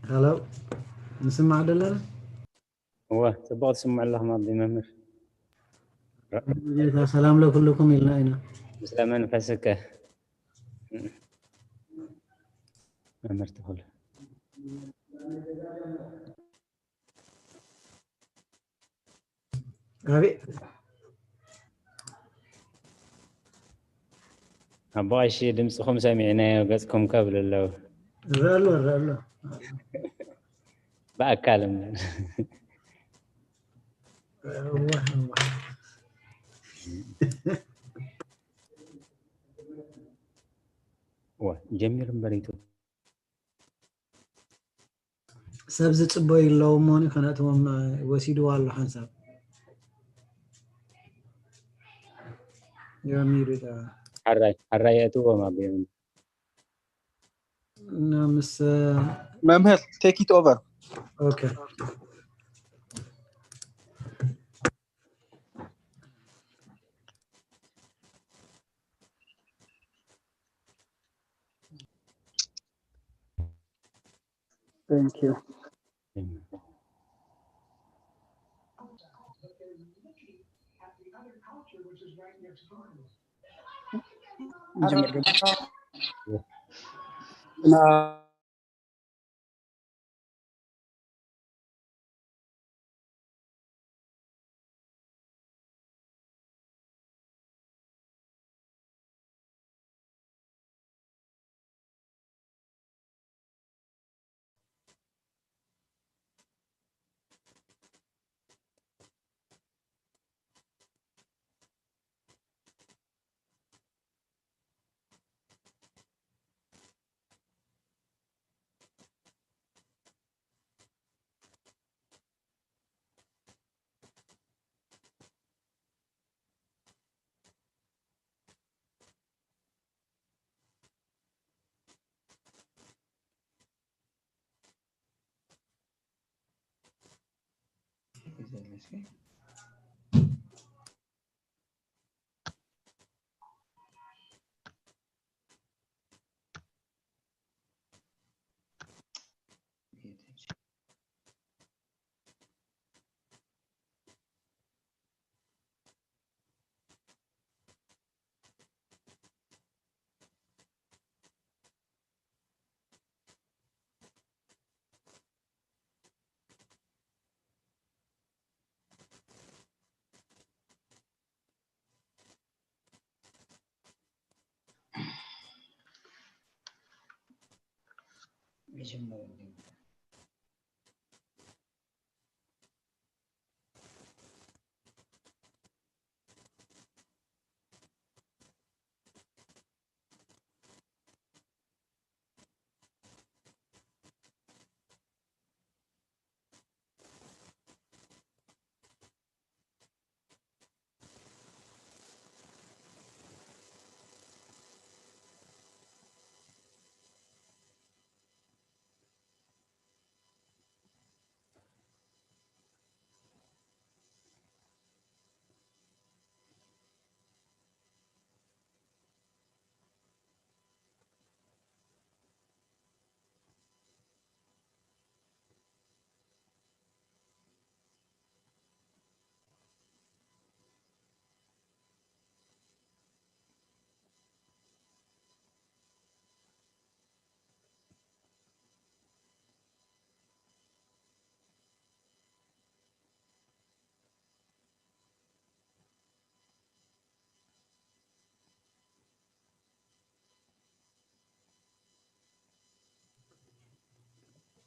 ሃሎ፣ ንስማዕ ደለና? እወ፣ ጽቡቕ ትስምዑ ኣለኹም ኣቢ መምህር። ጌታ ሰላም ለኩልኩም ኢልና ኢና። ምስለ መንፈስከ መምህር ተኽሉ። ኣቤት ኣቦ ቀሺ ድምፅኹም ሰሚዕናዮ ገፅኩም ከብል ኣለዉ። እረአ ኣሎ እረአ ኣሎ። ብኣካል እምበር። እዋ፣ እዋ። እዋ ጀሚር እምበር ይቱ ሰብ ዝፅበዩ ኣለዉ እሞ ከነእትዎም ወሲድዎ ኣሎ ሓንሳብ ጀሚሩ። ሓራይ ሓራይ የእትዎም ኣቢዮም እና ምስ መምህር take it over። ኦኬ Thank you።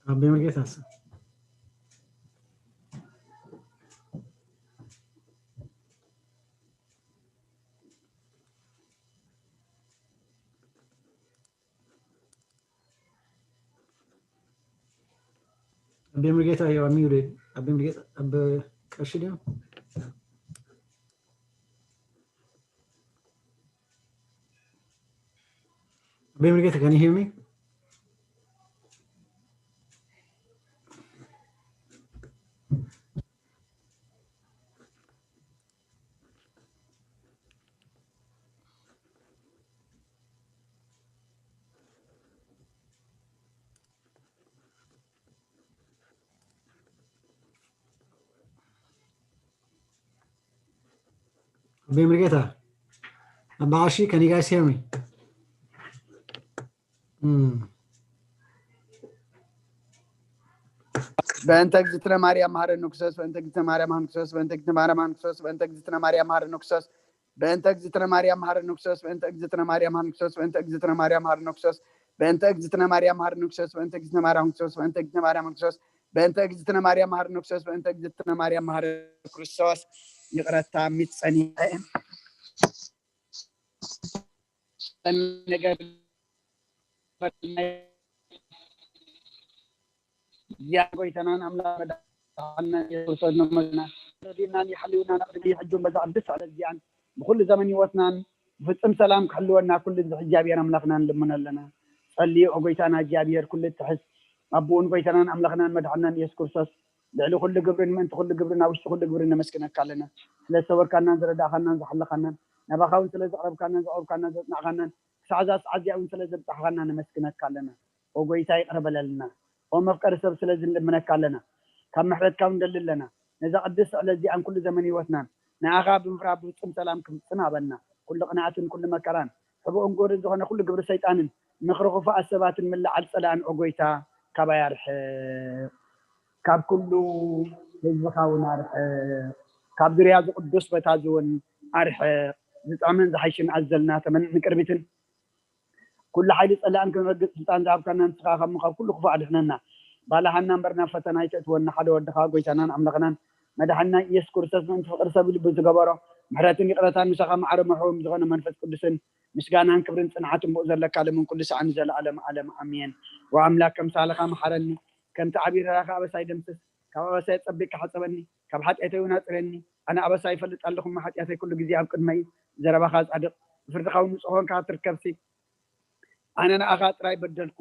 ኣቤ መርጌታስ ኣቤ መርጌታ you are muted። ኣቤ መርጌታ ኣብ ቀሺ ድዩ? ኣቤ መርጌታ can you hear me? Abe Mrigeta, Abashi, can you guys hear me? Hmm. በእንተ እግዝእትነ ማርያም መሐረነ ክርስቶስ፣ በእንተ እግዝእትነ ማርያም መሐረነ ክርስቶስ፣ በእንተ እግዝእትነ ማርያም መሐረነ ክርስቶስ፣ በእንተ እግዝእትነ ማርያም መሐረነ ክርስቶስ፣ በእንተ እግዝእትነ ማርያም መሐረነ ክርስቶስ፣ በእንተ እግዝእትነ ማርያም መሐረነ ክርስቶስ፣ በእንተ እግዝእትነ ማርያም መሐረነ ክርስቶስ፣ በእንተ እግዝእትነ ማርያም መሐረነ ክርስቶስ፣ በእንተ እግዝእትነ ማርያም መሐረነ ክርስቶስ፣ በእንተ እግዝእትነ ማርያም መሐረነ ክርስቶስ፣ ይቅረታ ሚጸኒ ነገር ያ ጎይታናን ኣምላኽ መድሓና ኢየሱስ ክርስቶስ ነመስግና። ረዲናን ይሓልዩና ንቕድሚ ሕጁን በዛ ቅድስት ዕለት እዚኣን ብኩሉ ዘመን ህይወትናን ብፍጹም ሰላም ክሕልወና ኩሉ እዚ እግዚኣብሔር ኣምላኽና ንልምኖ ኣለና። ጸልዩ ኦ ጎይታና እግዚኣብሔር ኩሉ እትሕዝ ኣቦኡን ጎይታናን ኣምላኽናን መድሓናን ኢየሱስ ክርስቶስ ልዕሊ ኩሉ ግብርን ምእንቲ ኩሉ ግብርን ኣብ ውሽጢ ኩሉ ግብርን ነመስግነካ ኣለና። ስለ ዝተወርካናን ዝረዳእኻናን ዝሓለኻናን ናባኻ እውን ስለ ዘቕረብካናን ዘቕረብካናን ዘጽናዕኻናን ክሳዕ እዛ ሰዓት እዚኣ እውን ስለ ዘብጻሕኻና ነመስግነካ ኣለና። ኦ ጎይታ ይቕረ በለልና። ኦ መፍቀሪ ሰብ ስለዚ ንልምነካ ኣለና። ካብ ምሕረትካ እውን ንደሊ ኣለና። ነዛ ቅድስቲ ዕለት እዚኣን ኩሉ ዘመን ህይወትናን ንኣኻ ብምፍራህ ብፍጹም ሰላም ክፍጽም ሃበና። ኩሉ ቅንኣትን ኩሉ መከራን ሕቡእን ግብርን ዝኾነ ኩሉ ግብሪ ሰይጣንን ምኽሪ ክፉኣት ሰባትን ምልዓል ጸላእን ኦ ጎይታ ካባይ ኣርሕቕ። ካብ ኩሉ ህዝብኻ እውን ኣርሕቕ። ካብ ዙርያ እዚ ቅዱስ ቦታ እዚ እውን ኣርሕቕ። ዝጥዕምን ዝሓይሽን ኣዘልና ተመንዕን ቅርቢትን ኩሉ ሓይሊ ጸላእን ክንረግጽ ስልጣን ዝሃብካና ንስኻ ካብ ምኻብ ኩሉ ክፉእ ኣድሕነና። ባላሃና እምበር ናብ ፈተና ኣይተእትወና ሓደ ወድኻ ጎይታናን ኣምላኽናን መድሓንና ኢየሱስ ክርስቶስ ምእንቲ ፍቕሪ ሰብ ልቡ ዝገበሮ ምሕረትን ይቕረታን ምሳኻ ማዕረ መሕዎም ዝኾነ መንፈስ ቅዱስን ምስጋናን ክብርን ጽንዓትን ብኡ ዘለካ ለምን ኩሉ ሰዓን ዘለዓለም ዓለም ኣሜን። ወኣምላክ ከም ሳልኻ መሓረኒ ከምቲ ዓብዪ ራኻ ኣበሳይ ደምስስ ካብ ኣበሳይ ጸቢቅካ ሓጸበኒ ካብ ሓጢኣተይ እውን ኣጽረኒ ኣነ ኣበሳ ይፈልጥ ኣለኹ እሞ ሓጢኣተይ ኩሉ ግዜ ኣብ ቅድመይ እዩ። ዘረባኻ ጻድቕ ብፍርድኻ እውን ንጹህ ኮንካ ትርከብሲ ኣነ ንኣኻ ጥራይ በደልኩ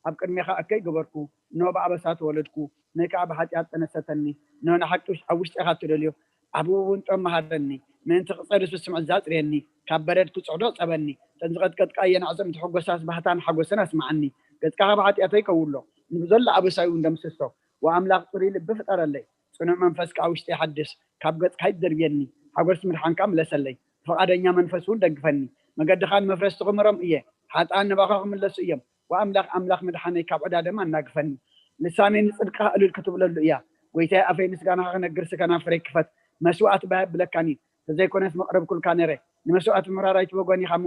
ኣብ ቅድሜኻ እከይ ገበርኩ እነሆ ብኣበሳ ተወለድኩ ንእከዓ ብሓጢኣት ጠነሰተኒ እነሆ ንሓቂ ኣብ ውሽጢኻ ትደልዮ ኣብ ውንጦም መሃረኒ ምእንቲ ክጸርስ ብስምዒት ዛጽርየኒ ካብ በረድ ክጽዕዶ ጸበኒ እተን ዝቐጥቀጥካ እየን ኣዕጽምቲ ሕጎሳስ ባህታን ሓጎስን ኣስምዓኒ ገጽካ ካብ ሓጢኣተይ ከውሎ ንብዘሎ ኣበሳይ እውን ደምስሶ ወኣምላኽ ጽሩይ ልቢ ፍጠረለይ ጽኑዕ መንፈስ ከኣ ውሽጠይ ሓድስ ካብ ገጽካ ኣይትደርብየኒ ሓጎስ ምድሓንካ ምለሰለይ ብፍቓደኛ መንፈስ እውን ደግፈኒ መገድኻ ንመፍረስቲ ክምህሮም እየ ሓጥኣን ናባኻ ክምለሱ እዮም ወኣምላኽ ኣምላኽ ምድሓነይ ካብ ዕዳ ደም ኣናግፈኒ ልሳነይ ንጽድቅኻ እልል ክትብለሉ እያ ጎይታይ ኣፈይ ምስጋናኻ ክነግርሲ ከናፍረይ ክፈት መስዋእቲ ባይ ኣብለካን እዩ ተዘይኮነስ መቕረብኩልካ ነረ ንመስዋእቲ ምራር ኣይትበጎን ኢኻ እሞ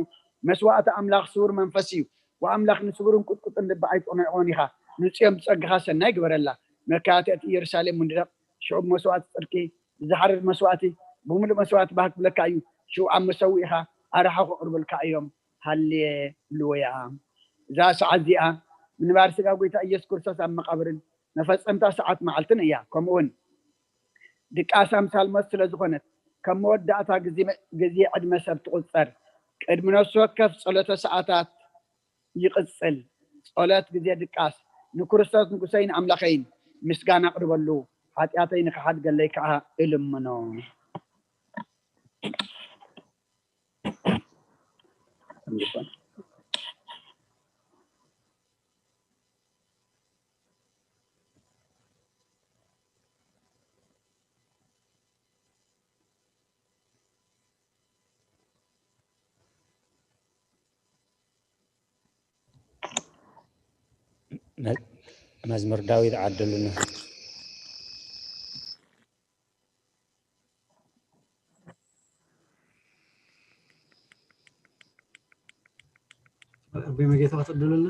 መስዋእቲ ኣምላኽ ስውር መንፈስ እዩ ወኣምላኽ ንስውርን ቁጥቁጥን ልቢ ኣይትቕንዕዎን ኢኻ ንጽዮም ብጸግኻ ሰናይ ግበረላ መካትዕቲ ኢየሩሳሌም ምንድረቕ ሽዑ ብመስዋእቲ ጽድቂ ብዝሓርር መስዋእቲ ብምሉእ መስዋእቲ ባህ ክብለካ እዩ ሽዑ ኣብ መሰውኢኻ ኣርሓ ክቕርብልካ እዮም ሃሌሉያ እዛ ሰዓት እዚኣ ምንባር ስጋ ጎይታ ኢየሱስ ክርስቶስ ኣብ መቓብርን መፈጸምታ ሰዓት መዓልትን እያ ከምኡውን ድቃስ ኣምሳል ሞት ስለ ዝኾነት ከም መወዳእታ ግዜ ዕድመ ሰብ ትቑጸር ቅድሚ ነፍሲ ወከፍ ጸሎተ ሰዓታት ይቕጽል ጸሎት ግዜ ድቃስ ንክርስቶስ ንጉሰይን ኣምላኸይን ምስጋና ኣቕርበሉ ሓጢኣተይ ንክሓድገለይ ከዓ እልምኖ መዝሙር ዳዊት ዓድሉና ኣቦይ መጌታ ክትዕድሉልና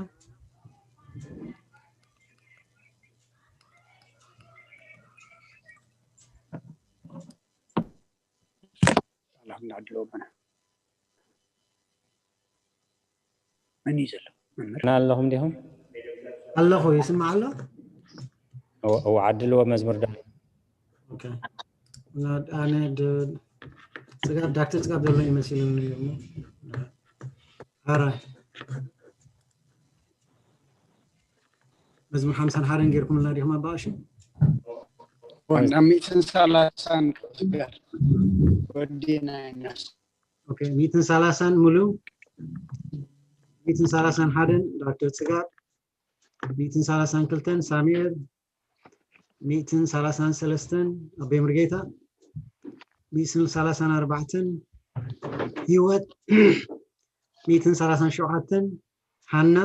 ኣላኹም ንዕድሎ ኣቦና መን እዩ ዘሎ መምህር ኣለኹም ዲኹም ኣለኹ ይስማዕ ኣሎ እወ ዓድልዎ መዝሙር ዳዊት ኣነ ጽጋብ ዳክተር ጽጋብ ዘሎ ይመስል ኣራይ መዝሙር ሓምሳን ሓደን ጌርኩምልና ዲኹም ኣባኣሽ ናብ ሚእትን ሰላሳን ክፍገር ወዲና ይነስ ሚእትን ሰላሳን ሙሉ ሚእትን ሰላሳን ሓደን ዳክተር ጽጋብ ሚእትን ሰላሳን ክልተን ሳሙኤል ሚእትን ሰላሳን ሰለስተን ኣቦይ ምርጌታ ሚእትን ሰላሳን ኣርባዕተን ህይወት፣ ሚእትን ሰላሳን ሸውዓተን። ሃና፣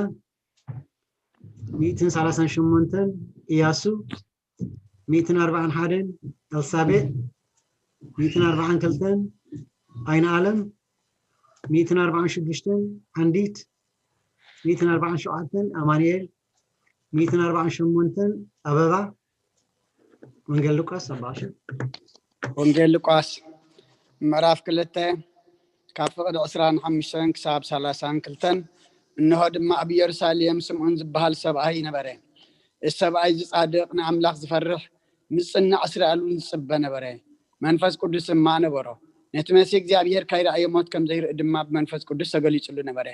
ሚእትን ሰላሳን ሸሞንተን። ኢያሱ፣ ሚእትን ኣርባዓን ሓደን። ኤልሳቤጥ፣ ሚእትን ኣርባዓን ክልተን። ኣይነ ኣለም፣ ሚእትን ኣርባዓን ሽዱሽተን። ዓንዲት፣ ሚእትን ኣርባዓን ሸውዓተን። ኣማኑኤል፣ ሚእትን ኣርባዓን ሸሞንተን። ኣበባ፣ ወንጌል ሉቃስ ኣባዕሽን። ወንጌል ሉቃስ ምዕራፍ ክልተ ካብ ፍቕዲ ዕስራን ሓሙሽተን ክሳብ ሰላሳን ክልተን። እንሆ ድማ ኣብ ኢየሩሳሌም ስምዖን ዝበሃል ሰብኣይ ነበረ። እዚ ሰብኣይ እዚ ጻድቕ፣ ንኣምላኽ ዝፈርሕ፣ ምጽናዕ ስራእሉን ዝጽበ ነበረ። መንፈስ ቅዱስ ድማ ነበሮ። ነቲ መሲህ እግዚኣብሔር ካይረኣየ ሞት ከም ዘይርኢ ድማ ብመንፈስ ቅዱስ ተገሊጹሉ ነበረ።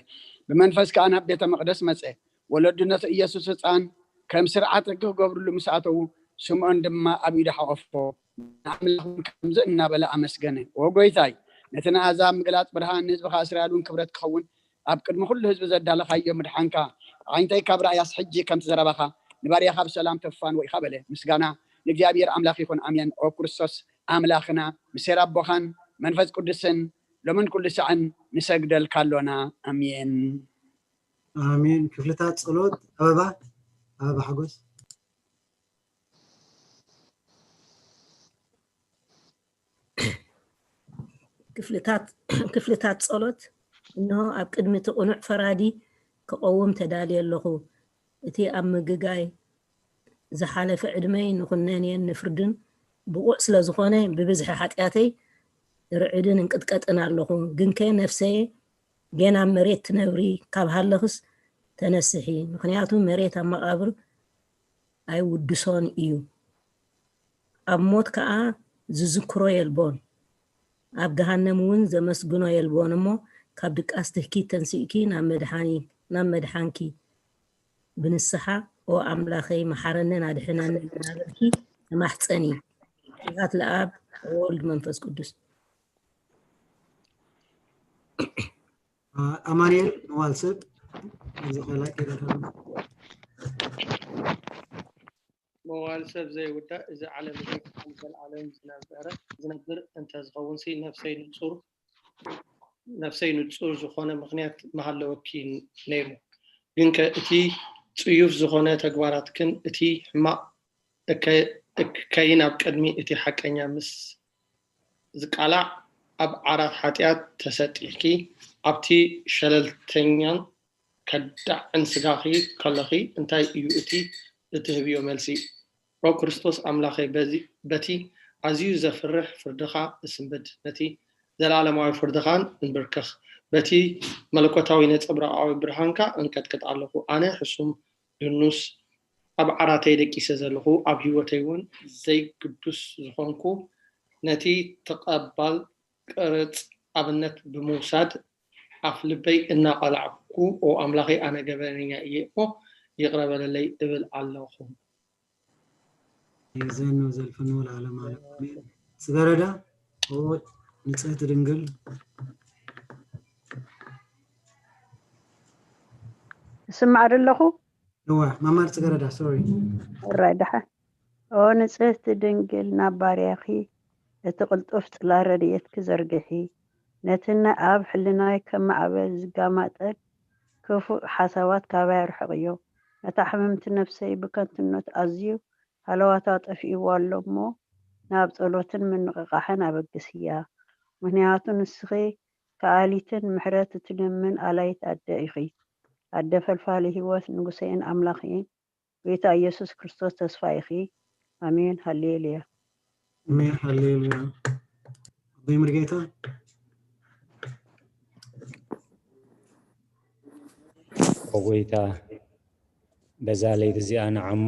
ብመንፈስ ከኣ ናብ ቤተ መቕደስ መጸ። ወለዱ ነቲ ኢየሱስ ህፃን ከም ስርዓት ሕጊ ክገብርሉ ምስ ኣተዉ፣ ስምዖን ድማ ኣብ ኢዱ ሓቆፎ፣ ንኣምላኽ እውን ከምዚ እናበለ ኣመስገነ። "ኦ ጎይታይ፣ ነቲ ንኣሕዛብ ምግላጽ ብርሃን፣ ንህዝብኻ እስራኤል እውን ክብረት ክኸውን፣ ኣብ ቅድሚ ኩሉ ህዝቢ ዘዳለኻዮ ምድሓንካ፣ ኣዒንተይ ካብ ራእያስ ሕጂ ከምቲ ዘረባኻ ንባርያኻ ብሰላም ተፋንዎ ኢኻ" በለ። ምስጋና ንእግዚኣብሔር ኣምላኽ ይኹን፣ ኣሜን። ኦ ክርስቶስ ኣምላኽና፣ ምስ ሄር ኣቦኻን መንፈስ ቅዱስን ሎምን ኩሉ ሳዕን ንሰግደልካ ኣሎና። ኣሜን። ኣሜን። ክፍልታት ጸሎት። ኣበባ፣ ኣበባ ሓጎስ። ክፍልታት፣ ክፍልታት ጸሎት። እንሆ ኣብ ቅድሚ እቲ ቅኑዕ ፈራዲ ክቐውም ተዳልየ ኣለኹ። እቲ ኣብ ምግጋይ ዝሓለፈ ዕድመይ ንኹነኔን ንፍርድን ብቑዕ ስለ ዝኾነ፣ ብብዝሒ ሓጢኣተይ ርዕድን እንቅጥቀጥን ኣለኹ። ግንከ ነፍሰየ፣ ጌና ኣብ መሬት ትነብሪ ካብ ሃለኽስ ተነስሒ፣ ምኽንያቱ መሬት ኣብ መቓብር ኣይውድሶን እዩ። ኣብ ሞት ከኣ ዝዝክሮ የልቦን፣ ኣብ ገሃነም እውን ዘመስግኖ የልቦን። እሞ ካብ ድቃስ ትህኪት ተንሲእኪ ናብ መድሓኒ-፣ ናብ መድሓንኪ ብንስሓ፣ "ኦ ኣምላኸይ፣ መሓረንን ኣድሕነንን" እናበልኪ ተማሕጸኒ። ስብሐት ለኣብ ወወልድ መንፈስ ቅዱስ። ኣማኑኤል መዋል ሰብ፣ ኣብዚ ከላ ከይዳ ተሎ። መዋል ሰብ ዘይውዳእ፣ እዚ ዓለም እዚ ከም ዘልኣለም ዝነበረ፣ ዝነብር እንተዝኸውንሲ፣ ነፍሰይ ንጹር፣ ነፍሰይ ንጹር ዝኾነ ምኽንያት ምሃለወኪ ነይሩ። ግንከ እቲ ጽዩፍ ዝኾነ ተግባራትክን እቲ ሕማቕ እከ-፣ እከይን ኣብ ቅድሚ እቲ ሓቀኛ ምስ ዝቃላዕ፣ ኣብ ዓራት ሓጢኣት ተሰጢሕኪ፣ ኣብቲ ሸለልተኛን ከዳዕን ስጋኺ ከለኺ፣ እንታይ እዩ እቲ እትህብዮ መልሲ? ኦ ክርስቶስ ኣምላኸይ፣ በዚ፣ በቲ ኣዝዩ ዘፍርሕ ፍርድኻ እስንብድ፣ ነቲ ዘለኣለማዊ ፍርድኻን እንብርክኽ፣ በቲ መለኮታዊ ነጸብራቓዊ ብርሃንካ እንቀጥቅጥ ኣለኹ። ኣነ ሕሱም ድኑስ ኣብ ዓራተይ ደቂሰ ዘለኹ፣ ኣብ ህይወተይ እውን ዘይግዱስ ዝኾንኩ፣ ነቲ ተቐባል ቅርጽ ኣብነት ብምውሳድ ኣፍ ልበይ እናቐላዕኩ፣ ኦ ኣምላኸይ፣ ኣነ ገበነኛ እየ እሞ ይቕረ በለለይ እብል ኣለኹ። የዘኑ ዘልፍኑ ለዓለም ዓለም። ኣሜን። ጽገረዳ፣ ኦ ንጽሕቲ ድንግል። እስማዕ ደለኹ። እዋ፣ መማር ጽገረዳ፣ ሶሪ። እራይ ደሓን። ኦ ንጽህቲ ድንግል፣ ናብ ባርያኺ እቲ ቅልጡፍ ጽላ ረድኤትኪ ዘርግሒ። ነቲ ን-፣ ኣብ ሕልናይ ከም ማዕበል ዝጋማጠል ክፉእ ሓሳባት ካባይ ኣርሕቕዮ። ነታ ሕምምቲ ነፍሰይ ብከንቱነት ኣዝዩ ሃለዋታ ጠፊእዋ ኣሎ እሞ፣ ናብ ጸሎትን ምንቕቓሕን ኣበግስያ። ምኽንያቱ ንስኺ ከኣሊትን ምሕረት እትልምን ኣላይት ኣደ ኢኺ። ኣደ ፈልፋሊ ህይወት፣ ንጉሰይን ኣምላኸይን፣ ጎይታ ኢየሱስ ክርስቶስ ተስፋ ኢኺ። ኣሜን፣ ሃሌሉያ። ኣሜን፣ ሃሌሉያ። ኣቦይ ሙሉጌታ። ኦ ጎይታ፣ በዛ ለይቲ እዚኣ ንዓሞ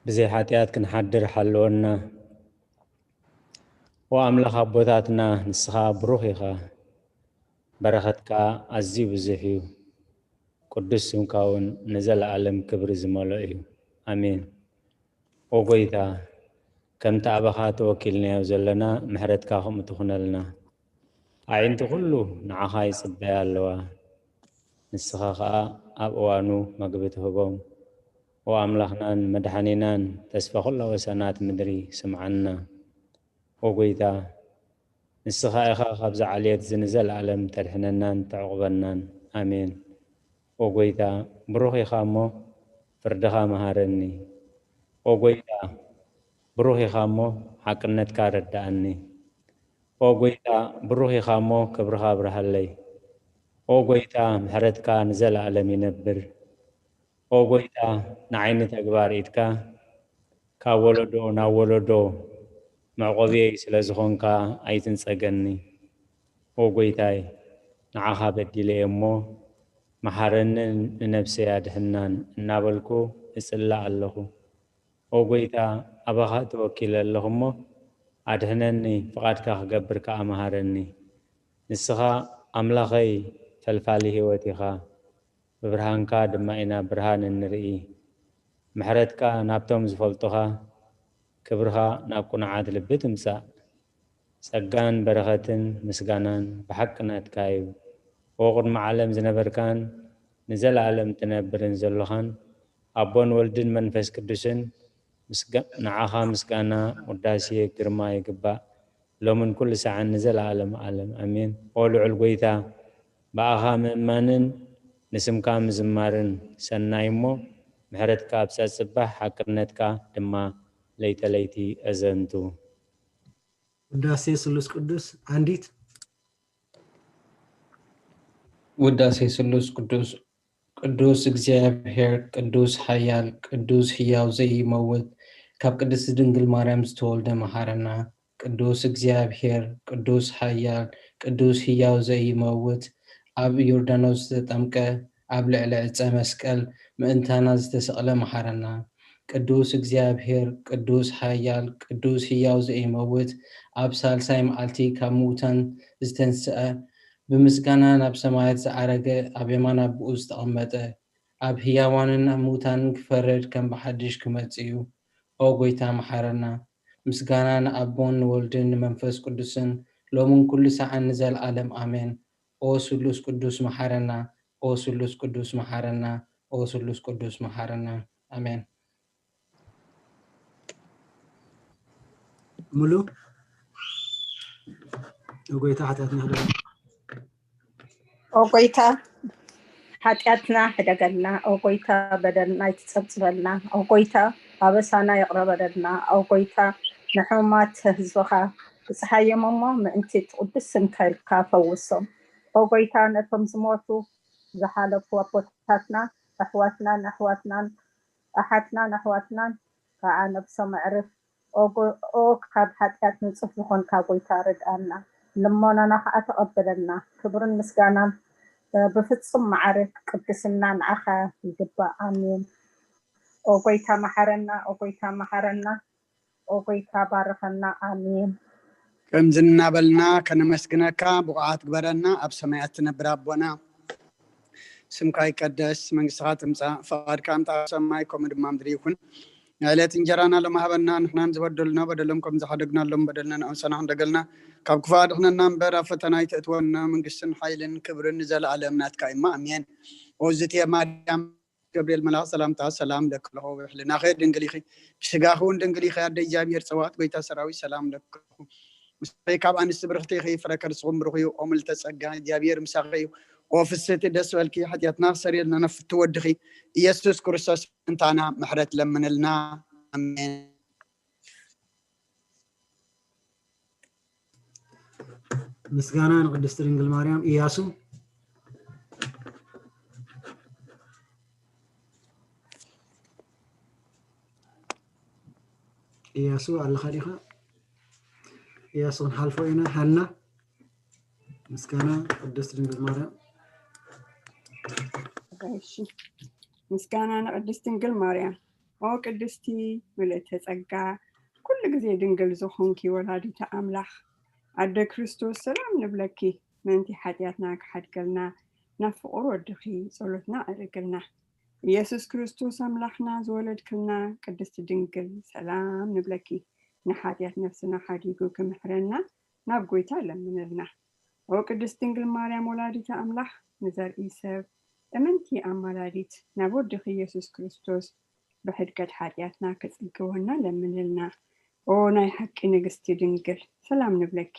ብዘይ ሓጢኣት ክንሓድር ሓልወና። ኦ ኣምላኽ ኣቦታትና፣ ንስኻ ብሩኽ ኢኻ፣ በረኸትካ ኣዝዩ ብዙሕ እዩ፣ ቅዱስ ስምካ እውን ንዘለኣለም ክብሪ ዝመልኦ እዩ። ኣሜን። ኦ ጎይታ፣ ከምቲ ኣባኻ ተወኪልናዮ ዘለና፣ ምሕረትካ ከምኡ ትኹነልና። ኣዒንቲ ኩሉ ንዓኻ ይጽበያ ኣለዋ። ንስኻ ኸኣ ኣብ እዋኑ መግቢ ትህቦም። ኦ ኣምላኽናን መድሓኒናን፣ ተስፋ ኩላ ወሰናት ምድሪ፣ ስምዓና። ኦ ጎይታ፣ ንስኻ ኢኻ ካብዚ ዓሌት እዚ ንዘለኣለም ተድሕነናን ተዕቑበናን። ኣሜን። ኦ ጐይታ፣ ብሩኽ ኢኻ እሞ ፍርድኻ መሃረኒ። ኦ ጐይታ፣ ብሩኽ ኢኻ እሞ ሓቅነትካ ረድኣኒ። ኦ ጐይታ፣ ብሩኽ ኢኻ እሞ ክብርኻ ኣብርሃለይ። ኦ ጐይታ፣ ምሕረትካ ንዘለኣለም ይነብር። ኦ ጐይታ፣ ንዓይ ንተግባር ኢድካ ካብ ወለዶ ናብ ወለዶ መዕቆብየይ ስለ ዝኾንካ ኣይትንጸገኒ። ኦ ጐይታይ፣ ንዓኻ በዲለ እየ እሞ መሓረንን ንነብሰይ ኣድሕናን እናበልኩ እጽላእ ኣለኹ። ኦ ጐይታ፣ ኣባኻ ተወኪለ ኣለኹ እሞ ኣድሕነኒ፣ ፍቓድካ ክገብር ከኣ መሃረኒ። ንስኻ ኣምላኸይ ፈልፋሊ ህይወት ኢኻ። ብብርሃንካ ድማ ኢና ብርሃን እንርኢ። ምሕረትካ ናብቶም ዝፈልጡኻ፣ ክብርኻ ናብ ቅኑዓት ልቢ ትምጻእ። ጸጋን በረኸትን ምስጋናን ብሓቂ ናትካ እዩ። ኦ ቅድሚ ዓለም ዝነበርካን ንዘለኣለም ትነብርን ዘሎኻን፣ ኣቦን ወልድን መንፈስ ቅዱስን፣ ምስጋ-፣ ንዓኻ ምስጋና፣ ውዳሴ፣ ግርማ ይግባእ፣ ሎምን ኩሉ ሰዓን ንዘለኣለም ዓለም። ኣሜን። ኦ ልዑል ጐይታ፣ ብኣኻ ምእማንን ንስምካ ምዝማርን ሰናይ እሞ፣ ምሕረትካ ኣብ ጸጽባሕ፣ ሓቅነትካ ድማ ለይተ ለይቲ ኣዘንቱ። ውዳሴ ስሉስ ቅዱስ። ኣንዲት። ውዳሴ ስሉስ ቅዱስ። ቅዱስ እግዚኣብሔር፣ ቅዱስ ሓያል፣ ቅዱስ ህያው ዘይመውት፣ ካብ ቅድስቲ ድንግል ማርያም ዝተወልደ መሓረና። ቅዱስ እግዚኣብሔር፣ ቅዱስ ሓያል፣ ቅዱስ ህያው ዘይመውት፣ ኣብ ዮርዳኖስ ዝተጠምቀ፣ ኣብ ልዕሊ ዕፀ መስቀል ምእንታና ዝተሰቕለ መሓረና። ቅዱስ እግዚኣብሔር፣ ቅዱስ ሓያል፣ ቅዱስ ህያው ዘይመውት፣ ኣብ ሳልሳይ መዓልቲ ካብ ምዉታን ዝተንስአ፣ ብምስጋና ናብ ሰማያት ዝዓረገ፣ ኣብ የማን ኣቦኡ ዝተቐመጠ፣ ኣብ ህያዋንን ኣብ ምዉታንን ክፈርድ ከም ብሓድሽ ክመጽእ እዩ። ኦ ጐይታ መሓረና። ምስጋና ንኣቦን ንወልድን ንመንፈስ ቅዱስን ሎምን ኩሉ ሰዓን ንዘለኣለም ኣሜን። ኦ ስሉስ ቅዱስ መሓረና። ኦ ስሉስ ቅዱስ መሓረና። ኦ ስሉስ ቅዱስ መሓረና። ኣሜን። ሙሉ። ኦ ጐይታ ሓጢኣትና ሕደገልና። ኦ ጐይታ ሓጢኣትና ሕደገልና። ኦ ጐይታ በደልና ኣይትጸብጽበልና። ኦ ጐይታ ኣበሳና ይቕረ በለልና። ኦ ጐይታ ንሕሙማት ህዝብኻ ብጽሓዮም እሞ ምእንቲ እቲ ቅዱስ ስምካ ኢልካ ፈውሶም። ኦ ጐይታ ነቶም ዝሞቱ ዝሓለፉ ኣቦታትና ኣሕዋትናን ኣሕዋትናን ኣሓትናን ኣሕዋትናን ከዓ ነብሶም ኣዕርፍ። ኦ ጎ-፣ ኦ ካብ ሓጢኣት ንጹህ ዝኾንካ ጐይታ ርድኣና፣ ልመናና ከዓ ተቐበለና። ክብርን ምስጋናን፣ እ፣ ብፍጹም ማዕረ ቅድስና ንዓኻ ይግባእ። ኣሜን። ኦ ጐይታ መሓረና፣ ኦ ጐይታ መሓረና፣ ኦ ጐይታ ባርኸና። ኣሜን። ከምዚ እናበልና ከነመስግነካ ብቑዓት ግበረና፣ ኣብ ሰማያት ትነብር ኣቦና። ስምካ ይቀደስ፣ መንግስትኻ ትምጻእ፣ ፍቓድካ ኣምጣ ኣብ ሰማይ ከምኡ ድማ ምድሪ ይኹን። ንዕለት እንጀራና ሎም ሃበና፣ ንሕናን ዝበደሉና በደሎም ከም ዝሓደግናሎም በደልና ንኣምሰና ክንደገልና፣ ካብ ክፉእ ኣድሕነና እምበር ኣብ ፈተና ኣይተእትወና። መንግስትን ሓይልን ክብርን ንዘለኣለም ናትካ እማ፣ ኣሜን። ኦዝቴ ማርያም ገብርኤል መልኣኽ ሰላምታ ሰላም ለኪ ኣለኹ፣ ብሕልናኺ ድንግል ኢኺ፣ ብስጋኺ እውን ድንግል ኢኺ። ኣደ እግዚኣብሔር ጸባኦት፣ ጐይታ ሰራዊት ሰላም ለኪ ኣለኹ። ምሳኺ ካብ ኣንስቲ ብርኽቲ ኢኺ፣ ፍረ ከርስኹም ብሩኽ እዩ። ኦ ምልዕተ ጸጋ፣ እግዚኣብሔር ምሳኺ እዩ። ኦ ፍስሕቲ ደስ በልኪ፣ ሓጢኣትና ክሰርየልና ነፍቲ ወድኺ ኢየሱስ ክርስቶስ እንታና ምሕረት ለምንልና። ኣሜን። ምስጋና ንቅድስቲ ድንግል ማርያም። ኢያሱ፣ ኢያሱ ኣለኻ ዲኻ? ኢያሱ ክንሓልፎ ኢና። ሃና፣ ምስጋና ንቅድስቲ ድንግል ማርያም። እሺ፣ ምስጋና ንቅድስቲ ድንግል ማርያም። ኦ ቅድስቲ ምልእተ ጸጋ፣ ኩሉ ግዜ ድንግል ዝኾንኪ ወላዲተ ኣምላኽ፣ ኣደ ክርስቶስ ሰላም ንብለኪ። ምእንቲ ሓጢኣትና ክሓድገልና ናብ ፍቑር ወድኺ ጸሎትና ኣዕርግልና። ኢየሱስ ክርስቶስ ኣምላኽና ዝወለድክልና ቅድስቲ ድንግል ሰላም ንብለኪ። ንሓጢኣት ነፍስና ሓዲጉ ክምሕረና ናብ ጐይታ ለምንልና። ኦ ቅድስት ድንግል ማርያም ወላዲተ ኣምላኽ፣ ንዘርኢ ሰብ እምንቲ ኣማላዲት ናብ ወድኺ ኢየሱስ ክርስቶስ ብሕድገት ሓጢኣትና ክጽግወና ለምንልና። ኦ ናይ ሓቂ ንግስቲ ድንግል፣ ሰላም ንብለኪ።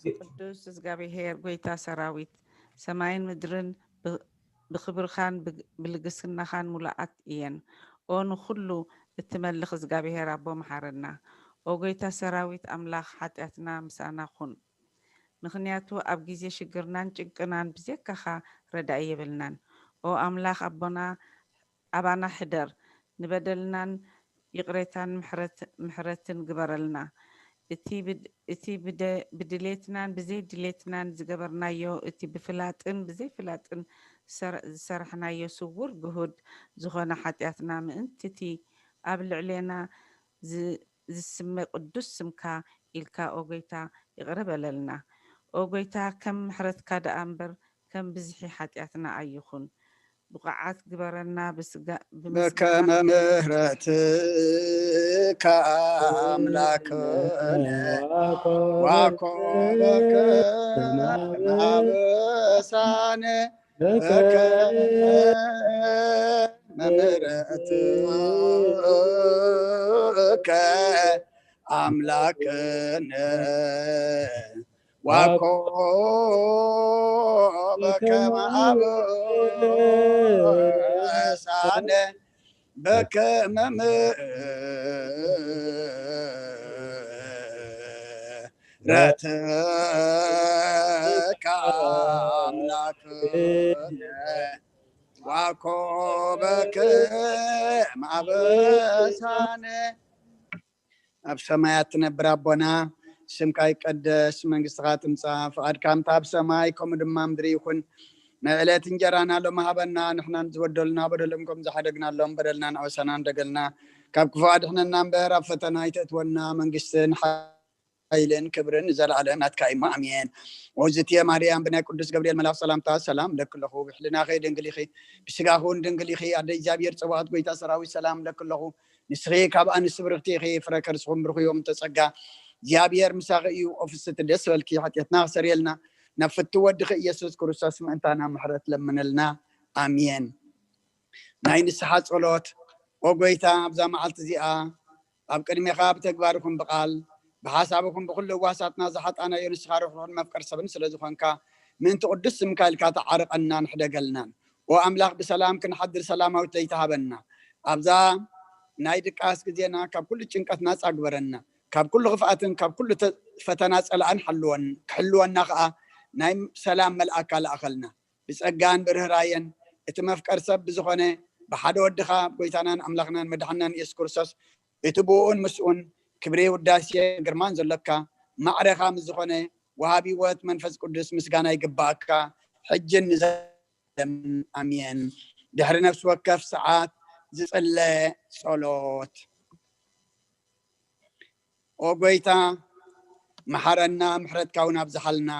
ቅዱስ እግዚኣብሔር ጎይታ ሰራዊት፣ ሰማይን ምድርን ብ-፣ ብኽብርኻን ብግ-፣ ብልግስናኻን ሙሉኣት እየን። ኦ ንኹሉ እትመልኽ እግዚኣብሔር ኣቦ፣ መሓረና። ኦ ጎይታ ሰራዊት ኣምላኽ፣ ሓጢኣትና ምሳና ኩን። ምኽንያቱ ኣብ ግዜ ሽግርናን ጭንቅናን ብዜካኻ ረዳኢ የብልናን። ኦ ኣምላኽ ኣቦና፣ ኣባና ሕደር፣ ንበደልናን ይቕሬታን ምሕረት-፣ ምሕረትን ግበረልና። እቲ ብድ-፣ እቲ ብደ-፣ ብድሌትናን ብዘይ ድሌትናን ዝገበርናዮ፣ እቲ ብፍላጥን ብዘይ ፍላጥን ዝሰር-፣ ዝሰርሕናዮ ስዉር ግሁድ ዝኾነ ሓጢኣትና ምእንቲ እቲ ኣብ ልዕሌና ዝ-፣ ዝስመ ቅዱስ ስምካ ኢልካ ኦ ጎይታ ይቕረ በለልና። ኦ ጎይታ ከም ምሕረትካ ደኣ እምበር ከም ብዝሒ ሓጢኣትና ኣይኹን። ብቑዓት ግበረና ብስጋ-፣ ብመስ-፣ በከመ ምሕረትከ ኣምላክነ ዋኮበከ ማበሳነ በከመ ምሕረትከ ኣምላክነ ዋኮበከ ማበሳነ በከመ ምሕረትከ ኣምላክነ ዋኮበከ ማበሳነ። ኣብ ሰማያት ትነብር ኣቦና፣ ስምካ ይቀደስ፣ መንግስትኻ ትምጻእ፣ ፍቓድካ ከምታ ኣብ ሰማይ ከምኡ ድማ ምድሪ ይኹን። ናይ ዕለት እንጀራና ሎሚ ሃበና፣ ንሕናን ዝበደሉና በደሎም ከም ዝሓደግናሎም በደልና ንኣወሳና እንደገልና፣ ካብ ክፉእ ኣድሕነና እምበር ኣብ ፈተና ኣይተእትወና፣ መንግስትን ሓይልን ክብርን ንዘለኣለም ናትካ እሞ ኣሜን። ኦዝትየ ማርያም ብናይ ቅዱስ ገብርኤል መልኣኽ ሰላምታ ሰላም ለኪ ኣለኹ፣ ብሕልናኺ ድንግል ኢኺ፣ ብስጋኺ እውን ድንግል ኢኺ። ኣደ እግዚኣብሔር ጸባኦት ጎይታ ሰራዊት ሰላም ለኪ ኣለኹ። ንስኺ ካብ ኣንስቲ ብርኽቲ ኢኺ፣ ፍረ ከርስኹም ብሩኽ እዩ። እምተ ጸጋ እግዚኣብሔር ምሳኺ እዩ። ኦ ፍስቲ ደስ በልኪ፣ ሓጢኣትና ክሰርየልና ናብ ፍቱ ወድኺ ኢየሱስ ክርስቶስ ምእንታና ምሕረት ለምንልና። ኣሜን። ናይ ንስሓ ጸሎት። ኦ ጎይታ፣ ኣብዛ መዓልቲ እዚኣ ኣብ ቅድሜኻ ብተግባር ይኹን ብቓል ብሓሳብ ይኹን ብኹሉ እዋሳትና ዝሓጣናዮ ንስኻ ርሑቕን መፍቀር ሰብን ስለ ዝኾንካ ምእንቲ ቅዱስ ስምካ ኢልካ ተዓርቐናን ሕደገልናን። ኦ ኣምላኽ ብሰላም ክንሓድር ሰላማዊት ለይቲ ሃበና። ኣብዛ ናይ ድቃስ ግዜና ካብ ኩሉ ጭንቀት ናጻ ግበረና። ካብ ኩሉ ክፍኣትን ካብ ኩሉ ተ-፣ ፈተና ጸላእን ሓልወን-፣ ክሕልወና ከኣ ናይ ሰላም መልኣካ ለኣኸልና። ብጸጋን ብርህራየን እቲ መፍቀር ሰብ ብዝኾነ ብሓደ ወድኻ ጎይታናን ኣምላኽናን መድሓናን ኢየሱስ ክርስቶስ እቲ ብኡን ምስኡን ክብሪ ውዳሴ ግርማን ዘሎካ ማዕረኻ ምስ ዝኾነ ወሃቢ ህይወት መንፈስ ቅዱስ ምስጋና ይግባኣካ ሕጅን ንዘለምን ኣሜን። ድሕሪ ነፍሲ ወከፍ ሰዓት ዝጽለ ጸሎት። ኦ ጎይታ መሓረና፣ ምሕረትካ እውን ኣብዝሓልና።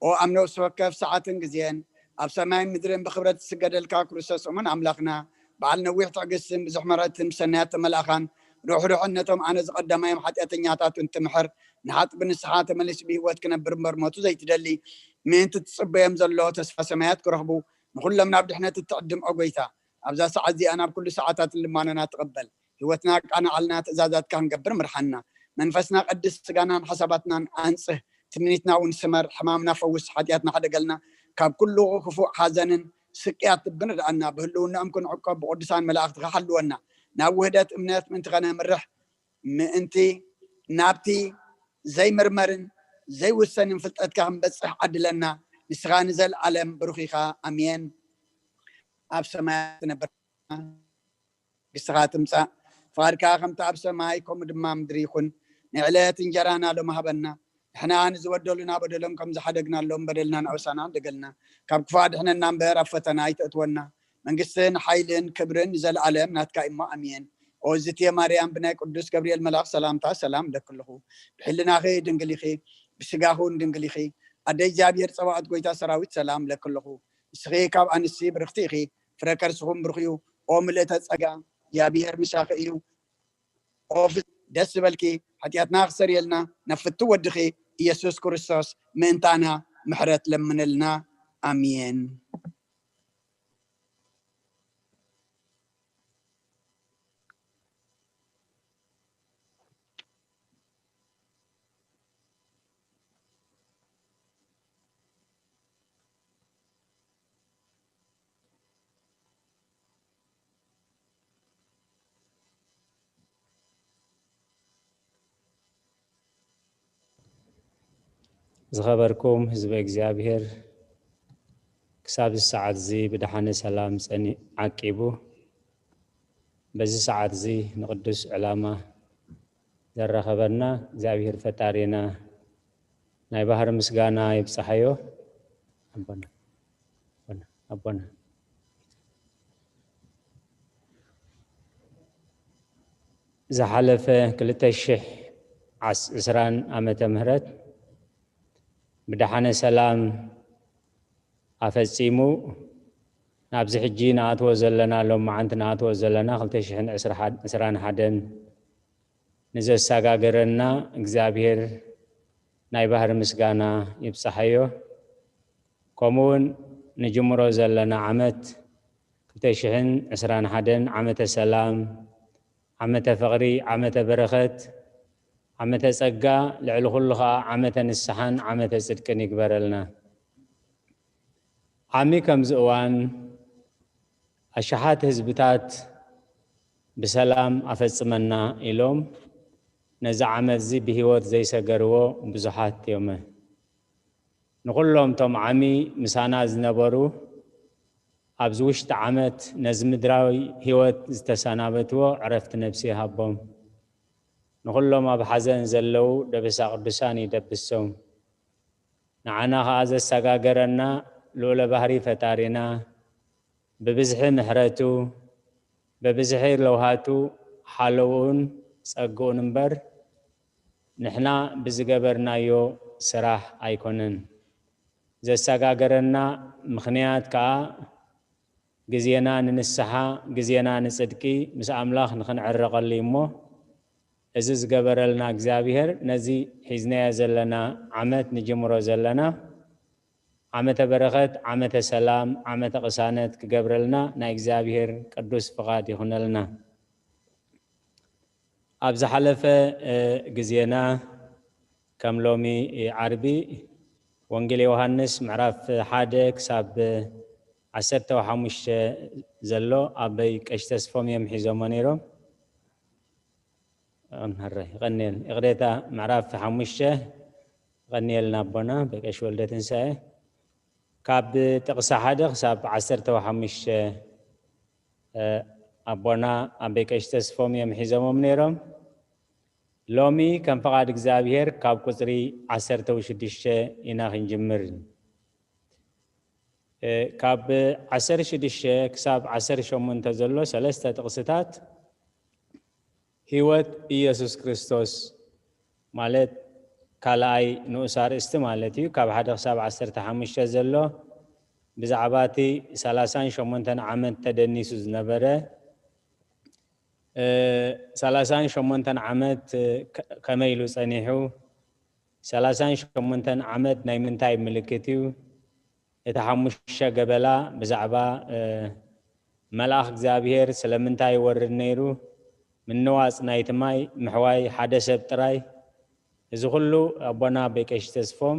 ኦ ኣብ ነፍሲ ወከፍ ሰዓትን ግዜን ኣብ ሰማይን ምድርን ብክብረት ዝስገደልካ ክርስቶስ እሙን ኣምላኽና፣ በዓል ነዊሕ ትዕግስትን ብዙሕ ምሕረትን ብሰናያት ተመላእኻን ሩሕሩሕን ነቶም ኣነ ዝቐዳማዮም ሓጢኣተኛታት እንትምሕር ንሓጥ ብንስሓ ተመሊሱ ብህይወት ክነብር እምበር ሞቱ ዘይትደሊ ምእንቲ ትጽበዮም ዘሎ ተስፋ ሰማያት ክረኽቡ ንኹሎም ናብ ድሕነት እትዕድም ኦ ጎይታ ኣብዛ ሰዓት እዚኣ ናብ ኩሉ ሰዓታትን ልማኖና ትቐበል። ህይወትና ቃናዓልና ትእዛዛትካ ክንገብር ምርሓና። መንፈስና ቀድስ፣ ስጋናን ሓሳባትናን ኣንጽህ። ትምኒትና እውን ስመር፣ ሕማምና ፈውስ፣ ሓጢኣትና ሓደገልና። ካብ ኩሉ ክፉእ ሓዘንን ስቅያት ልብን ርድኣና። ብህልውናኦም ክንዕቆብ ብቅዱሳን መላእኽትኻ ሓልወና። ናብ ውህደት እምነት ምእንቲ ከነምርሕ ምእንቲ ናብቲ ዘይምርመርን ዘይውሰንን ፍልጠትካ ክንበጽሕ ዓድለና። ንስኻ ንዘለኣለም ብሩኽ ኢኻ። ኣሜን። ኣብ ሰማያት ትነብር መንግስትኻ ትምጻእ፣ ፍቓድካ ከምቲ ኣብ ሰማይ ከምኡ ድማ ምድሪ ይኹን። ንዕለት እንጀራና ሎሚ ሃበና። ንሕና ንዝበደሉና በደሎም ከም ዝሓደግናሎም በደልና ንኣውሳና ደገልና። ካብ ክፉእ ኣድሕነና እምበር ኣብ ፈተና ኣይተእትወና። መንግስትን ሓይልን ክብርን ንዘለኣለም ናትካ እሞ ኣሜን። ኦ ዝትየ ማርያም ብናይ ቅዱስ ገብርኤል መልኣኽ ሰላምታ ሰላም እለኪ ኣለኹ። ብሕልናኺ ድንግል ኢኺ፣ ብስጋኺ እውን ድንግል ኢኺ። ኣደ እግዚኣብሔር ጸባኦት ጎይታ ሰራዊት ሰላም እለኪ ኣለኹ። ንስኺ ካብ ኣንስቲ ብርኽቲ ኢኺ፣ ፍረ ከርስኹም ብሩኽ እዩ። ኦ ምልእተ ጸጋ፣ እግዚኣብሔር ምሳኺ እዩ። ኦ ፍ-፣ ደስ ዝበልኪ፣ ሓጢኣትና ክሰርየልና ናብ ፍቱ ወድኺ ኢየሱስ ክርስቶስ ምእንታና ምሕረት ለምንልና። ኣሜን። ዝኸበርኩም ህዝበ እግዚኣብሔር፣ ክሳብ እዚ ሰዓት እዚ ብደሓነ ሰላም ጸኒ-፣ ዓቂቡ፣ በዚ ሰዓት እዚ ንቕዱስ ዕላማ ዘራኸበና እግዚኣብሔር ፈጣሪና ናይ ባህሪ ምስጋና ይብጻሓዮ። ኣቦና፣ ኣቦና፣ ኣቦና። ዝሓለፈ ክልተ ሽሕ ዕስራን ዓመተ ምህረት ብደሓነ ሰላም ኣፈጺሙ ናብዚ ሕጂ ንኣትዎ ዘለና፣ ሎም መዓንቲ ንኣትዎ ዘለና ክልተ ሽሕን ዕስራን ሓደን ንዘሰጋገረና እግዚኣብሔር ናይ ባህሪ ምስጋና ይብጻሓዮ። ከምኡውን ንጅምሮ ዘለና ዓመት ክልተ ሽሕን ዕስራን ሓደን ዓመተ ሰላም፣ ዓመተ ፍቕሪ፣ ዓመተ በረኸት፣ ዓመተ ጸጋ፣ ልዕሊ ኩሉ ኸኣ ዓመተ ንስሓን ዓመተ ጽድቅን ይግበረልና። ዓሚ ከምዚ እዋን ኣሽሓት ህዝብታት ብሰላም ኣፈጽመና ኢሎም ነዚ ዓመት እዚ ብህይወት ዘይሰገርዎ ብዙሓት እዮም። ንኹሎም እቶም ዓሚ ምሳና ዝነበሩ፣ ኣብዚ ውሽጢ ዓመት ነዚ ምድራዊ ህይወት ዝተሰናበትዎ ዕረፍቲ ነፍሲ ይሃቦም። ንኹሎም ኣብ ሓዘን ዘለዉ ደበሳ ቅዱሳን ይደብሶም። ንዓና ኸኣ ዘሰጋገረና ልዑለ ባህሪ ፈጣሪና ብብዝሒ ምሕረቱ፣ ብብዝሒ ለውሃቱ ሓለውኡን ጸግኡን እምበር፣ ንሕና ብዝገበርናዮ ስራሕ ኣይኮነን። ዘሰጋገረና ምኽንያት ከኣ ግዜና ንንስሓ፣ ግዜና ንጽድቂ ምስ ኣምላኽ ንኽንዕረቐሉ እዩ እሞ፣ እዚ ዝገበረልና እግዚኣብሔር፣ ነዚ ሒዝናዮ ዘለና ዓመት ንጅምሮ ዘለና ዓመተ በረኸት፣ ዓመተ ሰላም፣ ዓመተ ቅሳነት ክገብረልና ናይ እግዚኣብሔር ቅዱስ ፍቓድ ይኹነልና። ኣብ ዝሓለፈ፣ እ፣ ግዜና ከም ሎሚ፣ እ፣ ዓርቢ ወንጌል ዮሃንስ ምዕራፍ ሓደ ክሳብ ዓሰርተ ሓሙሽተ ዘሎ ኣበይ ቀሺ ተስፎም እዮም ሒዞሞ ነይሮም። እም፣ ህረ፣ ይቐንየል። ይቕሬታ፣ ምዕራፍ ሓሙሽተ ይቐንየልና ኣቦና በቀሽ ወልደ ትንሳኤ። ካብ ጥቕሲ ሓደ ክሳብ ዓሰርተ ሓሙሽተ፣ እ፣ ኣቦና ኣበይ ቀሺ ተስፎም እዮም ሒዞሞም ነይሮም። ሎሚ ከም ፍቓድ እግዚኣብሔር ካብ ቁጽሪ ዓሰርተ ሽዱሽተ ኢና ክንጅምር። እ፣ ካብ ዓሰርተ ሽዱሽተ ክሳብ ዓሰርተ ሸሞንተ ዘሎ ሰለስተ ጥቕስታት ህይወት ኢየሱስ ክርስቶስ ማለት ካልኣይ ንኡስ ኣርእስቲ ማለት እዩ። ካብ ሓደ ክሳብ ዓሰርተ ሓሙሽተ ዘሎ ብዛዕባ እቲ ሰላሳን ሸሞንተን ዓመት ተደኒሱ ዝነበረ፣ እ፣ ሰላሳን ሸሞንተን ዓመት፣ እ፣ ከ-፣ ከመይ ኢሉ ጸኒሑ፣ ሰላሳን ሸሞንተን ዓመት ናይ ምንታይ ምልክት እዩ? እቲ ሓሙሽተ ገበላ ብዛዕባ፣ እ፣ መልኣኽ እግዚኣብሔር ስለምንታይ ይወርድ ነይሩ? ምንዋጽ ናይቲ ማይ፣ ምሕዋይ ሓደ ሰብ ጥራይ። እዚ ኩሉ ኣቦና ኣቦይ ቀሺ ተስፎም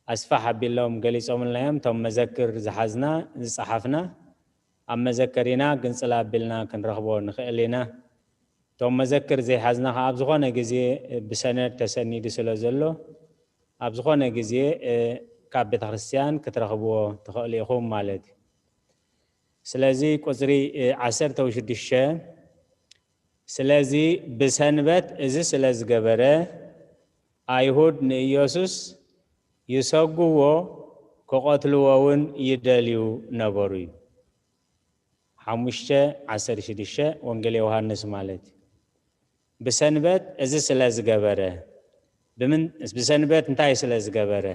ኣስፋሕ ኣቢሎም ገሊጾምልና እዮም። እቶም መዘክር ዝሓዝና፣ ዝጸሓፍና፣ ኣብ መዘከሪና ግንጽል ኣቢልና ክንረኽቦ ንኽእል ኢና። እቶም መዘክር ዘይሓዝና ኸዓ ኣብ ዝኾነ ግዜ ብሰነድ ተሰኒዱ ስለ ዘሎ፣ ኣብ ዝኾነ ግዜ፣ እ፣ ካብ ቤተ ክርስቲያን ክትረኽብዎ ትኽእሉ ኢኹም ማለት እዩ። ስለዚ ቁጽሪ፣ እ፣ ዓሰርተ ሽዱሽተ፣ ስለዚ ብሰንበት እዚ ስለ ዝገበረ፣ ኣይሁድ ንኢየሱስ ይሰጉዎ፣ ክቐትልዎ እውን ይደልዩ ነበሩ እዩ። ሓሙሽተ ዓሰርተ ሽዱሽተ ወንጌል ዮሃንስ ማለት እዩ። ብሰንበት እዚ ስለ ዝገበረ፣ ብምን-፣ ብሰንበት እንታይ ስለ ዝገበረ?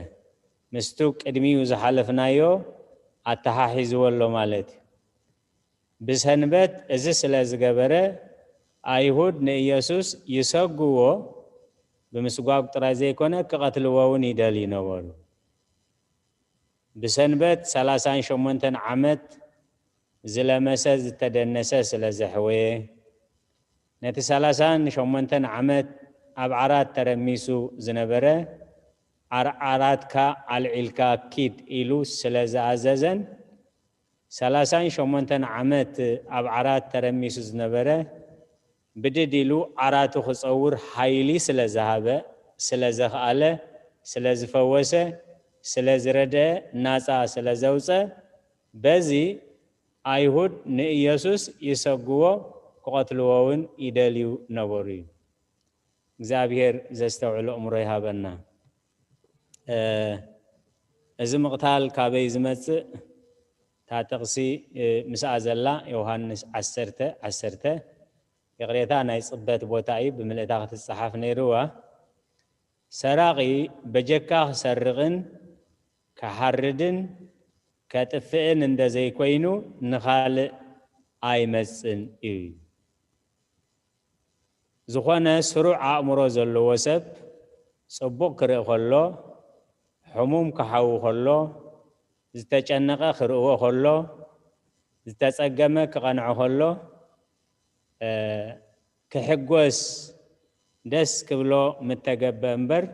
ምስቱ ቅድሚኡ ዝሓለፍናዮ ኣተሓሒዝዎ ኣሎ ማለት እዩ። ብሰንበት እዚ ስለ ዝገበረ፣ ኣይሁድ ንኢየሱስ ይሰጉዎ፣ ብምስጓግ ጥራይ ዘይኮነ፣ ክቐትልዎ እውን ይደልዩ ነበሩ። ብሰንበት ሰላሳን ሸሞንተን ዓመት ዝለመሰ ዝተደነሰ ስለ ዘሕወየ፣ ነቲ ሰላሳን ሸሞንተን ዓመት ኣብ ዓራት ተረሚሱ ዝነበረ፣ ዓር-፣ ዓራትካ ኣልዒልካ ኪድ ኢሉ ስለ ዝኣዘዘን፣ ሰላሳን ሸሞንተን ዓመት ኣብ ዓራት ተረሚሱ ዝነበረ፣ ብድድ ኢሉ ዓራቱ ክጸውር ሓይሊ ስለ ዝሃበ፣ ስለ ዘኽኣለ፣ ስለ ዝፈወሰ፣ ስለ ዝረድአ፣ ናጻ ስለ ዘውጸ፣ በዚ ኣይሁድ ንኢየሱስ ይሰግዎ፣ ክቐትልዎ እውን ይደልዩ ነበሩ እዩ። እግዚኣብሔር ዘስተውዕሎ እምሮ ይሃበና። እዚ ምቕታል ካበይ ዝመጽእ? እታ ጥቕሲ ምስኣ ዘላ ዮሃንስ ዓሰርተ ዓሰርተ፣ ይቕሬታ፣ ናይ ጽበት ቦታ እዩ፣ ብምልእታ ክትጸሓፍ ነይርዋ። ሰራቒ በጀካ ክሰርቕን ክሓርድን ከጥፍእን እንደ ዘይኮይኑ ንኻልእ ኣይመጽን እዩ። ዝኾነ ስሩዕ ኣእምሮ ዘለዎ ሰብ ጽቡቕ ክርኢ ከሎ፣ ሕሙም ክሓዊ ከሎ፣ ዝተጨነቐ ክርእዎ ከሎ፣ ዝተጸገመ ክቐንዖ ከሎ፣ ክሕጎስ ደስ ክብሎ ምተገበ እምበር፣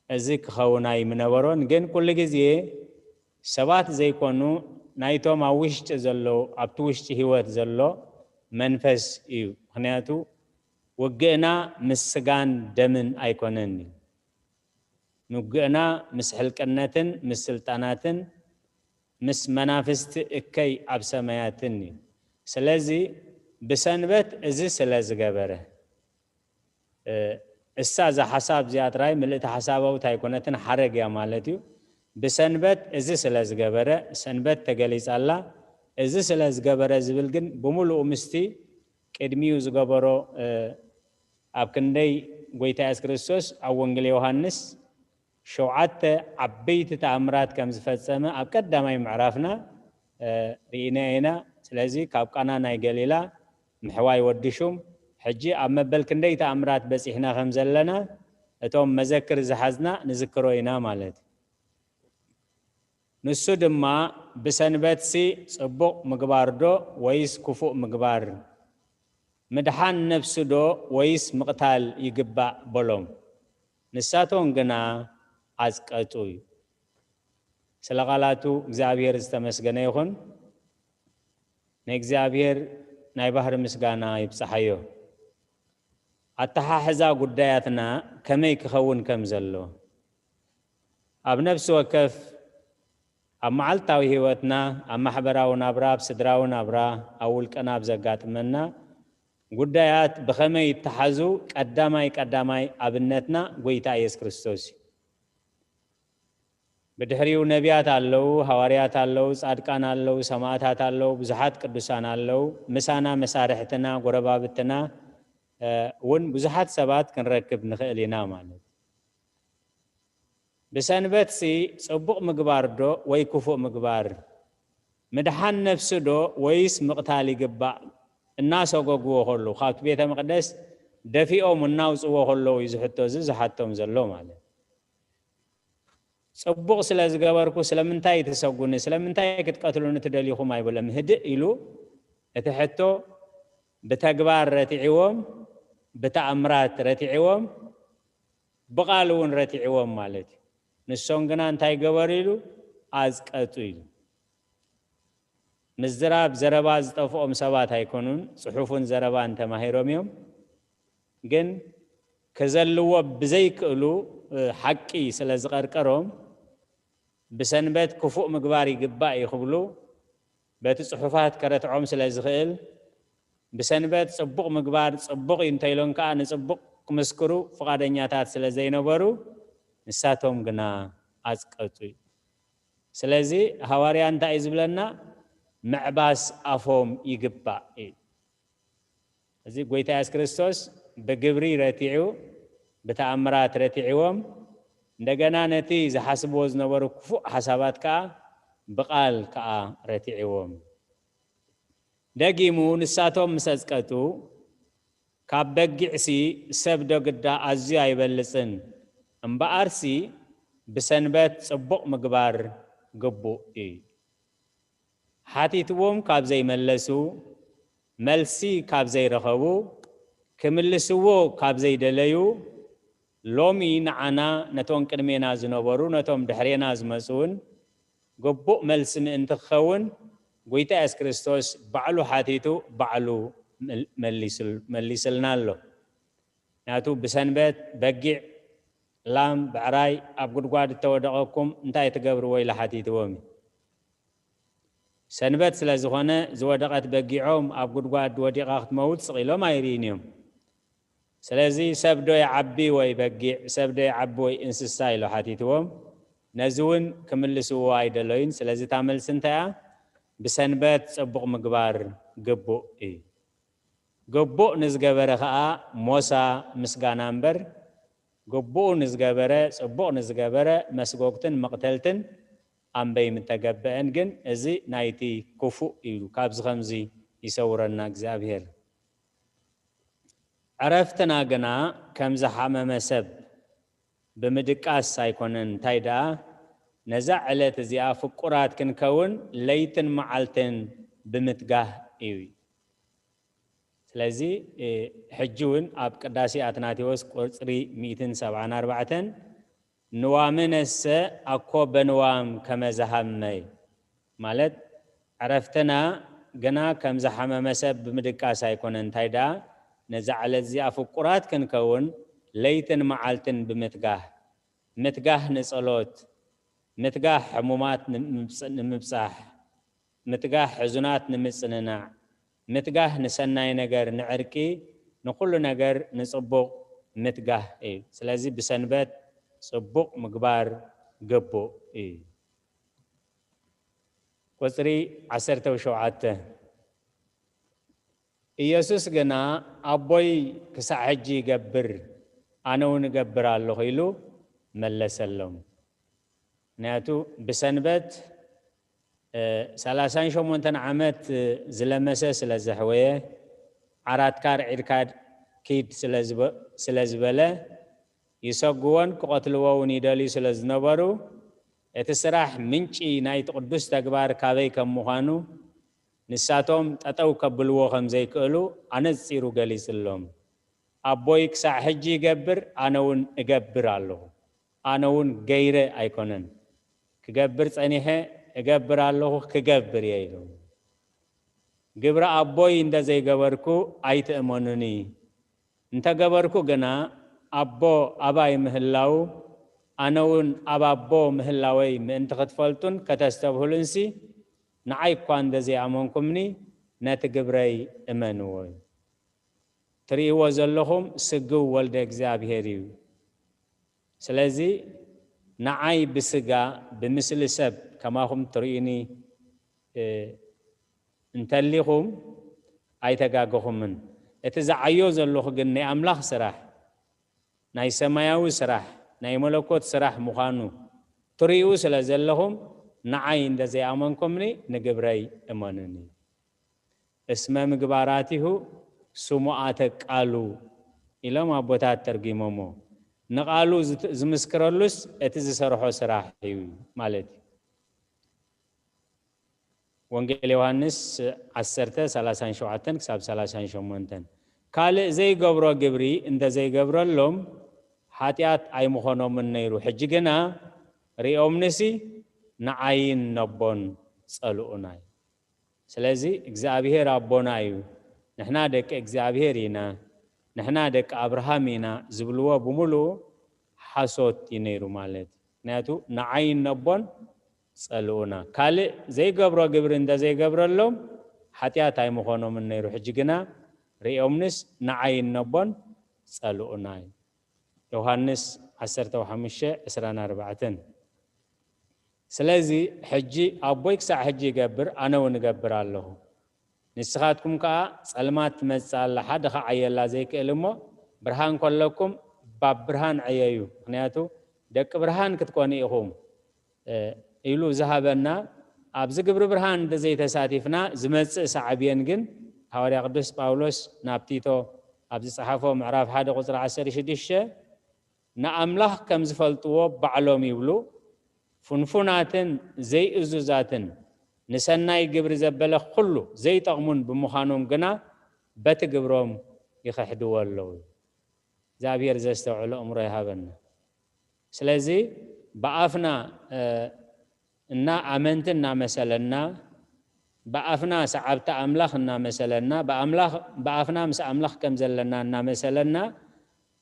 እዚ ክኸውን ኣይምነበሮን። ግን ኩሉ ግዜ ሰባት ዘይኮኑ ናይቶም ኣብ ውሽጢ ዘለዉ፣ ኣብቲ ውሽጢ ህይወት ዘሎ መንፈስ እዩ። ምኽንያቱ ውግእና ምስ ስጋን ደምን ኣይኮነን እዩ። ውግእና ምስ ሕልቅነትን ምስ ስልጣናትን ምስ መናፍስቲ እከይ ኣብ ሰማያትን እዩ። ስለዚ ብሰንበት እዚ ስለ ዝገበረ፣ እሳ እዛ ሓሳብ እዚኣ ጥራይ ምልእቲ ሓሳባዊት ኣይኮነትን፣ ሓረግ እያ ማለት እዩ። ብሰንበት እዚ ስለ ዝገበረ፣ ሰንበት ተገሊጻ ኣላ። እዚ ስለ ዝገበረ ዝብል ግን ብምሉኡ ምስቲ ቅድሚኡ ዝገበሮ፣ ኣብ ክንደይ ጎይታ የሱስ ክርስቶስ ኣብ ወንጌል ዮሃንስ ሸውዓተ ዓበይቲ ተኣምራት ከም ዝፈጸመ ኣብ ቀዳማይ ምዕራፍና ርኢና ኢና። ስለዚ ካብ ቃና ናይ ገሊላ ምሕዋይ ወዲ ሹም፣ ሕጂ ኣብ መበል ክንደይ ተኣምራት በጺሕና ከም ዘለና፣ እቶም መዘክር ዝሓዝና ንዝክሮ ኢና ማለት እዩ። ንሱ ድማ፣ "ብሰንበትሲ ጽቡቕ ምግባር ዶ ወይስ ክፉእ ምግባር? ምድሓን ነፍሲ ዶ ወይስ ምቕታል ይግባእ?" በሎም። ንሳቶም ግና ኣጽቀጡ እዩ። ስለ ቃላቱ እግዚኣብሔር ዝተመስገነ ይኹን። ንእግዚኣብሔር ናይ ባህሪ ምስጋና ይብጽሓዮ። ኣተሓሕዛ ጉዳያትና ከመይ ክኸውን ከም ዘሎ፣ ኣብ ነፍሲ ወከፍ፣ ኣብ መዓልታዊ ህይወትና፣ ኣብ ማሕበራዊ ናብራ፣ ኣብ ስድራዊ ናብራ፣ ኣብ ውልቀና ኣብ ዘጋጥመና ጉዳያት ብኸመይ ይተሓዙ? ቀዳማይ ቀዳማይ ኣብነትና ጎይታ ኢየሱስ ክርስቶስ እዩ። ብድሕሪኡ ነቢያት ኣለዉ፣ ሃዋርያት ኣለዉ፣ ጻድቃን ኣለዉ፣ ሰማእታት ኣለዉ፣ ብዙሓት ቅዱሳን ኣለዉ። ምሳና መሳርሕትና፣ ጎረባብትና፣ እ፣ እውን ብዙሓት ሰባት ክንረክብ ንኽእል ኢና ማለት። ብሰንበትሲ ጽቡቕ ምግባር ዶ ወይ ክፉእ ምግባር? ምድሓን ነፍሲ ዶ ወይስ ምቕታል ይግባእ? እናሰጎግዎ ከሉ፣ ካብቲ ቤተ መቕደስ ደፊኦም እናውጽዎ ከለዉ እዩ ዝሕቶ፣ እዚ ዝሓቶም ዘሎ ማለት። ጽቡቕ ስለ ዝገበርኩ ስለምንታይ ትሰጉኒ? ስለምንታይ ክትቀትሉኒ ትደልዩኹም? ኣይበሎም። ህድእ ኢሉ እቲ ሕቶ ብተግባር ረቲዕዎም፣ ብተኣምራት ረቲዕዎም፣ ብቓል እውን ረቲዕዎም ማለት እዩ። ንሶም ግና እንታይ ገበሩ ኢሉ? ኣዝቀጡ ኢሉ። ምዝራብ ዘረባ ዝጠፍኦም ሰባት ኣይኮኑን፣ ጽሑፍን ዘረባን ተማሂሮም እዮም። ግን ከዘልዎ ብዘይክእሉ፣ እ፣ ሓቂ ስለ ዝቐርቀሮም፣ ብሰንበት ክፉእ ምግባር ይግባእ እዩ ክብሉ፣ በቲ ጽሑፋት ከረትዖም ስለ ዝኽእል፣ ብሰንበት ጽቡቕ ምግባር ጽቡቕ እዩ እንተኢሎም ከኣ ንጽቡቕ ክምስክሩ ፍቓደኛታት ስለ ዘይነበሩ፣ ንሳቶም ግና ኣጽቀጡ እዩ። ስለዚ ሃዋርያ እንታይ እዩ ዝብለና? ምዕባስ ኣፎም ይግባእ እዩ። እዚ ጎይታ የሱስ ክርስቶስ ብግብሪ ረቲዑ፣ ብተኣምራት ረቲዕዎም፣ እንደገና ነቲ ዝሓስብዎ ዝነበሩ ክፉእ ሓሳባት ከኣ ብቓል ከኣ ረቲዕዎም። ደጊሙ ንሳቶም ምስ ኣጽቀጡ፣ ካብ በጊዕሲ ሰብ ዶ ግዳ ኣዝዩ ኣይበልጽን? እምበኣርሲ ብሰንበት ጽቡቕ ምግባር ግቡእ እዩ። ሓቲትዎም ካብ ዘይመለሱ፣ መልሲ ካብ ዘይረኸቡ፣ ክምልስዎ ካብ ዘይደለዩ፣ ሎሚ ንዓና፣ ነቶም ቅድሜና ዝነበሩ፣ ነቶም ድሕሬና ዝመጹ እውን ግቡእ መልሲ ምእንቲ ክኸውን፣ ጎይታ የሱስ ክርስቶስ ባዕሉ ሓቲቱ፣ ባዕሉ መል-፣ መሊስል-፣ መሊስልና ኣሎ። ምክንያቱ ብሰንበት በጊዕ ላም፣ ብዕራይ ኣብ ጉድጓድ እተወደቐኩም እንታይ ትገብርዎ? ኢሉ ሓቲትዎም እዩ። ሰንበት ስለ ዝኾነ ዝወደቐት በጊዖም ኣብ ጉድጓድ ወዲቓ ክትመውት ስቕ ኢሎም ኣይርእይን እዮም። ስለዚ ሰብ ዶ ይዓቢ ወይ በጊዕ፣ ሰብ ዶ ይዓቢ ወይ እንስሳ? ኢሉ ሓቲትዎም። ነዚ እውን ክምልስዎ ኣይደለዩን። ስለዚ እታ መልሲ እንታይ እያ? ብሰንበት ጽቡቕ ምግባር ግቡእ እዩ። ግቡእ ንዝገበረ ኸኣ ሞሳ ምስጋና እምበር፣ ግቡእ ንዝገበረ፣ ጽቡቕ ንዝገበረ መስጎግትን መቕተልትን ኣምበይ ምተገበአን። ግን እዚ ናይቲ ክፉእ እዩ። ካብዚ ከምዚ ይሰውረና እግዚኣብሔር። ዕረፍትና ግና ከም ዝሓመመ ሰብ ብምድቃስ ኣይኮነን። እንታይ ደኣ፣ ነዛ ዕለት እዚኣ ፍቁራት ክንከውን ለይትን መዓልትን ብምትጋህ እዩ። ስለዚ፣ እ፣ ሕጂ እውን ኣብ ቅዳሴ ኣትናቴዎስ ቁጽሪ ሚእትን ሰብዓን ኣርባዕተን፣ ንዋምነሰ ኣኮ በንዋም ከመ ዘሃመ፣ ማለት ዕረፍትና ግና ከም ዝሓመመ ሰብ ብምድቃስ ኣይኮነን። እንታይ ደኣ፣ ነዛ ዕለት እዚኣ ፍቁራት ክንከውን ለይትን መዓልትን ብምትጋህ፣ ምትጋህ ንጸሎት፣ ምትጋህ ሕሙማት ንምብጽ-፣ ንምብጻሕ፣ ምትጋህ ሕዙናት ንምጽንናዕ፣ ምትጋህ ንሰናይ ነገር፣ ንዕርቂ፣ ንኹሉ ነገር ንጽቡቕ ምትጋህ እዩ። ስለዚ ብሰንበት ጽቡቕ ምግባር ግቡእ እዩ። ቁጽሪ ዓሰርተ ሸውዓተ፣ ኢየሱስ ግና ኣቦይ ክሳዕ ሕጂ ይገብር፣ ኣነ እውን እገብር ኣለኹ ኢሉ መለሰሎም። ምክንያቱ ብሰንበት፣ እ፣ ሰላሳን ሸሞንተን ዓመት ዝለመሰ ስለ ዘሕወየ፣ ዓራትካ ኣርዒድካ ኪድ ስለ ዝበ-፣ ስለ ዝበለ፣ ይሰጉዎን ክቐትልዎ እውን ይደልዩ ስለ ዝነበሩ፣ እቲ ስራሕ ምንጪ ናይቲ ቅዱስ ተግባር ካበይ ከም ምዃኑ፣ ንሳቶም ጠጠው ከብልዎ ከም ዘይክእሉ ኣነጺሩ ገሊጽሎም። ኣቦይ ክሳዕ ሕጂ ይገብር፣ ኣነ እውን እገብር ኣለኹ። ኣነ እውን ገይረ ኣይኮነን። ክገብር ጸኒሐ፣ እገብር ኣለኹ፣ ክገብር እየ ኢሉ። ግብሪ ኣቦይ እንተ ዘይገበርኩ ኣይትእመኑኒ። እንተ ገበርኩ ግና ኣቦ ኣባይ ምህላው፣ ኣነ እውን ኣብ ኣቦ ምህላወይ ምእንቲ ክትፈልጡን ከተስተብህሉንሲ፣ ንዓይ እኳ እንተ ዘይኣመንኩምኒ፣ ነቲ ግብረይ እመንዎ። ትርእይዎ ዘለኹም ስግው ወልደ እግዚኣብሔር እዩ። ስለዚ ንዓይ ብስጋ፣ ብምስሊ ሰብ ከማኹም ትርእዩኒ፣ እ፣ እንተሊኹም ኣይተጋገኹምን። እቲ ዝዓዮ ዘለኹ ግን ናይ ኣምላኽ ስራሕ፣ ናይ ሰማያዊ ስራሕ፣ ናይ መለኮት ስራሕ ምዃኑ ትርእዩ ስለ ዘለኹም፣ ንዓይ እንተ ዘይኣመንኩምኒ፣ ንግብረይ እመኑኒ። እስመ ምግባራቲሁ ስሙኣተ ቃሉ ኢሎም ኣቦታት ተርጒሞሞ። ንቓሉ ዝት-፣ ዝምስክረሉስ እቲ ዝሰርሖ ስራሕ እዩ ማለት እዩ። ወንጌል ዮሃንስ ዓሰርተ፣ ሰላሳን ሸውዓተን ክሳብ ሰላሳን ሸሞንተን። ካልእ ዘይገብሮ ግብሪ እንተ ዘይገብረሎም፣ ሓጢኣት ኣይምኾኖምን ነይሩ። ሕጂ ግና ሪኦምንሲ፣ ንዓይን ነቦን ጸልኡና እዩ። ስለዚ እግዚኣብሔር ኣቦና እዩ፣ ንሕና ደቂ እግዚኣብሔር ኢና፣ ንሕና ደቂ ኣብርሃም ኢና ዝብልዎ ብምሉኡ ሓሶት እዩ ነይሩ ማለት እዩ። ምክንያቱ ንዓይን ነቦን ጸልኡና። ካልእ ዘይገብሮ ግብሪ እንተ ዘይገብረሎም፣ ሓጢኣት ኣይምኾኖምን ነይሩ። ሕጂ ግና ሪኦምንስ ንዓይን ነቦን ጸልኡና እዩ። ዮሃንስ ዓሰርተ ሓሙሽተ ዕስራን ኣርባዕተን። ስለዚ ሕጂ ኣቦይ ክሳዕ ሕጂ ይገብር፣ ኣነ እውን እገብር ኣለኹ። ንስኻትኩም ከኣ ጸልማት ትመጽእ ኣላ፣ ሓደ ኸዓ ዕየላ ዘይክእል እሞ፣ ብርሃን ከለኩም ባብ ብርሃን ዕየዩ፣ ምኽንያቱ ደቂ ብርሃን ክትኮኑ ኢኹም፣ እ፣ ኢሉ ዝሃበና፣ ኣብዚ ግብሪ ብርሃን እንተዘይተሳቲፍና፣ ዝመጽእ ሳዕቤን ግን፣ ሃዋርያ ቅዱስ ጳውሎስ ናብ ቲቶ ኣብ ዝጸሓፎ ምዕራፍ ሓደ ቁጽሪ ዓሰርተ ሽዱሽተ፣ ንኣምላኽ ከም ዝፈልጥዎ ባዕሎም ይብሉ፣ ፍንፉናትን ዘይእዙዛትን፣ ንሰናይ ግብሪ ዘበለ ኩሉ ዘይጠቕሙን ብምዃኖም ግና፣ በቲ ግብሮም ይኽሕድዎ ኣለዉ። እግዚኣብሔር ዘስተውዕሎ ኣእምሮ ይሃበና። ስለዚ ብኣፍና፣ እ፣ እና ኣመንቲ እናመሰለና፣ ብኣፍና ሰዓብቲ ኣምላኽ እናመሰለና፣ ብኣምላኽ፣ ብኣፍና ምስ ኣምላኽ ከም ዘለና እናመሰለና፣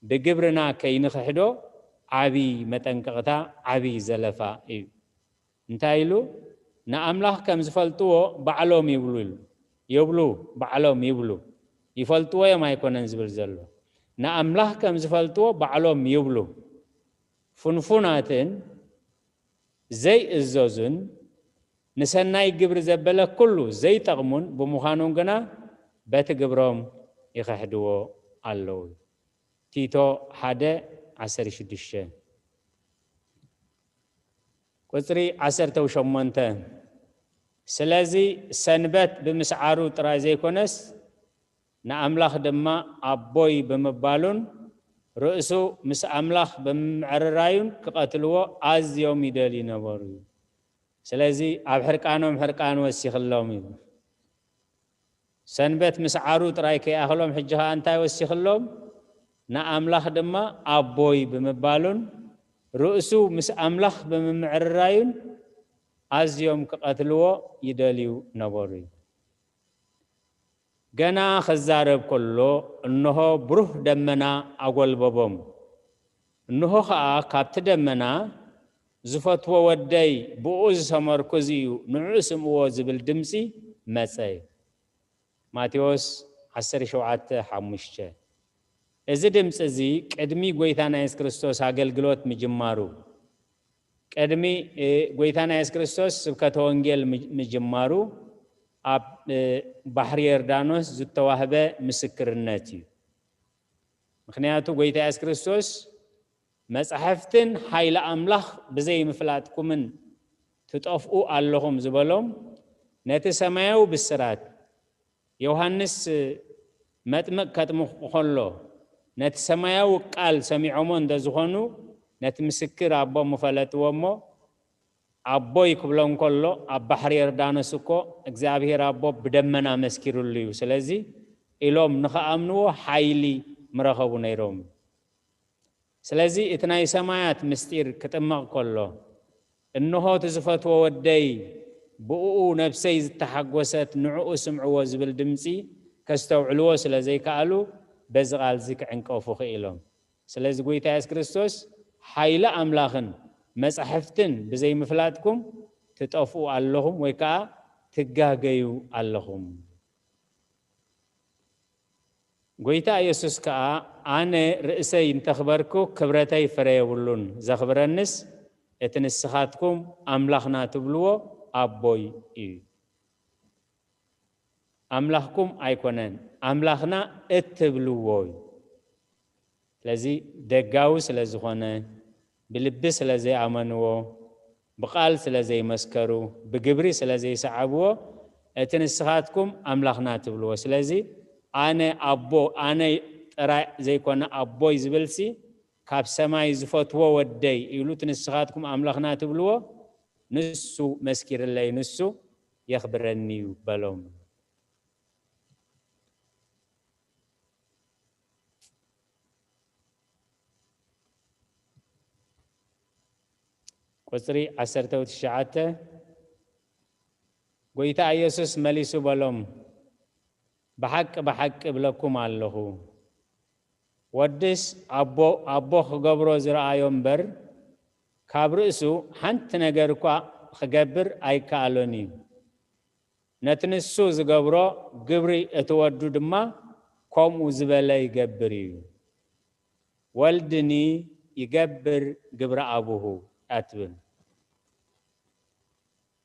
ብግብርና ከይንኽሕዶ ዓቢ መጠንቀቕታ፣ ዓቢ ዘለፋ እዩ። እንታይ ኢሉ? ንኣምላኽ ከም ዝፈልጥዎ ባዕሎም ይብሉ ኢሉ። ይብሉ፣ ባዕሎም ይብሉ። ይፈልጥዎ እዮም ኣይኮነን ዝብል ዘሎ። ንኣምላኽ ከም ዝፈልጥዎ ባዕሎም ይብሉ። ፍንፉናትን ዘይእዘዙን ንሰናይ ግብሪ ዘበለ ኩሉ ዘይጠቕሙን ብምዃኖም ግና በቲ ግብሮም ይኸሕድዎ ኣለዉ። ቲቶ ሓደ ዓሰርተ ሽዱሽተ ቁጽሪ ዓሰርተ ሸሞንተ። ስለዚ ሰንበት ብምስዓሩ ጥራይ ዘይኮነስ ንኣምላኽ ድማ ኣቦይ ብምባሉን ርእሱ ምስ ኣምላኽ ብምምዕርራዩን ክቐትልዎ ኣዝዮም ይደልዩ ነበሩ። ስለዚ ኣብ ሕርቃኖም ሕርቃን ወሲኽሎም እዩ። ሰንበት ምስዓሩ ጥራይ ከይኣኽሎም ሕጂ ኸኣ እንታይ ወሲኽሎም? ንኣምላኽ ድማ ኣቦይ ብምባሉን ርእሱ ምስ ኣምላኽ ብምምዕርራዩን ኣዝዮም ክቐትልዎ ይደልዩ ነበሩ። ገና ክዛረብ ከሎ እንሆ ብሩህ ደመና ኣጎልበቦም። እንሆ ኸኣ ካብቲ ደመና ዝፈትዎ ወደይ ብኡ ዝተመርኩዝ እዩ፣ ንዕኡ ስምዕዎ ዝብል ድምፂ መጸ። ማቴዎስ ዓሰርተ ሸውዓተ ሓሙሽተ። እዚ ድምፂ እዚ ቅድሚ ጎይታና የሱስ ክርስቶስ ኣገልግሎት ምጅማሩ፣ ቅድሚ ጎይታና የሱስ ክርስቶስ ስብከተ ወንጌል ምጅማሩ ኣብ ባሕሪ ዮርዳኖስ ዝተዋህበ ምስክርነት እዩ። ምኽንያቱ ጎይታ የሱስ ክርስቶስ መጻሕፍትን ሓይሊ ኣምላኽ ብዘይምፍላጥኩምን ትጠፍኡ ኣለኹም ዝበሎም ነቲ ሰማያዊ ብስራት ዮሃንስ መጥምቕ ከጥምቕ ከሎ ነቲ ሰማያዊ ቃል ሰሚዖሞ እንተዝኾኑ ነቲ ምስክር ኣቦ ምፈለጥዎ እሞ ኣቦይ ክብሎም ከሎ ኣብ ባሕሪ ዮርዳኖስ እኮ እግዚኣብሔር ኣቦ ብደመና መስኪሩሉ እዩ። ስለዚ ኢሎም ንኸኣምንዎ ሓይሊ ምረኸቡ ነይሮም። ስለዚ እቲ ናይ ሰማያት ምስጢር ክጥመቕ ከሎ እንሆ እቲ ዝፈትዎ ወደይ ብእኡ ነብሰይ ዝተሓጎሰት ንዕኡ ስምዕዎ ዝብል ድምፂ ከስተውዕልዎ ስለ ዘይከኣሉ በዚ ቃል እዚ ክዕንቀፉ ክኢሎም። ስለዚ ጎይታ የሱስ ክርስቶስ ሓይሊ ኣምላኽን መጻሕፍትን ብዘይምፍላጥኩም ትጠፍኡ ኣለኹም ወይ ከዓ ትጋገዩ ኣለኹም። ጎይታ ኢየሱስ ከኣ ኣነ ርእሰይ እንተኽበርኩ ክብረተይ ፍረ የብሉን፣ ዘኽብረንስ እቲ ንስኻትኩም ኣምላኽና ትብልዎ ኣቦይ እዩ። ኣምላኽኩም ኣይኮነን፣ ኣምላኽና እትብልዎ እዩ። ስለዚ ደጋዊ ስለ ዝኾነ፣ ብልቢ ስለ ዘይኣመንዎ፣ ብቓል ስለ ዘይመስከሩ፣ ብግብሪ ስለ ዘይሰዓብዎ፣ እቲ ንስኻትኩም ኣምላኽና ትብልዎ። ስለዚ ኣነ ኣቦ፣ ኣነ ጥራይ ዘይኮነ ኣቦይ ዝብልሲ ካብ ሰማይ ዝፈትዎ ወደይ ኢሉ እቲ ንስኻትኩም ኣምላኽና ትብልዎ ንሱ መስኪርለይ፣ ንሱ የኽብረኒ እዩ በሎም። ቁጽሪ ዓሰርተ ትሽዓተ። ጎይታ ኢየሱስ መሊሱ በሎም፣ ብሓቂ ብሓቂ እብለኩም ኣለኹ፣ ወድስ ኣቦ ኣቦ ክገብሮ ዝረኣዮ እምበር ካብ ርእሱ ሓንቲ ነገር እኳ ክገብር ኣይከኣሎን እዩ። ነቲ ንሱ ዝገብሮ ግብሪ እቲ ወዱ ድማ ከምኡ ዝበለ ይገብር እዩ። ወልድኒ ይገብር ግብረ ኣቡሁ እያ ትብል።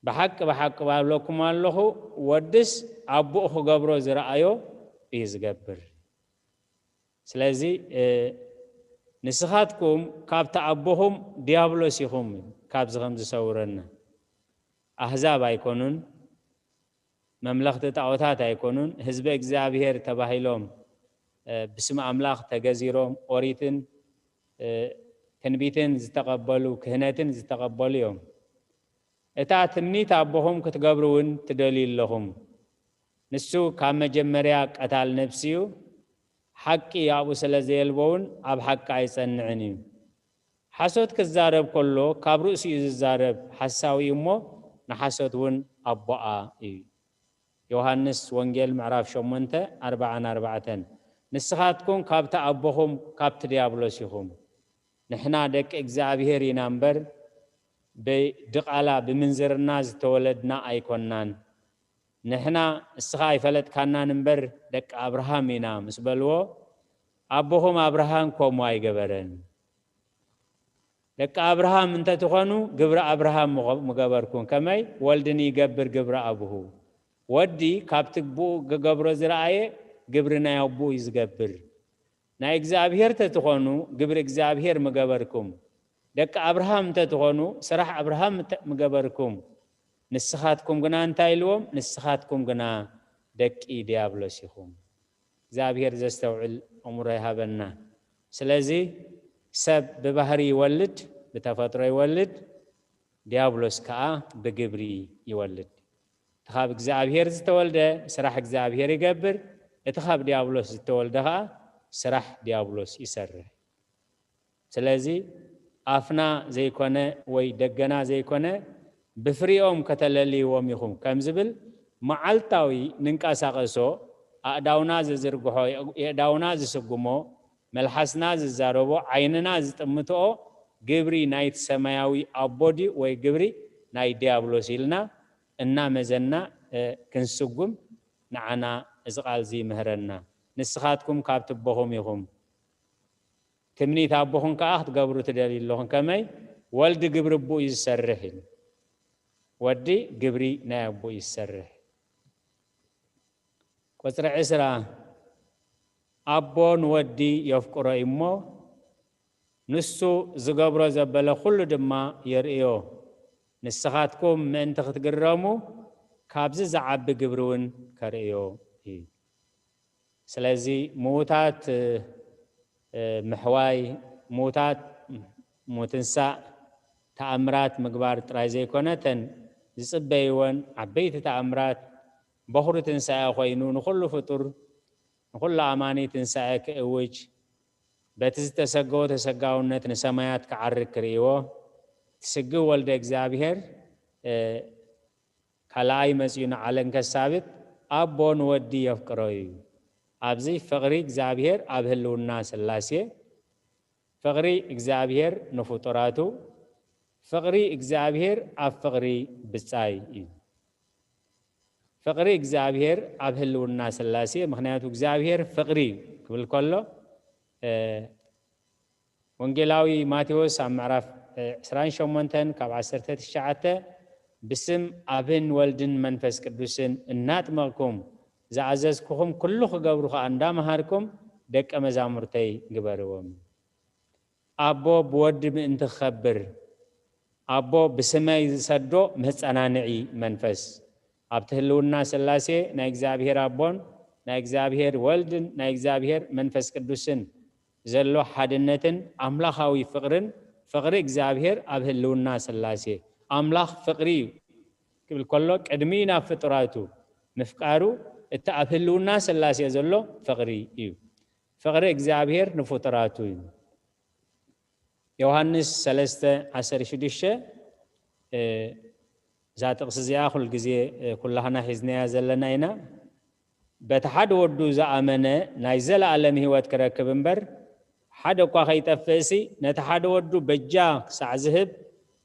ብሓቂ ብሓቂ እብለኩም ኣለኹ፣ ወድስ ኣቦኡ ክገብሮ ዝረኣዮ እዩ ዝገብር። ስለዚ ንስኻትኩም ካብቲ ኣቦኹም ዲያብሎስ ኢኹም፣ ካብዚ ከም ዝሰውረና። ኣህዛብ ኣይኮኑን፣ መምለኽቲ ጣዖታት ኣይኮኑን፣ ህዝቢ እግዚኣብሔር ተባሂሎም ብስም ኣምላኽ ተገዚሮም ኦሪትን ትንቢትን ዝተቐበሉ ክህነትን ዝተቐበሉ እዮም። እታ ትምኒት ኣቦኹም ክትገብሩ እውን ትደልዩ ኣለኹም። ንሱ ካብ መጀመርያ ቀታል ነፍሲ እዩ፣ ሓቂ ኣብኡ ስለ ዘየልቦ እውን ኣብ ሓቂ ኣይጸንዕን እዩ። ሓሶት ክዛረብ ከሎ ካብ ርእሱ እዩ ዝዛረብ፣ ሓሳዊ እዩ እሞ ንሓሶት እውን ኣቦኣ እዩ። ዮሃንስ ወንጌል ምዕራፍ ሸሞንተ ኣርብዓን ኣርባዕተን። ንስኻትኩም ካብቲ ኣቦኹም ካብቲ ዲያብሎስ ኢኹም። ንሕና ደቂ እግዚኣብሔር ኢና እምበር፣ ብድቓላ ብምንዝርና ዝተወለድና ኣይኮናን። ንሕና እስኻ ኣይፈለጥካናን እምበር፣ ደቂ ኣብርሃም ኢና ምስ በልዎ፣ ኣቦኹም ኣብርሃም ከምኡ ኣይገበረን። ደቂ ኣብርሃም እንተትኾኑ፣ ግብሪ ኣብርሃም ምገ-፣ ምገበርኩም። ከመይ? ወልድን ይገብር ግብሪ ኣብሁ። ወዲ ካብቲ ብኡ ክገብሮ ዝረኣየ፣ ግብሪ ናይ ኣቦኡ እዩ ዝገብር። ናይ እግዚኣብሔር ተትኾኑ፣ ግብሪ እግዚኣብሔር ምገበርኩም። ደቂ ኣብርሃም እንተትኾኑ፣ ስራሕ ኣብርሃም ምተ-፣ ምገበርኩም። ንስኻትኩም ግና እንታይ ኢልዎም? ንስኻትኩም ግና ደቂ ዲያብሎስ ኢኹም። እግዚኣብሔር ዘስተውዕል ኣእምሮ ይሃበና። ስለዚ ሰብ ብባህሪ ይወልድ፣ ብተፈጥሮ ይወልድ፣ ዲያብሎስ ከኣ ብግብሪ ይወልድ። እቲ ካብ እግዚኣብሔር ዝተወልደ ስራሕ እግዚኣብሔር ይገብር፣ እቲ ካብ ዲያብሎስ ዝተወልደ ከኣ ስራሕ ዲያብሎስ ይሰርሕ። ስለዚ ኣፍና ዘይኮነ ወይ ደገና ዘይኮነ ብፍሪኦም ከተለልይዎም ኢኹም ከም ዝብል መዓልታዊ ንንቀሳቐሶ፣ ኣእዳውና ዝዝርግሖ፣ የእዳውና ዝስጉሞ፣ መልሓስና ዝዛረቦ፣ ዓይንና ዝጥምትኦ ግብሪ ናይቲ ሰማያዊ ኣቦ ድዩ ወይ ግብሪ ናይ ዲያብሎስ ኢልና እናመዘና፣ እ፣ ክንስጉም ንዓና እዚ ቃል እዚ ይምህረና። ንስኻትኩም ካብ ትቦኹም ኢኹም። ትምኒት ኣቦኹም ከኣ ክትገብሩ ትደልዩ ኣለኹም። ከመይ? ወልድ ግብሪ ኣቦኡ እዩ ዝሰርሕ ኢሉ። ወዲ ግብሪ ናይ ኣቦኡ እዩ ዝሰርሕ። ቁጽሪ ዕስራ፣ ኣቦ ንወዲ የፍቅሮ እዩ እሞ፣ ንሱ ዝገብሮ ዘበለ ኩሉ ድማ የርእዮ። ንስኻትኩም ምእንቲ ክትግረሙ፣ ካብዚ ዝዓቢ ግብሪ እውን ከርእዮ እዩ። ስለዚ ምዉታት፣ እ፣ ምሕዋይ፣ ምዉታት ምትንሳእ፣ ተኣምራት ምግባር ጥራይ ዘይኮነ፣ እተን ዝጽበይወን ዓበይቲ ተኣምራት፣ በኹሪ ትንሳኤ ኮይኑ ንኹሉ ፍጡር፣ ንኹሉ ኣማኒ ትንሳኤ ክእውጅ፣ በቲ ዝተሰገወ ተሰጋውነት ንሰማያት ክዓርግ ክርእይዎ፣ እቲ ስግው ወልደ እግዚኣብሔር፣ እ፣ ካልኣይ መጺኡ ንዓለም ከሳብጥ ኣቦ ንወዲ የፍቅሮ እዩ። ኣብዚ ፍቕሪ እግዚኣብሔር ኣብ ህልውና ስላሴ፣ ፍቕሪ እግዚኣብሔር ንፍጡራቱ፣ ፍቕሪ እግዚኣብሔር ኣብ ፍቕሪ ብጻይ እዩ። ፍቕሪ እግዚኣብሔር ኣብ ህልውና ስላሴ፣ ምኽንያቱ እግዚኣብሔር ፍቕሪ እዩ ክብል ከሎ፣ እ፣ ወንጌላዊ ማቴዎስ ኣብ ምዕራፍ፣ እ፣ ዕስራን ሸሞንተን ካብ ዓሰርተ ትሽዓተ፣ "ብስም ኣብን ወልድን መንፈስ ቅዱስን እናጥመቕኩም፣ ዝኣዘዝኩኹም ኩሉ ክገብሩ ኸኣ እንዳመሃርኩም ደቀ መዛሙርተይ ግበርዎም። ኣቦ ብወዲ ምእንቲ ክኸብር፣ ኣቦ ብስመይ ዝሰዶ መጸናንዒ መንፈስ፣ ኣብቲ ህልውና ስላሴ ናይ እግዚኣብሔር ኣቦን ናይ እግዚኣብሔር ወልድን ናይ እግዚኣብሔር መንፈስ ቅዱስን ዘሎ ሓድነትን ኣምላኻዊ ፍቕርን፣ ፍቕሪ እግዚኣብሔር ኣብ ህልውና ስላሴ፣ ኣምላኽ ፍቕሪ እዩ ክብል ከሎ፣ ቅድሚ ናብ ፍጡራቱ ምፍቃሩ፣ እቲ ኣብ ህልውና ስላሴ ዘሎ ፍቕሪ እዩ። ፍቕሪ እግዚኣብሔር ንፍጡራቱ እዩ። ዮሃንስ ሰለስተ ዓሰርተ ሽዱሽተ፣ እ፣ እዛ ጥቕሲ እዚኣ ኩል ግዜ፣ እ፣ ኩላህና ሒዝናያ ዘለና ኢና። "በቲ ሓደ ወዱ ዝኣመነ ናይ ዘለኣለም ህይወት ክረክብ እምበር፣ ሓደ እኳ ከይጠፍእሲ፣ ነቲ ሓደ ወዱ በጃ ክሳዕ ዝህብ፣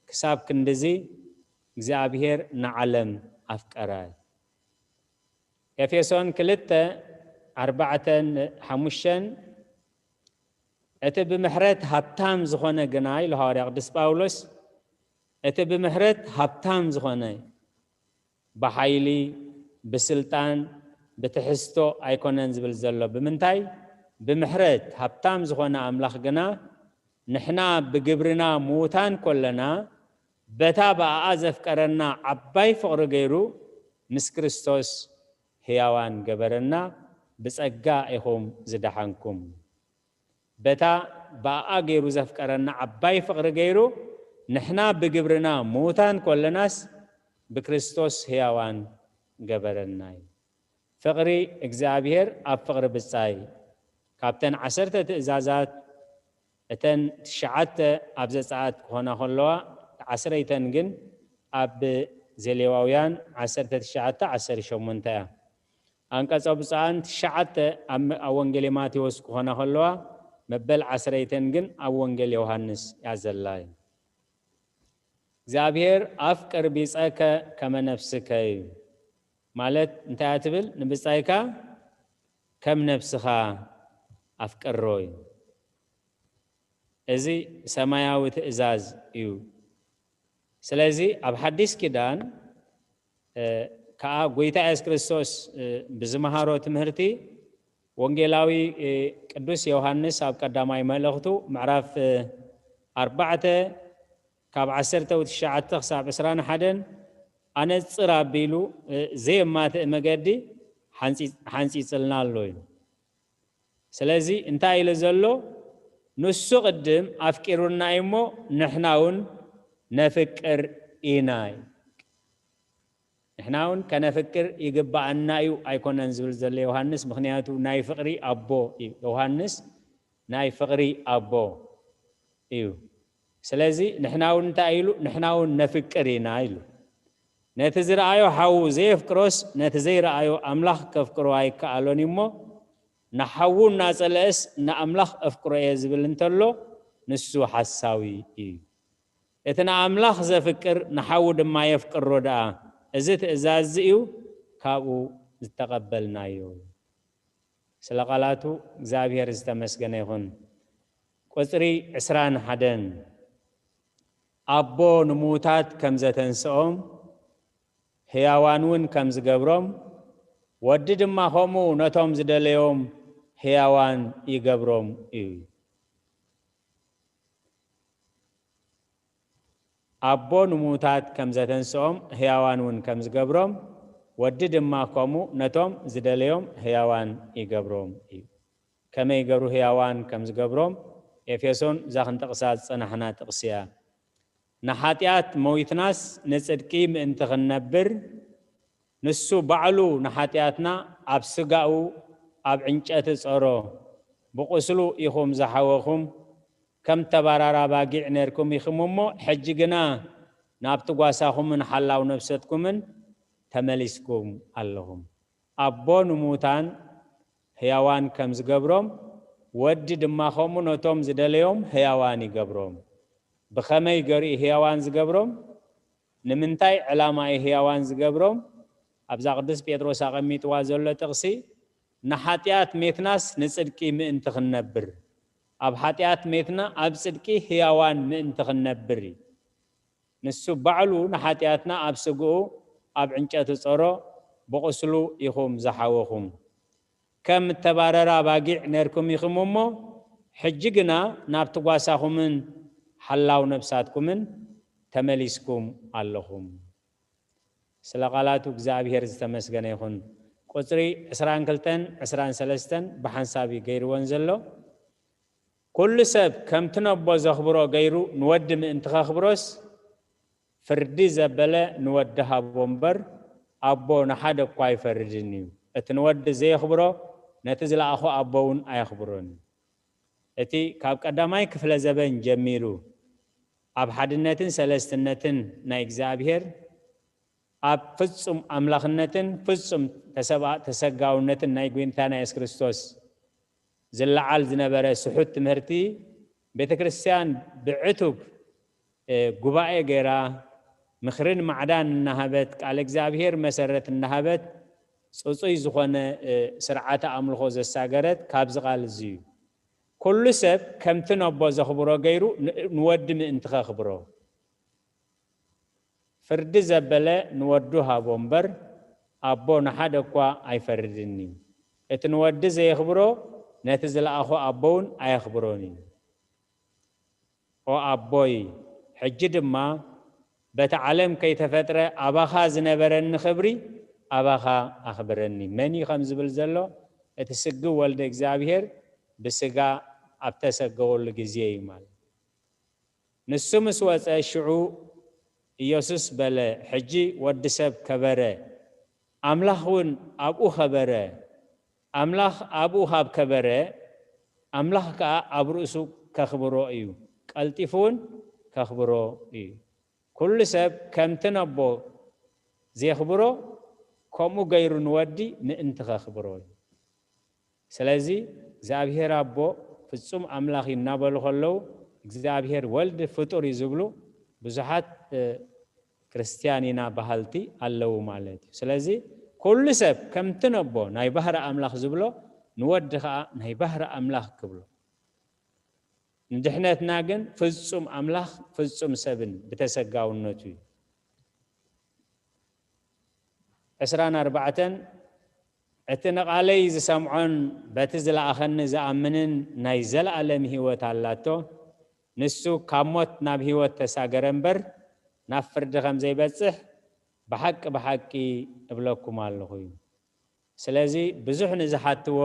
ክሳብ ክንድዚ እግዚኣብሔር ንዓለም ኣፍቀረ።" ኤፌሶን ክልተ፣ ኣርባዕተን ሓሙሽተን፣ "እቲ ብምሕረት ሃብታም ዝኾነ ግና" ኢሉ ሃዋርያ ቅዱስ ጳውሎስ፣ "እቲ ብምሕረት ሃብታም ዝኾነ ብሓይሊ፣ ብስልጣን፣ ብትሕዝቶ ኣይኮነን ዝብል ዘሎ። ብምንታይ? ብምሕረት ሃብታም ዝኾነ ኣምላኽ ግና ንሕና ብግብርና ምዉታን ኮለና፣ በታ ብኣኣ ዘፍቀረና ዓባይ ፍቕሪ ገይሩ ምስ ክርስቶስ ህያዋን ገበረና፣ ብጸጋ ኢኹም ዝደሓንኩም።" በታ ብኣኣ ገይሩ ዘፍቀረና ዓባይ ፍቕሪ ገይሩ፣ ንሕና ብግብርና ምዉታን ኮለናስ ብክርስቶስ ህያዋን ገበረና እዩ። ፍቕሪ እግዚኣብሔር ኣብ ፍቕሪ ብጻይ። ካብተን ዓሰርተ ትእዛዛት፣ እተን ትሽዓተ ኣብ ዘጸኣት ክኾና ከለዋ፣ ዓስረይተን ግን ኣብ ዘሌዋውያን ዓሰርተ ትሽዓተ ዓሰርተ ሸሞንተ እያ። ኣንቀጸ ብፁዓን ትሽዓተ ኣብ፣ ኣብ ወንጌል ማቴዎስ ክኾና ከለዋ፣ መበል ዓስረይተን ግን ኣብ ወንጌል ዮሃንስ እያ ዘላ እዩ። እግዚኣብሔር ኣፍቅር ቢጸከ ከመ ነፍስከ እዩ። ማለት እንታይ እያ ትብል? ንብጻይካ ከም ነፍስኻ ኣፍቅሮ እዩ። እዚ ሰማያዊ ትእዛዝ እዩ። ስለዚ ኣብ ሓዲስ ኪዳን፣ እ፣ ከኣ ጎይታ የሱስ ክርስቶስ፣ እ፣ ብዝመሃሮ ትምህርቲ ወንጌላዊ፣ እ፣ ቅዱስ ዮሃንስ ኣብ ቀዳማይ መልእኽቱ ምዕራፍ፣ እ፣ ኣርባዕተ ካብ ዓሰርተ ትሽዓተ ክሳብ ዕስራን ሓደን ኣነጽር ኣቢሉ፣ እ፣ ዘየማትእ መገዲ ሓንጺ-፣ ሓንጺጽልና ኣሎ እዩ። ስለዚ እንታይ ኢሉ ዘሎ? ንሱ ቅድም ኣፍቂሩና እዩ እሞ ንሕና እውን ነፍቅር ኢና። ንሕና እውን ከነፍቅር ይግባኣና እዩ ኣይኮነን ዝብል ዘሎ ዮሃንስ፣ ምኽንያቱ ናይ ፍቕሪ ኣቦ እዩ። ዮሃንስ ናይ ፍቕሪ ኣቦ እዩ። ስለዚ ንሕና እውን እንታይ ኢሉ? ንሕና እውን ነፍቅር ኢና ኢሉ። ነቲ ዝረኣዮ ሓዉ ዘየፍቅሮስ ነቲ ዘይረኣዮ ኣምላኽ ከፍቅሮ ኣይከኣሎን እዩ እሞ፣ ንሓዉ እናጸልአስ ንኣምላኽ ኣፍቅሮ እየ ዝብል እንተሎ፣ ንሱ ሓሳዊ እዩ። እቲ ንኣምላኽ ዘፍቅር ንሓዉ ድማ የፍቅሮ ደኣ። እዚ ትእዛዝ እዚ እዩ ካብኡ ዝተቐበልናዮ። ስለ ቃላቱ እግዚኣብሔር ዝተመስገነ ይኹን። ቁጽሪ ዕስራን ሓደን፣ ኣቦ ንምዉታት ከም ዘተንስኦም፣ ህያዋን እውን ከም ዝገብሮም፣ ወዲ ድማ ከምኡ ነቶም ዝደለዮም ህያዋን ይገብሮም እዩ። ኣቦ ንምዉታት ከም ዘተንስኦም፣ ህያዋን እውን ከም ዝገብሮም፣ ወዲ ድማ ከምኡ ነቶም ዝደለዮም ህያዋን ይገብሮም እዩ። ከመይ ገሩ ህያዋን ከም ዝገብሮም፣ ኤፌሶን እዛ ክንጠቕሳ ዝጸናሕና ጥቕሲ እያ። ንሓጢኣት ሞይትናስ ንጽድቂ ምእንቲ ክንነብር፣ ንሱ ባዕሉ ንሓጢኣትና ኣብ ስጋኡ ኣብ ዕንጨቲ ጸሮ፣ ብቁስሉ ኢኹም ዝሓወኹም፣ ከም ተባራራ ባጊዕ ነርኩም ኢኹም እሞ፣ ሕጂ ግና ናብቲ ጓሳኹምን ሓላው ነፍሰትኩምን ተመሊስኩም ኣለኹም። ኣቦ ንምዉታን ህያዋን ከም ዝገብሮም፣ ወዲ ድማ ከምኡ ነቶም ዝደለዮም ህያዋን ይገብሮም። ብኸመይ ገሩ ህያዋን ዝገብሮም? ንምንታይ ዕላማ እዩ ህያዋን ዝገብሮም? ኣብዛ ቅዱስ ጴጥሮስ ኣቐሚጥዋ ዘሎ ጥቕሲ፣ ንሓጢኣት ሜትናስ ንጽድቂ ምእንቲ ክንነብር፣ ኣብ ሓጢኣት ሜትና ኣብ ጽድቂ ህያዋን ምእንቲ ክንነብር እዩ። ንሱ ባዕሉ ንሓጢኣትና ኣብ ስግኡ ኣብ ዕንጨቲ ጸሮ፣ ብቁስሉ ኢኹም ዝሓወኹም። ከም እተባረራ ባጊዕ ነርኩም ኢኹም እሞ፣ ሕጂ ግና ናብቲ ጓሳኹምን ሓላው ነፍሳትኩምን ተመሊስኩም ኣለኹም። ስለ ቃላቱ እግዚኣብሔር ዝተመስገነ ይኹን። ቁጽሪ ዕስራን ክልተን ዕስራን ሰለስተን ብሓንሳብ እዩ ገይርወን ዘሎ። ኩሉ ሰብ ከምቲ ነቦ ዘኽብሮ ገይሩ ንወዲ ምእንቲ ኸኽብሮስ፣ ፍርዲ ዘበለ ንወዲ ሃቦ እምበር፣ ኣቦ ንሓደ እኳ ኣይፈርድን እዩ። እቲ ንወዲ ዘየኽብሮ፣ ነቲ ዝለኣኾ ኣቦ እውን ኣየኽብሮን እዩ። እቲ ካብ ቀዳማይ ክፍለ ዘበን ጀሚሩ ኣብ ሓድነትን ሰለስትነትን ናይ እግዚኣብሔር፣ ኣብ ፍጹም ኣምላኽነትን ፍጹም ተሰብኣ-፣ ተሰጋውነትን ናይ ጐይታና የሱስ ክርስቶስ ዝለዓል ዝነበረ ስሑት ትምህርቲ፣ ቤተ ክርስቲያን ብዕቱብ፣ እ፣ ጉባኤ ገይራ፣ ምኽርን ማዕዳን እናሃበት፣ ቃል እግዚኣብሔር መሰረት እናሃበት፣ ጽጹይ ዝኾነ፣ እ፣ ስርዓተ ኣምልኾ ዘሳገረት ካብዚ ቃል እዚ እዩ። ኩሉ ሰብ ከምቲ ነቦ ዘኽብሮ ገይሩ ን-፣ ንወዲ ምእንቲ ኸኽብሮ። ፍርዲ ዘበለ ንወዱ ሃቦ እምበር፣ ኣቦ ንሓደ እኳ ኣይፈርድን እዩ። እቲ ንወዲ ዘየኽብሮ፣ ነቲ ዝለኣኾ ኣቦ እውን ኣየኽብሮን እዩ። ኦ ኣቦይ፣ ሕጂ ድማ በቲ ዓለም ከይተፈጥረ ኣባኻ ዝነበረኒ ክብሪ ኣባኻ ኣኽብረኒ። መን እዩ ከም ዝብል ዘሎ? እቲ ስግው ወልደ እግዚኣብሔር ብስጋ ኣብ ተሰገወሉ ግዜ እዩ ማለት። ንሱ ምስ ወጸ፣ ሽዑ ኢየሱስ በለ፣ ሕጂ ወዲ ሰብ ከበረ፣ ኣምላኽ እውን ኣብኡ ኸበረ። ኣምላኽ ኣብኡ ኻብ ከበረ፣ ኣምላኽ ከኣ ኣብ ርእሱ ከኽብሮ እዩ፣ ቀልጢፉ እውን ከኽብሮ እዩ። ኩሉ ሰብ ከምቲ ነቦ ዜኽብሮ፣ ከምኡ ገይሩ ንወዲ ምእንቲ ኸኽብሮ እዩ። ስለዚ እግዚኣብሔር ኣቦ ፍጹም ኣምላኽ እዩ እናበሉ ከለዉ እግዚኣብሔር ወልድ ፍጡር እዩ ዝብሉ ብዙሓት ክርስትያን ኢና በሃልቲ ኣለዉ ማለት እዩ። ስለዚ ኩሉ ሰብ ከምቲ ነቦ ናይ ባህሪ ኣምላኽ ዝብሎ ንወዲ ኸዓ ናይ ባህሪ ኣምላኽ ክብሎ። ንድሕነትና ግን ፍጹም ኣምላኽ ፍጹም ሰብን ብተሰጋውነቱ እዩ። ዕስራን ኣርባዕተን እቲ ንቓለይ ዝሰምዖን በቲ ዝለኣኸኒ ዝኣምንን ናይ ዘለኣለም ህይወት ኣላቶ። ንሱ ካብ ሞት ናብ ህይወት ተሳገረ እምበር ናብ ፍርዲ ከም ዘይበጽሕ ብሓቂ ብሓቂ እብለኩም ኣለኹ እዩ። ስለዚ ብዙሕ ንዝሓትዎ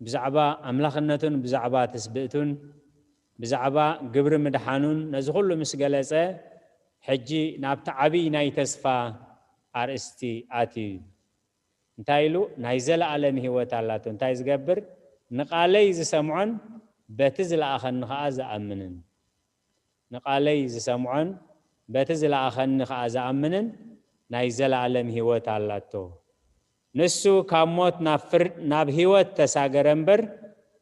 ብዛዕባ ኣምላኽነቱን ብዛዕባ ትስብእቱን ብዛዕባ ግብሪ ምድሓኑን ነዚ ኩሉ ምስ ገለጸ ሕጂ ናብቲ ዓብይ ናይ ተስፋ ኣርእስቲ ኣትዩ እዩ። እንታይ ኢሉ? ናይ ዘለኣለም ህይወት ኣላቶ። እንታይ ዝገብር? ንቓለይ ዝሰምዖን በቲ ዝለኣኸኒ ኸዓ ዝኣምንን። ንቓለይ ዝሰምዖን በቲ ዝለኣኸኒ ኸዓ ዝኣምንን ናይ ዘለኣለም ህይወት ኣላቶ። ንሱ ካብ ሞት ናብ ፍር ናብ ህይወት ተሳገረ እምበር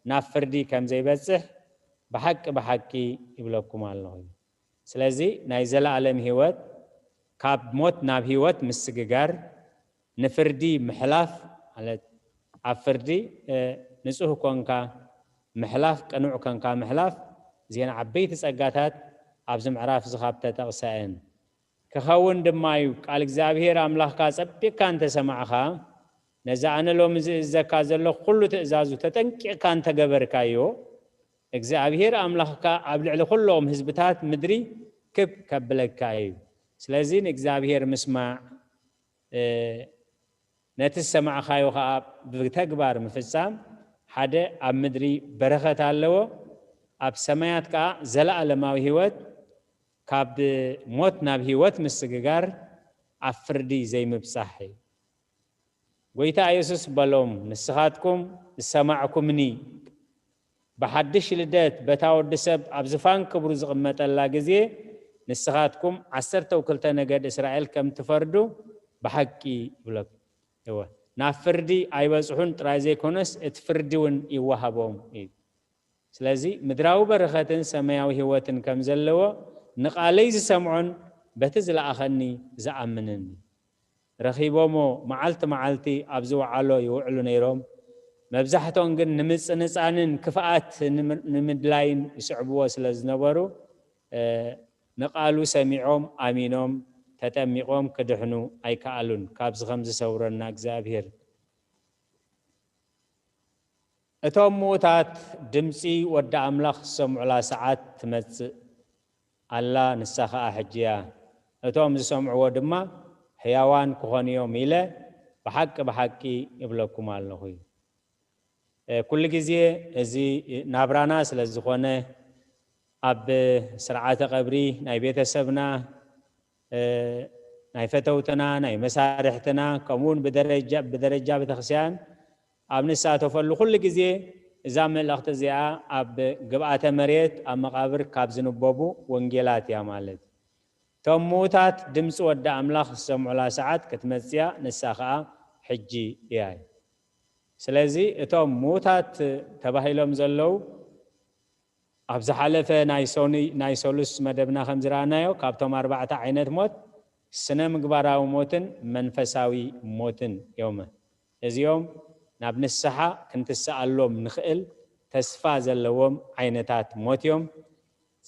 ናብ ፍርዲ ከም ዘይበጽሕ ብሓቂ ብሓቂ ይብለኩም ኣለኹ። ስለዚ ናይ ዘለኣለም ህይወት ካብ ሞት ናብ ህይወት ምስግጋር ንፍርዲ ምሕላፍ ማለት ኣብ ፍርዲ ንጹህ ኮንካ ምሕላፍ ቅኑዕ ኮንካ ምሕላፍ እዚአን ዓበይቲ ጸጋታት ኣብዚ ምዕራፍ እዚ ካብ ተጠቕሳ እየን። ክኸውን ድማ እዩ ቃል እግዚኣብሔር ኣምላኽካ ጸቢቕካ እንተሰማዕኻ ነዚ ኣነ ሎሚ ዝእዘካ ዘሎ ኩሉ ትእዛዙ ተጠንቂቕካ እንተገበርካዮ እግዚኣብሔር ኣምላኽካ ኣብ ልዕሊ ኩሎም ህዝብታት ምድሪ ክብ ከብለካ እዩ። ስለዚ ንእግዚኣብሔር ምስማዕ ነቲ ዝሰማዕኻዮ ኸዓ ብተግባር ምፍጻም ሓደ ኣብ ምድሪ በረኸት ኣለዎ፣ ኣብ ሰማያት ከኣ ዘለኣለማዊ ህይወት ካብ ሞት ናብ ህይወት ምስግጋር ኣብ ፍርዲ ዘይምብጻሕ እዩ። ጎይታ የሱስ በሎም፣ ንስኻትኩም ዝሰማዕኩምኒ ብሓድሽ ልደት በታ ወዲ ሰብ ኣብ ዝፋን ክብሩ ዝቕመጠላ ግዜ ንስኻትኩም ዓሰርተው ክልተ ነገድ እስራኤል ከም ትፈርዱ ብሓቂ ይብለኩም። እወ፣ ናብ ፍርዲ ኣይበጽሑን ጥራይ ዘይኮነስ እቲ ፍርዲ እውን ይወሃቦም እዩ። ስለዚ ምድራዊ በረኸትን ሰማያዊ ህይወትን ከም ዘለዎ ንቓለይ ዝሰምዖን በቲ ዝለኣኸኒ ዝኣምንን እዩ። ረኺቦሞ መዓልቲ መዓልቲ ኣብ ዝወዓሎ ይውዕሉ ነይሮም። መብዛሕቶም ግን ንምጽንጻንን ክፍኣት ንምድላይን ይስዕብዎ ስለ ዝነበሩ ንቓሉ ሰሚዖም ኣሚኖም ተጠሚቖም ክድሕኑ ኣይከኣሉን። ካብዚ ከም ዝሰውረና እግዚኣብሔር። እቶም ምዉታት ድምጺ ወዲ ኣምላኽ ዝሰምዑላ ሰዓት ትመጽእ ኣላ፣ ንሳ ኸኣ ሕጂ እያ። እቶም ዝሰምዕዎ ድማ ሕያዋን ክኾኑ እዮም ኢለ ብሓቂ ብሓቂ እብለኩም ኣለኹ እዩ። ኩሉ ግዜ እዚ ናብራና ስለ ዝኾነ ኣብ ስርዓተ ቀብሪ ናይ ቤተሰብና ናይ ፈተውትና ናይ መሳርሕትና ከምኡውን ብደረጃ ቤተክርስቲያን ኣብ ንሳተፈሉ ኩሉ ግዜ እዛ መልእኽቲ እዚኣ ኣብ ግብኣተ መሬት ኣብ መቓብር ካብ ዝንበቡ ወንጌላት እያ ማለት። እቶም ምዉታት ድምፂ ወዲ ኣምላኽ ዝሰምዑላ ሰዓት ክትመፅያ ንሳ ኸዓ ሕጂ እያ። ስለዚ እቶም ምዉታት ተባሂሎም ዘለዉ ኣብ ዝሓለፈ ናይ ሶኒ ናይ ሰሉስ መደብና ከም ዝረኣናዮ ካብቶም ኣርባዕተ ዓይነት ሞት ስነ ምግባራዊ ሞትን መንፈሳዊ ሞትን እዮም። እዚኦም ናብ ንስሓ ክንትስኣሎም ንኽእል ተስፋ ዘለዎም ዓይነታት ሞት እዮም።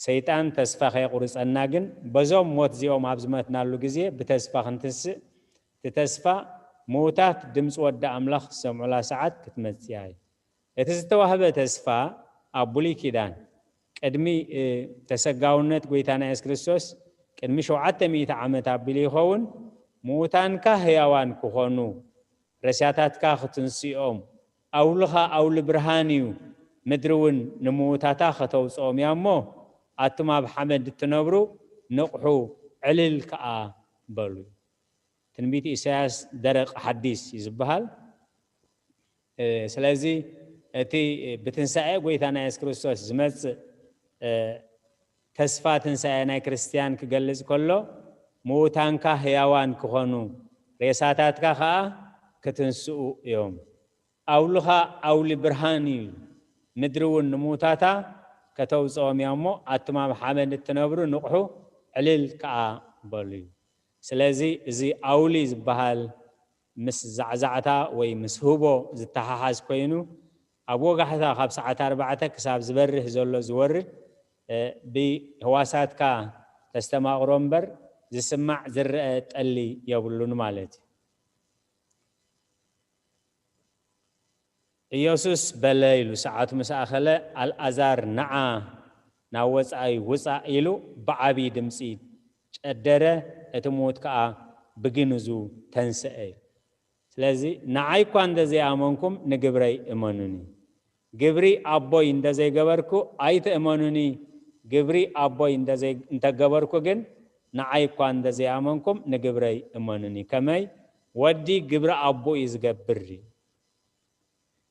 ሰይጣን ተስፋ ከየቑርፀና ግን በዞም ሞት እዚኦም ኣብ ዝመትናሉ ግዜ ብተስፋ ክንትስእ እቲ ተስፋ ምዉታት ድምፂ ወዲ ኣምላኽ ዝሰምዑላ ሰዓት ክትመፅያ እዩ። እቲ ዝተዋህበ ተስፋ ኣብ ብሉይ ኪዳን ቅድሚ ተሰጋውነት ጎይታና የሱስ ክርስቶስ ቅድሚ ሸውዓተ ሚእቲ ዓመት ኣቢሉ ይኸውን። ምዉታንካ ህያዋን ክኾኑ፣ ሬሳታትካ ክትንስኦም፣ ኣውልኻ ኣውሊ ብርሃን እዩ፣ ምድሪ እውን ንምዉታታ ከተውፅኦም እያ እሞ ኣቱም ኣብ ሓመድ እትነብሩ ንቕሑ ዕልል ከኣ በሉ። ትንቢት ኢሳያስ ደረቕ ሓዲስ እዩ ዝበሃል። ስለዚ እቲ ብትንሳኤ ጎይታና የሱስ ክርስቶስ ዝመጽእ ተስፋ ትንሳኤ ናይ ክርስትያን ክገልጽ ከሎ ምዉታንካ ህያዋን ክኾኑ ሬሳታትካ ኸኣ ክትንስኡ እዮም። ኣውልኻ ኣውሊ ብርሃን እዩ። ምድሪ እውን ንምውታታ ከተውፅኦም እያ እሞ፣ ኣቱም ኣብ ሓመድ እትነብሩ ንቕሑ፣ ዕልል ከኣ በሉ እዩ። ስለዚ እዚ ኣውሊ ዝበሃል ምስ ዛዕዛዕታ ወይ ምስ ህቦ ዝተሓሓዝ ኮይኑ፣ ኣብ ወጋሕታ ካብ ሰዓት ኣርባዕተ ክሳብ ዝበርህ ዘሎ ዝወርድ፣ እ፣ ብህዋሳትካ ተስተማቕሮ እምበር ዝስማዕ ዝረአ ጠሊ የብሉን ማለት እዩ። ኢየሱስ በለ ኢሉ ሰዓቱ ምስ ኣኸለ፣ ኣልኣዛር ንዓ ናብ ወጻኢ ውጻእ ኢሉ ብዓቢ ድምጺ ጨደረ፣ እቲ ምዉት ከኣ ብግንዙ ተንስአ ኢሉ። ስለዚ ንዓይ እኳ እንተ ዘይኣመንኩም ንግብረይ እመኑኒ። ግብሪ ኣቦይ እንተ ዘይገበርኩ ኣይትእመኑኒ። ግብሪ ኣቦይ እንተ ዘይ-፣ እንተ ገበርኩ ግን ንዓይ እኳ እንተ ዘይኣመንኩም ንግብረይ እመኑኒ። ከመይ ወዲ ግብሪ ኣቦ እዩ ዝገብር።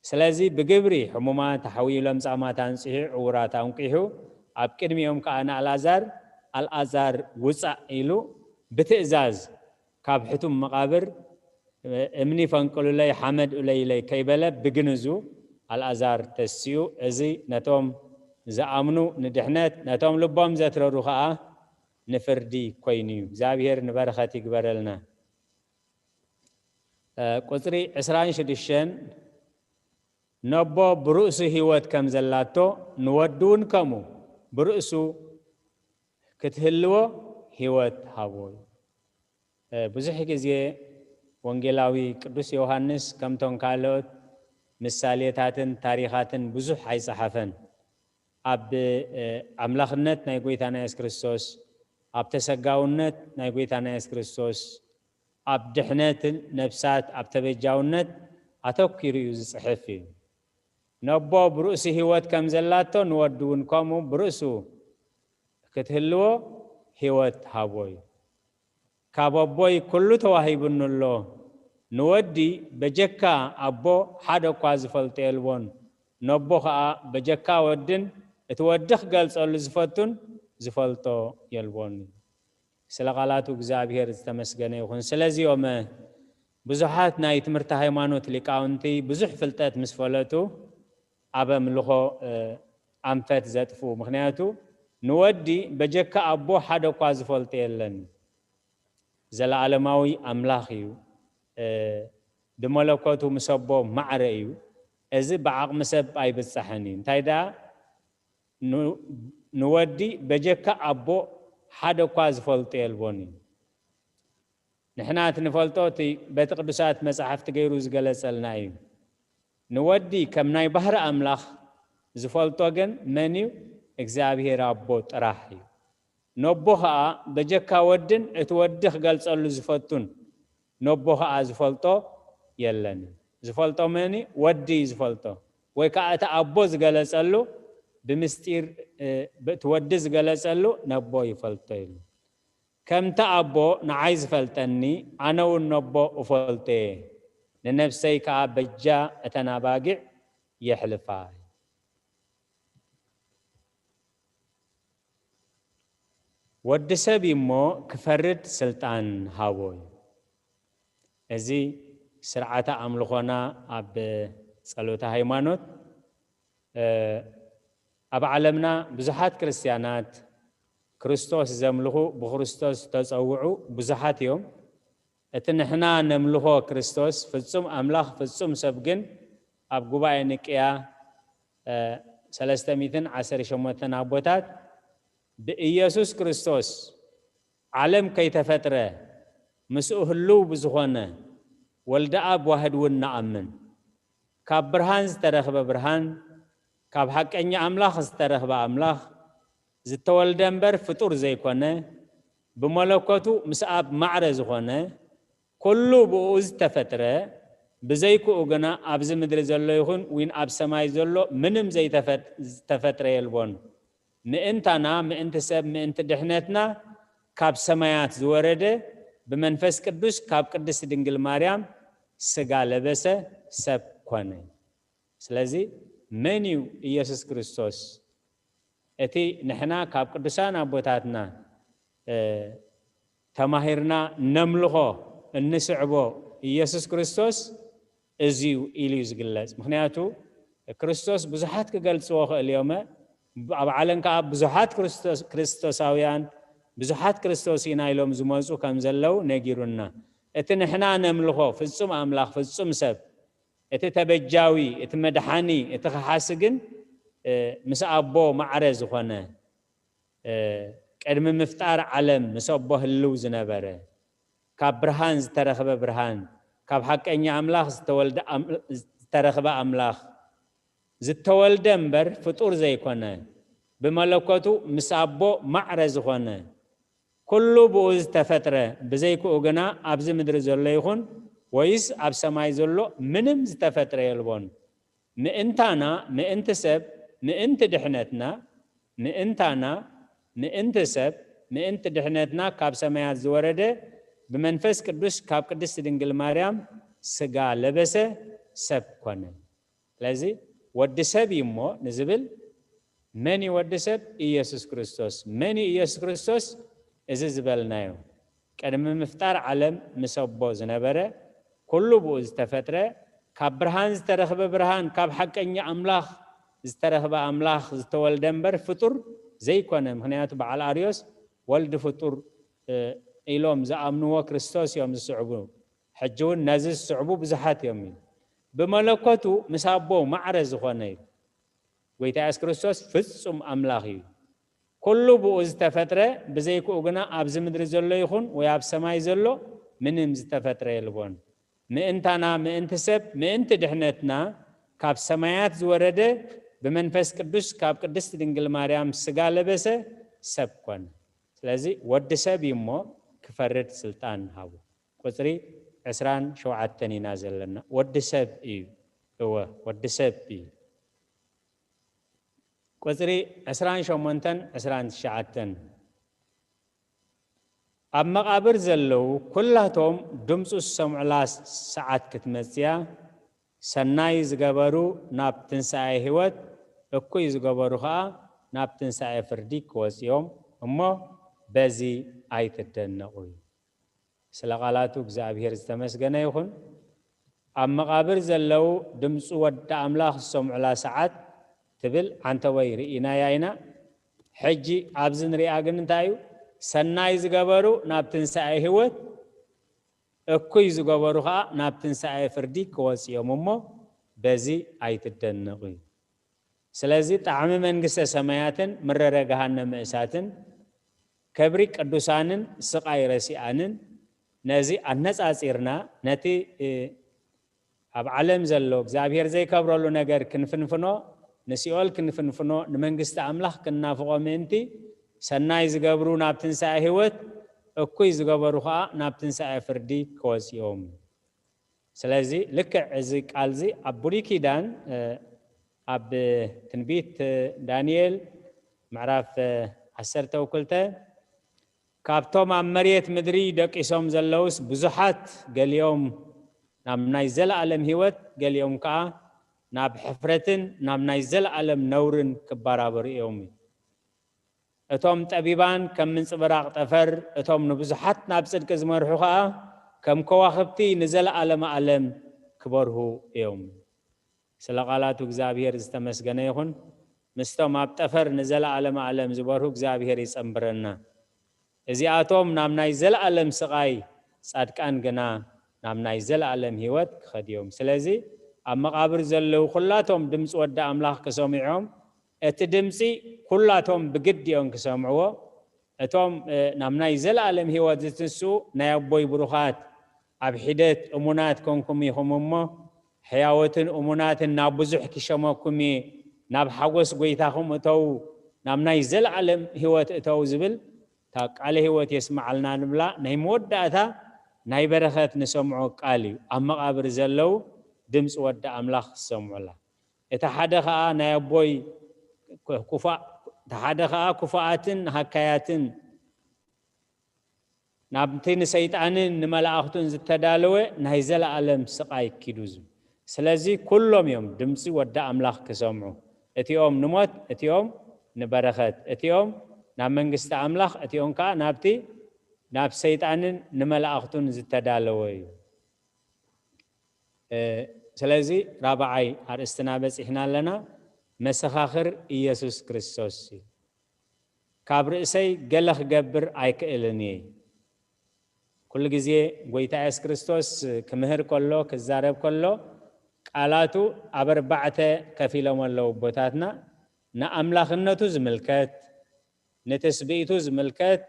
ስለዚ ብግብሪ ሕሙማት ኣሕውዩ፣ ለምጻማት ኣንጺሑ፣ ዕውራት ኣንቂሑ፣ ኣብ ቅድሚኦም ከኣ ንኣልኣዛር፣ ኣልኣዛር ውጻእ ኢሉ ብትእዛዝ ካብ ሕቱም መቓብር እምኒ ፈንቅሉለይ፣ ሓመድ ኡለይለይ ከይበለ ብግንዙ ኣልኣዛር ተስኡ። እዚ ነቶም ዝኣምኑ ንድሕነት፣ ነቶም ልቦም ዘትረሩ ከኣ ንፍርዲ ኮይኑ እዩ። እግዚኣብሔር ንበረኸት ይግበረልና። እ፣ ቁጽሪ ዕስራን ሽዱሽተን፣ ነቦ ብርእሱ ህይወት ከም ዘላቶ ንወዱ እውን ከምኡ ብርእሱ ክትህልዎ ህይወት ሃቦ እዩ። እ፣ ብዙሕ ግዜ ወንጌላዊ ቅዱስ ዮሃንስ ከምቶም ካልኦት ምሳሌታትን ታሪኻትን ብዙሕ ኣይጸሓፈን። ኣብ፣ እ፣ ኣምላኽነት ናይ ጐይታና የሱስ ክርስቶስ፣ ኣብ ተሰጋውነት ናይ ጐይታና የሱስ ክርስቶስ፣ ኣብ ድሕነትን ነፍሳት ኣብ ተበጃውነት ኣተኲሩ እዩ ዝጽሕፍ እዩ። ነቦ ብርእሱ ህይወት ከም ዘላቶ ንወዱ እውን ከምኡ ብርእሱ ክትህልዎ ህይወት ሃቦ እዩ። ካብ ኣቦይ ኩሉ ተዋሂቡኒ ኣሎ። ንወዲ በጀካ ኣቦ ሓደ እኳ ዝፈልጦ የልቦን። ነቦ ኸኣ በጀካ ወድን እቲ ወዲ ክገልጸሉ ዝፈቱን ዝፈልጦ የልቦን። ስለ ቃላቱ እግዚኣብሔር ዝተመስገነ ይኹን። ስለዚኦም ብዙሓት ናይ ትምህርቲ ሃይማኖት ሊቃውንቲ ብዙሕ ፍልጠት ምስ ፈለጡ ኣብ ኣምልኾ፣ እ፣ ኣንፈት ዘጥፍኡ። ምኽንያቱ ንወዲ በጀካ ኣቦ ሓደ እኳ ዝፈልጦ የለን። ዘለዓለማዊ ኣምላኽ እዩ። እ፣ ብመለኮቱ ምስ ኣቦ ማዕረ እዩ። እዚ ብዓቕሚ ሰብ ኣይብጻሕን እዩ። እንታይ ደኣ ን-፣ ንወዲ በጀካ ኣቦ ሓደ እኳ ዝፈልጦ የልቦን እዩ። ንሕና እቲ ንፈልጦ እቲ በቲ ቅዱሳት መጻሕፍቲ ገይሩ ዝገለጸልና እዩ። ንወዲ ከም ናይ ባህሪ ኣምላኽ ዝፈልጦ ግን መን እዩ? እግዚኣብሔር ኣቦ ጥራሕ እዩ። ነቦ ኸኣ በጀካ ወድን እቲ ወዲ ክገልጸሉ ዝፈቱን ነቦ ኸኣ ዝፈልጦ የለን። ዝፈልጦ መን እዩ? ወዲ እዩ ዝፈልጦ። ወይ ከኣ እቲ ኣቦ ዝገለጸሉ ብምስጢር፣ እ፣ እቲ ወዲ ዝገለጸሉ ነቦ ይፈልጦ ኢሉ። ከምቲ ኣቦ ንዓይ ዝፈልጠኒ፣ ኣነ እውን ነቦ እፈልጦ እየ፣ ንነፍሰይ ከኣ በጃ እተን ኣባጊዕ የሕልፋ። ወዲ ሰብ እሞ ክፈርድ ስልጣን ሃቦ እዩ። እዚ ስርዓተ ኣምልኾና ኣብ ጸሎተ ሃይማኖት፣ እ፣ ኣብ ዓለምና ብዙሓት ክርስትያናት ክርስቶስ ዘምልኹ፣ ብክርስቶስ ዝተጸውዑ ብዙሓት እዮም። እቲ ንሕና ነምልኾ ክርስቶስ ፍጹም ኣምላኽ ፍጹም ሰብ ግን ኣብ ጉባኤ ኒቅያ፣ እ፣ ሰለስተ ሚእትን ዓሰርተ ሸሞንተን ኣቦታት ብኢየሱስ ክርስቶስ ዓለም ከይተፈጥረ ምስኡ ህልው ብዝኾነ ወልደ ኣብ ዋህድ እውን ንኣምን። ካብ ብርሃን ዝተረኽበ ብርሃን፣ ካብ ሓቀኛ ኣምላኽ ዝተረኽበ ኣምላኽ፣ ዝተወልደ እምበር ፍጡር ዘይኮነ፣ ብመለኮቱ ምስ ኣብ ማዕረ ዝኾነ፣ ኩሉ ብኡ ዝተፈጥረ፣ ብዘይክኡ ግና ኣብዚ ምድሪ ዘሎ ይኹን ዊን ኣብ ሰማይ ዘሎ ምንም ዘይተፈጥ-፣ ዝተፈጥረ የልቦን። ምእንታና፣ ምእንቲ ሰብ፣ ምእንቲ ድሕነትና ካብ ሰማያት ዝወረደ፣ ብመንፈስ ቅዱስ ካብ ቅድስት ድንግል ማርያም ስጋ ለበሰ፣ ሰብ ኮነ። ስለዚ መን እዩ ኢየሱስ ክርስቶስ? እቲ ንሕና ካብ ቅዱሳን ኣቦታትና፣ እ፣ ተማሂርና ነምልኾ፣ እንስዕቦ ኢየሱስ ክርስቶስ እዚ እዩ ኢሉ እዩ ዝግለጽ። ምኽንያቱ ክርስቶስ ብዙሓት ክገልጽዎ ክእል እዮመ። ኣብ ዓለም ከኣ ብዙሓት ክርስቶስ-፣ ክርስቶሳውያን፣ ብዙሓት ክርስቶስ ኢና ኢሎም ዝመጹ ከም ዘለዉ ነጊሩና። እቲ ንሕና ነምልኾ ፍጹም ኣምላኽ፣ ፍጹም ሰብ፣ እቲ ተበጃዊ፣ እቲ መድሓኒ፣ እቲ ከሓሲ ግን፣ እ፣ ምስ ኣቦ ማዕረ ዝኾነ፣ እ፣ ቅድሚ ምፍጣር ዓለም ምስ ኣቦ ህልው ዝነበረ፣ ካብ ብርሃን ዝተረኽበ ብርሃን፣ ካብ ሓቀኛ ኣምላኽ ዝተወልደ ኣም-፣ ዝተረኽበ ኣምላኽ፣ ዝተወልደ እምበር ፍጡር ዘይኮነ፣ ብመለኮቱ ምስ ኣቦ ማዕረ ዝኾነ፣ ኩሉ ብኡ ዝተፈጥረ፣ ብዘይክኡ ግና ኣብዚ ምድሪ ዘሎ ይኹን ወይስ ኣብ ሰማይ ዘሎ ምንም ዝተፈጥረ የልቦን። ምእንታና፣ ምእንቲ ሰብ፣ ምእንቲ ድሕነትና፣ ምእንታና፣ ምእንቲ ሰብ፣ ምእንቲ ድሕነትና ካብ ሰማያት ዝወረደ፣ ብመንፈስ ቅዱስ ካብ ቅድስቲ ድንግል ማርያም ስጋ ለበሰ፣ ሰብ ኮነ። ስለዚ ወዲ ሰብ እዩ እሞ ንዝብል፣ መን እዩ ወዲ ሰብ? ኢየሱስ ክርስቶስ። መን እዩ ኢየሱስ ክርስቶስ? እዚ ዝበልናዮ፣ ቅድሚ ምፍጣር ዓለም ምስ ኣቦ ዝነበረ፣ ኩሉ ብኡ ዝተፈጥረ፣ ካብ ብርሃን ዝተረኽበ ብርሃን፣ ካብ ሓቀኛ ኣምላኽ ዝተረኽበ ኣምላኽ ዝተወልደ እምበር ፍጡር ዘይኮነ። ምኽንያቱ በዓል ኣርዮስ ወልድ ፍጡር፣ እ፣ ኢሎም ዝኣምንዎ ክርስቶስ እዮም ዝስዕቡ። ሕጂ እውን ነዚ ዝስዕቡ ብዙሓት እዮም። ብመለኮቱ ምስ ኣቦ ማዕረ ዝኾነ እዩ። ጎይታ የሱስ ክርስቶስ ፍጹም ኣምላኽ እዩ። ኩሉ ብኡ ዝተፈጥረ፣ ብዘይክኡ ግና ኣብዚ ምድሪ ዘሎ ይኹን ወይ ኣብ ሰማይ ዘሎ ምንም ዝተፈጥረ የልቦን። ምእንታና፣ ምእንቲ ሰብ፣ ምእንቲ ድሕነትና ካብ ሰማያት ዝወረደ፣ ብመንፈስ ቅዱስ ካብ ቅድስቲ ድንግል ማርያም ስጋ ለበሰ፣ ሰብ ኮነ። ስለዚ ወዲ ሰብ እዩ እሞ ክፈርድ ስልጣን ሃቡ። ቁጽሪ ዕስራን ሸውዓተን ኢና ዘለና። ወዲ ሰብ እዩ። እወ፣ ወዲ ሰብ እዩ። ቁጽሪ ዕስራን ሸሞንተን ዕስራን ትሽዓተን። ኣብ መቓብር ዘለዉ ኩላቶም ድምፁ ዝሰምዑላ ሰዓት ክትመጽእ እያ። ሰናይ ዝገበሩ ናብ ትንሳኤ ህይወት፣ እኩይ ዝገበሩ ኸኣ ናብ ትንሳኤ ፍርዲ ክወጽኡ እዮም እሞ በዚ ኣይትደነቑ። ስለ ቃላቱ እግዚኣብሔር ዝተመስገነ ይኹን። ኣብ መቓብር ዘለዉ ድምፂ ወዲ ኣምላኽ ዝሰምዑላ ሰዓት ትብል ዓንተቦይ ርኢናያ ኢና። ሕጂ ኣብዚ ንሪኣ ግን እንታይ እዩ? ሰናይ ዝገበሩ ናብ ትንሳኤ ህይወት፣ እኩይ ዝገበሩ ኸኣ ናብ ትንሳኤ ፍርዲ ክወጽኡ እዮም እሞ በዚ ኣይትደነቑ እዩ። ስለዚ ጣዕሚ መንግስተ ሰማያትን ምረረ ገሃነም እሳትን፣ ክብሪ ቅዱሳንን ስቓይ ረሲኣንን፣ ነዚ ኣነጻጺርና ነቲ፣ እ፣ ኣብ ዓለም ዘሎ እግዚኣብሔር ዘይከብረሉ ነገር ክንፍንፍኖ፣ ንሲኦል ክንፍንፍኖ፣ ንመንግስቲ ኣምላኽ ክንናፍቖ ምእንቲ፣ ሰናይ ዝገብሩ ናብ ትንሳኤ ህይወት፣ እኩይ ዝገበሩ ኸኣ ናብ ትንሳኤ ፍርዲ ክወጽኡ እዮም። ስለዚ ልክዕ እዚ ቃል እዚ ኣብ ብሉይ ኪዳን፣ እ፣ ኣብ ትንቢት ዳንኤል ምዕራፍ፣ እ፣ ዓሰርተ ወክልተ፣ ካብቶም ኣብ መሬት ምድሪ ደቂሶም ዘለውስ ብዙሓት፣ ገሊኦም ናብ ናይ ዘለኣለም ህይወት፣ ገሊኦም ከኣ ናብ ሕፍረትን ናብ ናይ ዘለኣለም ነውርን ክበራበሩ እዮም። እቶም ጠቢባን ከም ምንጽብራቕ ጠፈር፣ እቶም ንብዙሓት ናብ ጽድቂ ዝመርሑ ኸኣ ከም ከዋኽብቲ ንዘለኣለመ ኣለም ክበርሁ እዮም። ስለ ቃላቱ እግዚኣብሔር ዝተመስገነ ይኹን። ምስቶም ኣብ ጠፈር ንዘለኣለመ ኣለም ዝበርሁ እግዚኣብሔር ይጸንብረና። እዚኣቶም ናብ ናይ ዘለኣለም ስቓይ፣ ጻድቃን ግና ናብ ናይ ዘለኣለም ህይወት ክኸዱ እዮም። ስለዚ ኣብ መቓብር ዘለዉ ኩላቶም ድምፂ ወዲ ኣምላኽ ክሰምዑ እዮም። እቲ ድምፂ ኩላቶም ብግዲ እዮም ክሰምዕዎ። እቶም፣ እ፣ ናብ ናይ ዘለኣለም ህይወት ዝትንስኡ ናይ ኣቦይ ብሩኻት፣ ኣብ ሒደት እሙናት ኮንኩም ኢኹም እሞ፣ ሕያዎትን እሙናትን ናብ ብዙሕ ክሸመኩም እየ፣ ናብ ሓጎስ ጐይታኹም እተዉ፣ ናብ ናይ ዘለኣለም ህይወት እተዉ ዝብል፣ እታ ቃለ ህይወት የስምዓልና ንብላ ናይ መወዳእታ ናይ በረኸት ንሰምዖ ቃል እዩ። ኣብ መቓብር ዘለዉ ድምፂ ወዲ ኣምላኽ ዝሰምዑላ። እቲ ሓደ ኸኣ ናይ ኣቦይ ክፉ-፣ እቲ ሓደ ኸኣ ክፉኣትን ሃካያትን ናብቲ ንሰይጣንን ንመላእኽቱን ዝተዳለወ ናይ ዘለኣለም ስቓይ ኪዱ ዝብል። ስለዚ ኩሎም እዮም ድምፂ ወዲ ኣምላኽ ክሰምዑ። እቲኦም ንሞት፣ እቲኦም ንበረኸት፣ እቲኦም ናብ መንግስቲ ኣምላኽ፣ እቲኦም ከኣ ናብቲ ናብ ሰይጣንን ንመላእኽቱን ዝተዳለወ እዩ። እ፣ ስለዚ ራብዓይ ኣርእስትና በጺሕና ኣለና። መሰኻኽር ኢየሱስ ክርስቶስ እዩ። ካብ ርእሰይ ገለ ክገብር ኣይክእልን እየ። ኩሉ ግዜ ጎይታ የሱስ ክርስቶስ ክምህር ከሎ፣ ክዛረብ ከሎ፣ ቃላቱ ኣብ ኣርባዕተ ከፊሎም ኣለዉ ኣቦታትና። ንኣምላኽነቱ ዝምልከት፣ ንትስብእቱ ዝምልከት፣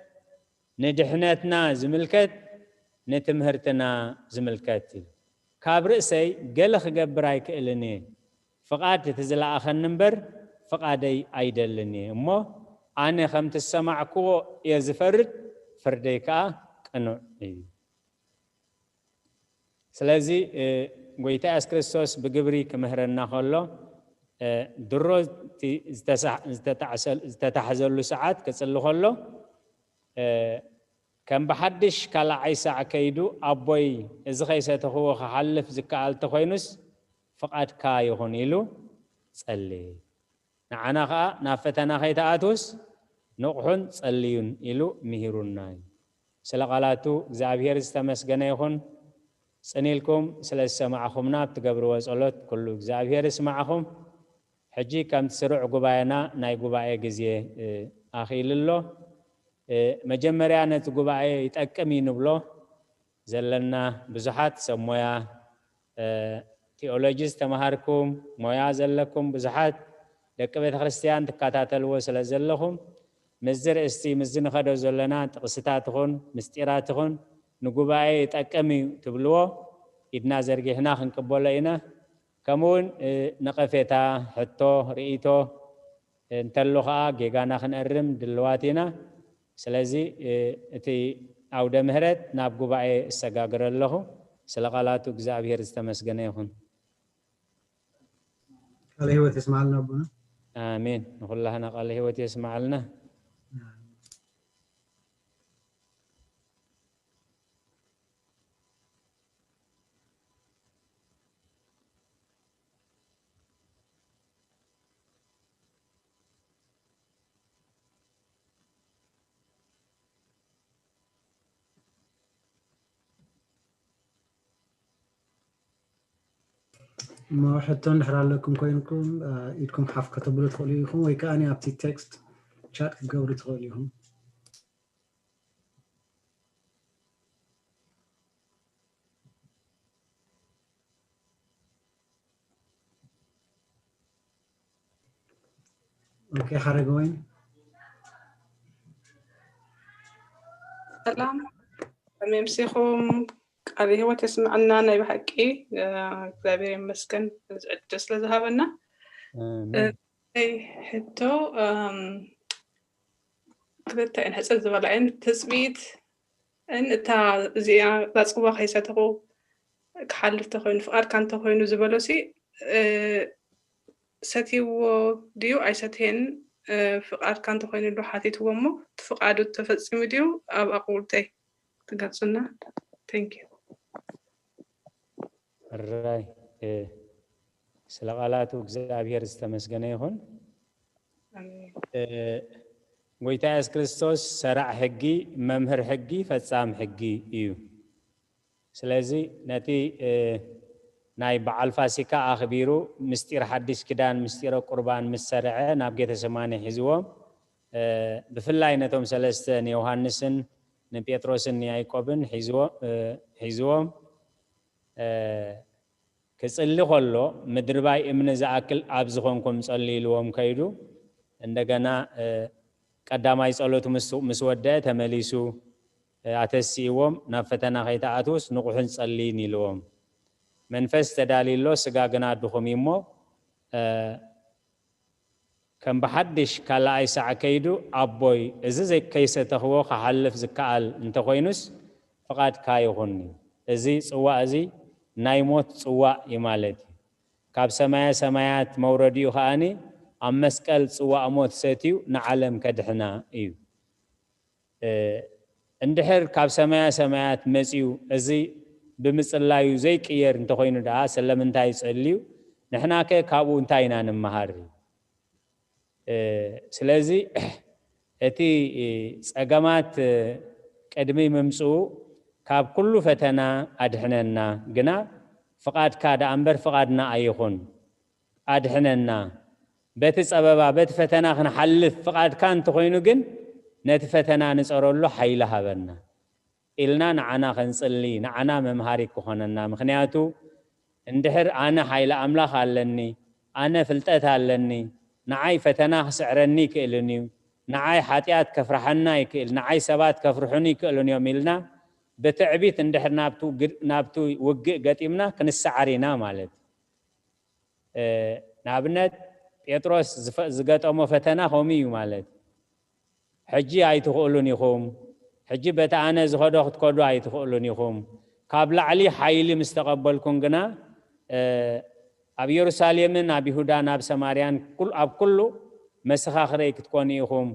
ንድሕነትና ዝምልከት፣ ንትምህርትና ዝምልከት እዩ። ካብ ርእሰይ ገለ ክገብር ኣይክእልን እየ፣ ፍቓድ እቲ ዝለኣኸኒ እምበር ፍቓደይ ኣይደልን እየ። እሞ ኣነ ከምቲ ዝሰማዕክዎ እየ ዝፈርድ፣ ፍርደይ ከኣ ቅኑዕ እዩ። ስለዚ፣ እ፣ ጎይታ የሱስ ክርስቶስ ብግብሪ ክምህረና ከሎ፣ እ፣ ድሮ እቲ ዝተሳ-፣ ዝተታዕሰል-፣ ዝተታሕዘሉ ሰዓት ክጽሊ ከሎ፣ እ፣ ከም ብሓድሽ ካልኣይ ሳዕ ከይዱ፣ "ኣቦይ፣ እዚ ከይሰተኽዎ ክሓልፍ ዝከኣል እንተኾይኑስ፣ ፍቓድካ ይኹን" ኢሉ ጸለየ። ንዓና ኸኣ ናብ ፈተና ከይትኣትውስ ንቕሑን ጸልዩን ኢሉ ምሂሩና እዩ። ስለ ቃላቱ እግዚኣብሔር ዝተመስገነ ይኹን። ጽን ኢልኩም ስለ ዝሰማዕኹምና፣ ኣብ ትገብርዎ ጸሎት ኩሉ እግዚኣብሔር ይስማዕኹም። ሕጂ ከምቲ ስሩዕ ጉባኤና ናይ ጉባኤ ግዜ፣ እ፣ ኣኺሉ ኣሎ። እ፣ መጀመርያ ነቲ ጉባኤ ይጠቅም እዩ ንብሎ ዘለና ብዙሓት ሰብ ሞያ፣ እ፣ ቲኦሎጂ ዝተምሃርኩም፣ ሞያ ዘለኩም ብዙሓት ደቂ ቤተ ክርስቲያን ትከታተልዎ ስለ ዘለኹም፣ ምስዚ ርእስቲ፣ ምስዚ ንኸዶ ዘለና ጥቕስታት ይኹን ምስጢራት ይኹን ንጉባኤ ይጠቅም እዩ ትብልዎ ኢድና ዘርጊሕና ክንቅበሎ ኢና። ከምኡ እውን፣ እ፣ ነቐፌታ፣ ሕቶ፣ ርእይቶ እንተሎ ኸኣ ጌጋና ክንእርም ድልዋት ኢና። ስለዚ፣ እ፣ እቲ ኣውደ ምህረት ናብ ጉባኤ እሰጋግረ ኣለኹ። ስለ ቃላቱ እግዚኣብሔር ዝተመስገነ ይኹን። ቃለ ህይወት የስምዓልና ኣቦና። ኣሜን። ንኹላህና ቃለ ህይወት የስምዓልና። እሞ ሕቶ እንድሕር ኣለኩም ኮይንኩም፣ እ፣ ኢድኩም ሓፍ ከተብሉ ትኽእሉ ኢኹም፣ ወይ ከኣ ኣብቲ ቴክስት ቻት ክትገብሩ ትኽእሉ ኢኹም። ኦኬ፣ ሓረገወይን። ሰላም፣ ከመይ ኣምሲኹም? ቃለ ህይወት የስምዐና። ናይ ብሓቂ፣ እ፣ እግዚኣብሔር ይመስገን፣ እዚ ዕድል ስለ ዝሃበና። ኣሜን። እ፣ ናይ ሕቶ፣ እም፣ ክልተ እየን፣ ሕጽር ዝበላ እየን። ትጽቢት እን እታ እዚኣ እዛ ጽዋ ከይሰተኹ ክሓልፍ ተኾይኑ፣ ፍቓድካ እንተኾይኑ ዝበሎሲ፣ እ፣ ሰትይዎ ድዩ ኣይሰትየን፣ እ፣ ፍቓድካ እንተኾይኑ ኢሉ ሓቲትዎ እሞ፣ እቲ ፍቓዱ ተፈጺሙ ድዩ ኣብ ኣቑልተይ ትገልጹና? Thank you። ሕራይ፣ እ፣ ስለ ቃላቱ እግዚኣብሔር ዝተመስገነ ይኹን። ኣሜን። እ፣ ጎይታ የሱስ ክርስቶስ ሰራዕ ሕጊ፣ መምህር ሕጊ፣ ፈጻም ሕጊ እዩ። ስለዚ ነቲ፣ እ፣ ናይ በዓል ፋሲካ ኣኽቢሩ፣ ምስጢር ሓድሽ ኪዳን፣ ምስጢረ ቁርባን ምስ ሰርዐ፣ ናብ ጌተሰማኒ ሒዝዎም፣ እ፣ ብፍላይ ነቶም ሰለስተ ንዮሃንስን ንጴጥሮስን ንያዕቆብን ሒዝዎ-፣ እ፣ ሒዝዎም፣ እ፣ ክጽሊ ከሎ፣ "ምድርባይ እምኒ ዝኣክል ኣብ ዝኾንኩም ጸልዩ" ኢልዎም ከይዱ፣ እንደገና፣ እ፣ ቀዳማይ ጸሎቱ ምስ፣ ምስ ወደአ ተመሊሱ፣ እ፣ ኣተሲእዎም፣ "ናብ ፈተና ከይትኣትዉስ ንቑሑን ጸልዩን" ኢልዎም። "መንፈስ ተዳልዩ ኣሎ፣ ስጋ ግና ድኹም እዩ እሞ፣ እ፣ ከም ብሓድሽ ካልኣይ ሳዕ ከይዱ፣ ኣቦይ፣ እዚ ዘይከይሰተኽዎ ክሓልፍ ዝከኣል እንተኾይኑስ፣ ፍቓድካ ይኹን። እዚ ጽዋእ እዚ ናይ ሞት ጽዋእ እዩ ማለት እዩ። ካብ ሰማየ ሰማያት መውረዲኡ ከኣኒ ኣብ መስቀል ጽዋእ ሞት ሰትዩ ንዓለም ከድሕና እዩ።" እ፣ እንድሕር ካብ ሰማያ ሰማያት መጺኡ እዚ ብምጽላዩ ዘይቅየር እንተኾይኑ ደኣ ስለምንታይ ጸልዩ? ንሕናከ ካብኡ እንታይ ኢና ንመሃር? እ፣ ስለዚ እቲ ጸገማት ቅድሚ ምምጽኡ ካብ ኩሉ ፈተና ኣድሕነና፣ ግና ፍቓድካ ደኣ እምበር ፍቓድና ኣይኹን፣ ኣድሕነና። በቲ ጸበባ፣ በቲ ፈተና ክንሓልፍ ፍቓድካ እንተኾይኑ ግን፣ ነቲ ፈተና ንጸረሉ ሓይሊ ሃበና ኢልና ንዓና ክንጽሊ፣ ንዓና መምሃሪ ክኾነና። ምኽንያቱ፣ እንድሕር ኣነ ሓይሊ ኣምላኽ ኣለኒ፣ ኣነ ፍልጠት ኣለኒ፣ ንዓይ ፈተና ክስዕረኒ ይክእልን እዩ፣ ንዓይ ሓጢኣት ከፍርሓና ይክእል፣ ንዓይ ሰባት ከፍርሑኒ ይክእሉን እዮም ኢልና ብትዕቢት እንድሕር ናብቲ ውግ-፣ ናብቲ ውግእ ገጢምና ክንሰዓር ኢና ማለት። እ፣ ንኣብነት ጴጥሮስ ዝፈ-፣ ዝገጠሞ ፈተና ከምኡ እዩ ማለት። ሕጂ ኣይትኽእሉን ኢኹም፣ ሕጂ በቲ ኣነ ዝኸዶ ክትከዱ ኣይትኽእሉን ኢኹም። ካብ ላዕሊ ሓይሊ ምስ ተቐበልኩም ግና፣ እ፣ ኣብ የሩሳሌምን ኣብ ይሁዳን ኣብ ሰማርያን ኩል-፣ ኣብ ኩሉ መሰኻኽረይ ክትኮኑ ኢኹም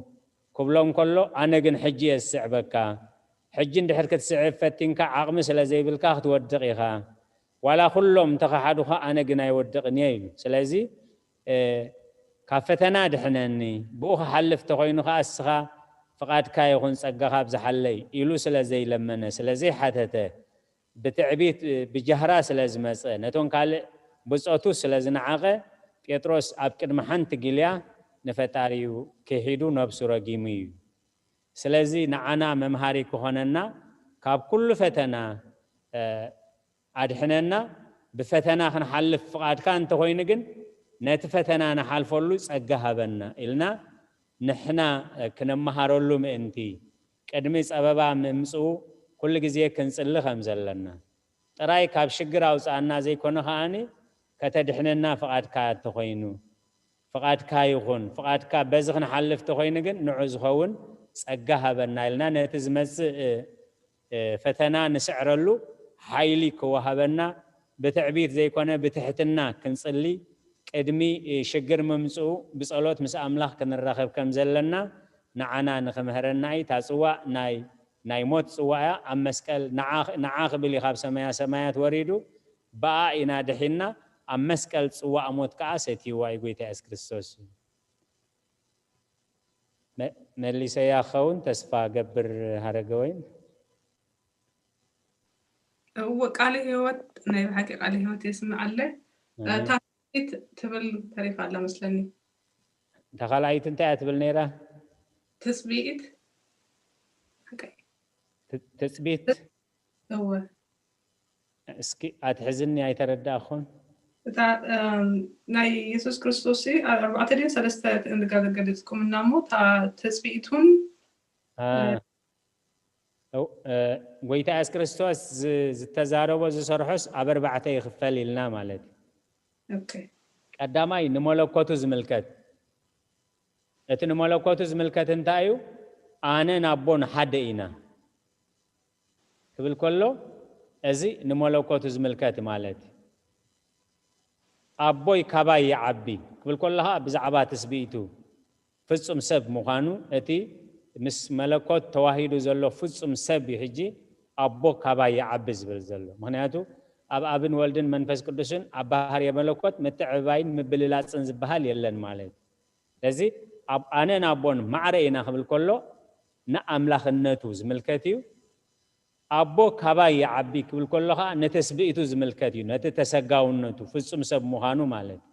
ክብሎም ከሎ፣ ኣነ ግን ሕጂ እየ ዝስዕበካ። ሕጂ እንድሕር ክትስዕብ ፈቲንካ ዓቕሚ ስለ ዘይብልካ ክትወድቕ ኢኻ። ዋላ ኩሎም እንተኸሓዱኻ ኣነ ግን ኣይወድቕን እየ ኢሉ። ስለዚ፣ እ፣ ካብ ፈተና ድሕነኒ፣ ብኡ ክሓልፍ ተኾይኑ ኸዓ እስኻ ፍቓድካ ይኹን ጸጋኻ ኣብዝሓለይ ኢሉ ስለ ዘይለመነ፣ ስለ ዘይሓተተ፣ ብትዕቢት፣ እ፣ ብጃህራ ስለ ዝመጸ፣ ነቶም ካልእ ብጾቱ ስለ ዝነዓቐ፣ ጴጥሮስ ኣብ ቅድሚ ሓንቲ ጊልያ ንፈጣሪኡ ክሒዱ ነብሱ ረጊሙ እዩ። ስለዚ ንዓና መምሃሪ ክኾነና፣ ካብ ኩሉ ፈተና፣ እ፣ ኣድሕነና፣ ብፈተና ክንሓልፍ ፍቓድካ እንተኾይኑ ግን፣ ነቲ ፈተና ንሓልፈሉ ጸጋ ሃበና ኢልና ንሕና፣ እ፣ ክነመሃረሉ ምእንቲ፣ ቅድሚ ጸበባ ምምጽኡ ኩሉ ግዜ ክንጽሊ ከም ዘለና። ጥራይ ካብ ሽግር ኣውጽኣና ዘይኮነ ከኣኒ፣ ከተድሕነና ፍቓድካ እንተኾይኑ፣ ፍቓድካ ይኹን፣ ፍቓድካ በዚ ክንሓልፍ ተኾይኑ ግን ንዑ ዝኸውን ጸጋ ሃበና ኢልና ነቲ ዝመጽእ፣ እ፣ እ፣ ፈተና ንስዕረሉ ሓይሊ ክወሃበና ብትዕቢት ዘይኮነ ብትሕትና ክንጽሊ፣ ቅድሚ፣ እ፣ ሽግር ምምጽኡ ብጸሎት ምስ ኣምላኽ ክንራኸብ ከም ዘለና ንዓና ንኽምህረና እዩ። እታ ጽዋእ ናይ፣ ናይ ሞት ጽዋእ እያ። ኣብ መስቀል ንዓ፣ ንዓ ክብል እዩ ካብ ሰማያ ሰማያት ወሪዱ። ብኣ ኢና ድሒንና፣ ኣብ መስቀል ጽዋእ ሞት ከኣ ሰትይዋ እዩ ጎይታ የሱስ ክርስቶስ። መ-፣ መሊሰያ ክኸውን ተስፋ ገብር ሃረገወይን። እወ፣ ቃለ ህይወት፣ ናይ ብሓቂ ቃለ ህይወት የስምዓለይ። ኣሜን። እታ ትብል ተሪፋ ኣላ መስለኒ። እታ ካልኣይቲ እንታይ እያ ትብል ነይራ? ትጽቢኢት። ሓቀይ። ት-፣ ትጽቢት? እወ። እስኪ ኣትሕዝኒ ኣይተረዳእኹን። እታ፣ እም፣ ናይ የሱስ ክርስቶስ ሲ-፣ ኣ-፣ ኣርባዕተ ድን ሰለስተ እንድጋ ዘገለጽኩምና እሞ፣ እታ ትጽቢኢቱን፣ ኣ፣ እ፣ እው፣ እ፣ ጎይታ የሱስ ክርስቶስ ዝ-፣ ዝተዛረቦ ዝሰርሖስ ኣብ ኣርባዕተ ይኽፈል ኢልና ማለት እዩ። ኦኬ። ቀዳማይ ንመለኮቱ ዝምልከት። እቲ ንመለኮቱ ዝምልከት እንታይ እዩ? ኣነን ኣቦን ሓደ ኢና ክብል ከሎ፣ እዚ ንመለኮቱ ዝምልከት ማለት እዩ። ኣቦይ ካባይ ይዓቢ ክብል ከሎ ኸዓ ብዛዕባ ትስብእቱ ፍጹም ሰብ ምዃኑ፣ እቲ ምስ መለኮት ተዋሂዱ ዘሎ ፍጹም ሰብ እዩ ሕጂ ኣቦ ካባይ ይዓቢ ዝብል ዘሎ። ምኽንያቱ ኣብ ኣብን ወልድን መንፈስ ቅዱስን ኣብ ባህርየ መለኮት ምትዕብባይን ምብልላጽን ዝበሃል የለን ማለት እዩ። ስለዚ ኣብ ኣነን ኣቦን ማዕረ ኢና ክብል ከሎ ንኣምላኽነቱ ዝምልከት እዩ። ኣቦ ካባይ ይዓቢ ክብል ከሎ ኸዓ ንትስብእቱ ዝምልከት እዩ፣ ነቲ ተሰጋውነቱ፣ ፍጹም ሰብ ምዃኑ ማለት እዩ።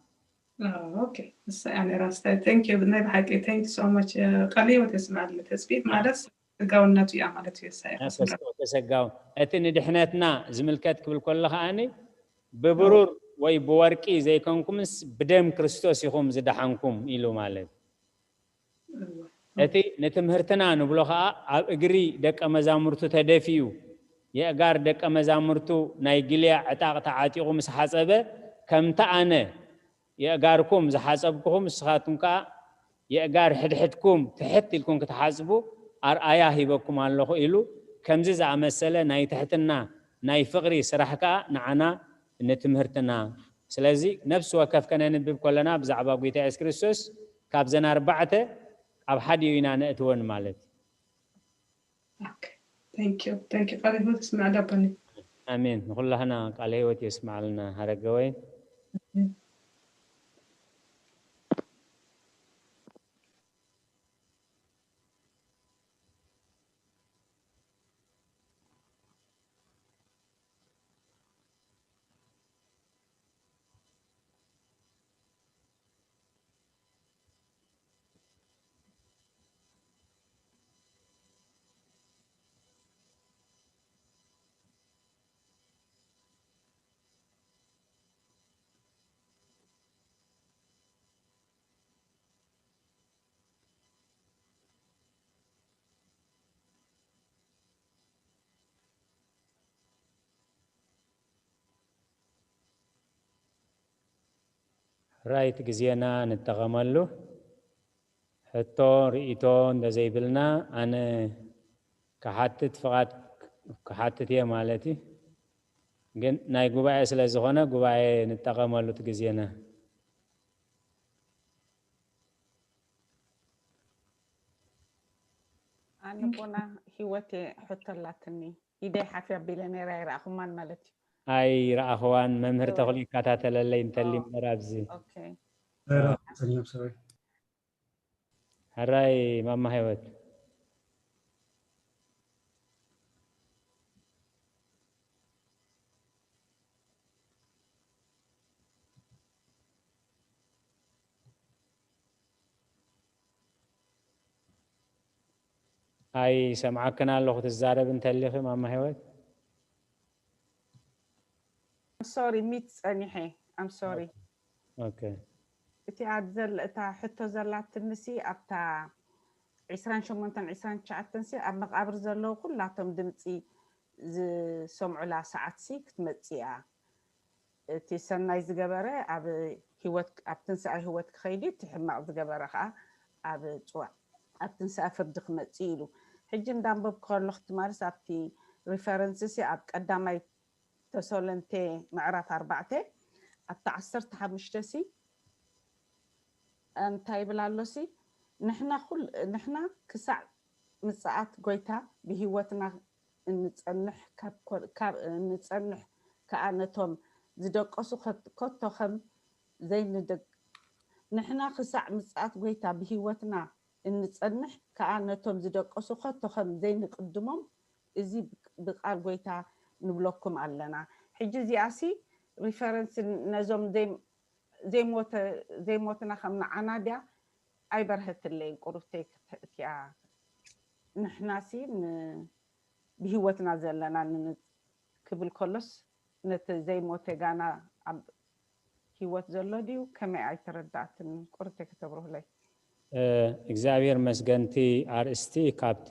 ኦ፣ ኦኬ። ንሳ እያ ነይራ ስታይ። Thank you። ናይ ብሓቂ thank you so much። ቃለ ህይወት የስምዓልና። ትጽቢት ማለት ስጋውነቱ እያ ማለት እዩ። ንሳ እያ መንፈስ ተስምራ። ቅዱስ ተሰጋው-፣ እቲ ንድሕነትና ዝምልከት ክብል ከሎ ከኣኒ ብብሩር ወይ ብወርቂ ዘይኮንኩምስ ብደም ክርስቶስ ኢኹም ዝደሓንኩም ኢሉ ማለት። እወ። እቲ ንትምህርትና ንብሎ ከኣ ኣብ እግሪ ደቀ መዛሙርቱ ተደፊኡ፣ የእጋር ደቀ መዛሙርቱ ናይ ጊልያ ዕጣቕ ተዓጢቑ ምስ ሓጸበ፣ ከምቲ ኣነ የእጋርኩም ዝሓጸብኩኹም፣ ንስኻትኩም ከኣ የእጋር ሕድሕድኩም ትሕት ኢልኩም ክትሓጽቡ ኣርኣያ ሂበኩም ኣለኹ ኢሉ፣ ከምዚ ዝኣመሰለ ናይ ትሕትና፣ ናይ ፍቕሪ ስራሕ ከኣ ንዓና ንትምህርትና። ስለዚ ነፍሲ ወከፍ ከነንብብ ከለና ብዛዕባ ጐይታ የሱስ ክርስቶስ ካብዘን ኣርባዕተ ኣብ ሓዲኡ ኢና ነእትወን ማለት እዩ። ኦኬ። Thank you። Thank you። ቃለ ህይወት ይስማዕ ዳቦኒ። ኣሜን። ንኹላህና ቃለ ህይወት የስማዓልና ሃረገወይን። ኣሜን። ራይት ግዜና ንጠቐመሉ። ሕቶ ርእይቶ እንተዘይብልና ኣነ ክሓትት ፍቓድ ክሓትት እየ ማለት እዩ። ግን ናይ ጉባኤ ስለ ዝኾነ ጉባኤ ንጠቐመሉ እቲ ግዜና። ኣነ ቦና ህይወት ሕቶ ኣላትኒ ኢደይ ሓፊ ኣቢለ ነይረ ኣይረኣኹማን ማለት እዩ። ኣይረኣኽዋን። መምህር እወ። ተኽሉ ይከታተለለይ እንተሊ ኦ፣ እምበር ኣብዚ ኦኬ። Right off, I'm sorry. ሕራይ ማማ ህይወት። ኣይሰምዓክን ኣለኹ ትዛረብ እንተሊኺ ማማ ህይወት። ሶሪ ሚት ጸኒሐ። ኣም ሶሪ። ኦኬ። እቲኣ ዘል እታ ሕቶ ዘላትንሲ ኣብታ ዕስራን ሸሞንተን ዕስራን ትሽዓተን ሲ ኣብ መቃብር ዘለዉ ኩላቶም ድምፂ ዝሰምዑላ ሰዓት ሲ ክትመፅእ እያ። እቲ ሰናይ ዝገበረ ኣብ ህይወት ኣብ ትንሳኤ ህይወት ክኸይድ እዩ፣ እቲ ሕማቕ ዝገበረ ከዓ ኣብ ፅዋዕ ኣብ ትንሳኤ ፍርዲ ክመፅእ እዩ ኢሉ። ሕጂ እንዳንበብኩ ከለኹ ትማልስ ኣብቲ ሪፈረንስ ሲ ኣብ ቀዳማይ ተሰሎንቴ ምዕራፍ ኣርባዕተ ኣብቲ ዓሰርተ ሓሙሽተ ሲ እንታይ ይብል ኣሎ ሲ ንሕና ኩል ንሕና ክሳዕ ምጽኣት ጎይታ ብህይወትና እንጸንሕ ካብ ኮ- ካብ እንጸንሕ ከኣ ነቶም ዝደቀሱ ከት- ከቶ ከም ዘይንደቅ ንሕና ክሳዕ ምጽኣት ጎይታ ብህይወትና እንጸንሕ ከኣ ነቶም ዝደቀሱ ከቶ ከም ዘይንቅድሞም እዚ ብቃል ጎይታ ንብለኩም ኣለና። ሕጂ እዚኣሲ ሪፈረንስ ነዞም ዘይ- ዘይሞተ ዘይሞትና ከም ንዓና ድያ ኣይበርሀትለይን ቁሩብተይ ክትእትያ ንሕናሲ ን- ብህይወትና ዘለና ን- ክብል ከሎስ ነቲ ዘይሞተ ጋና ኣብ ህይወት ዘሎ ድዩ ከመይ ኣይተረዳእትን ቁሩብተይ ከተብርሁለይ። እግዚኣብሔር መስገንቲ ኣርእስቲ ካብቲ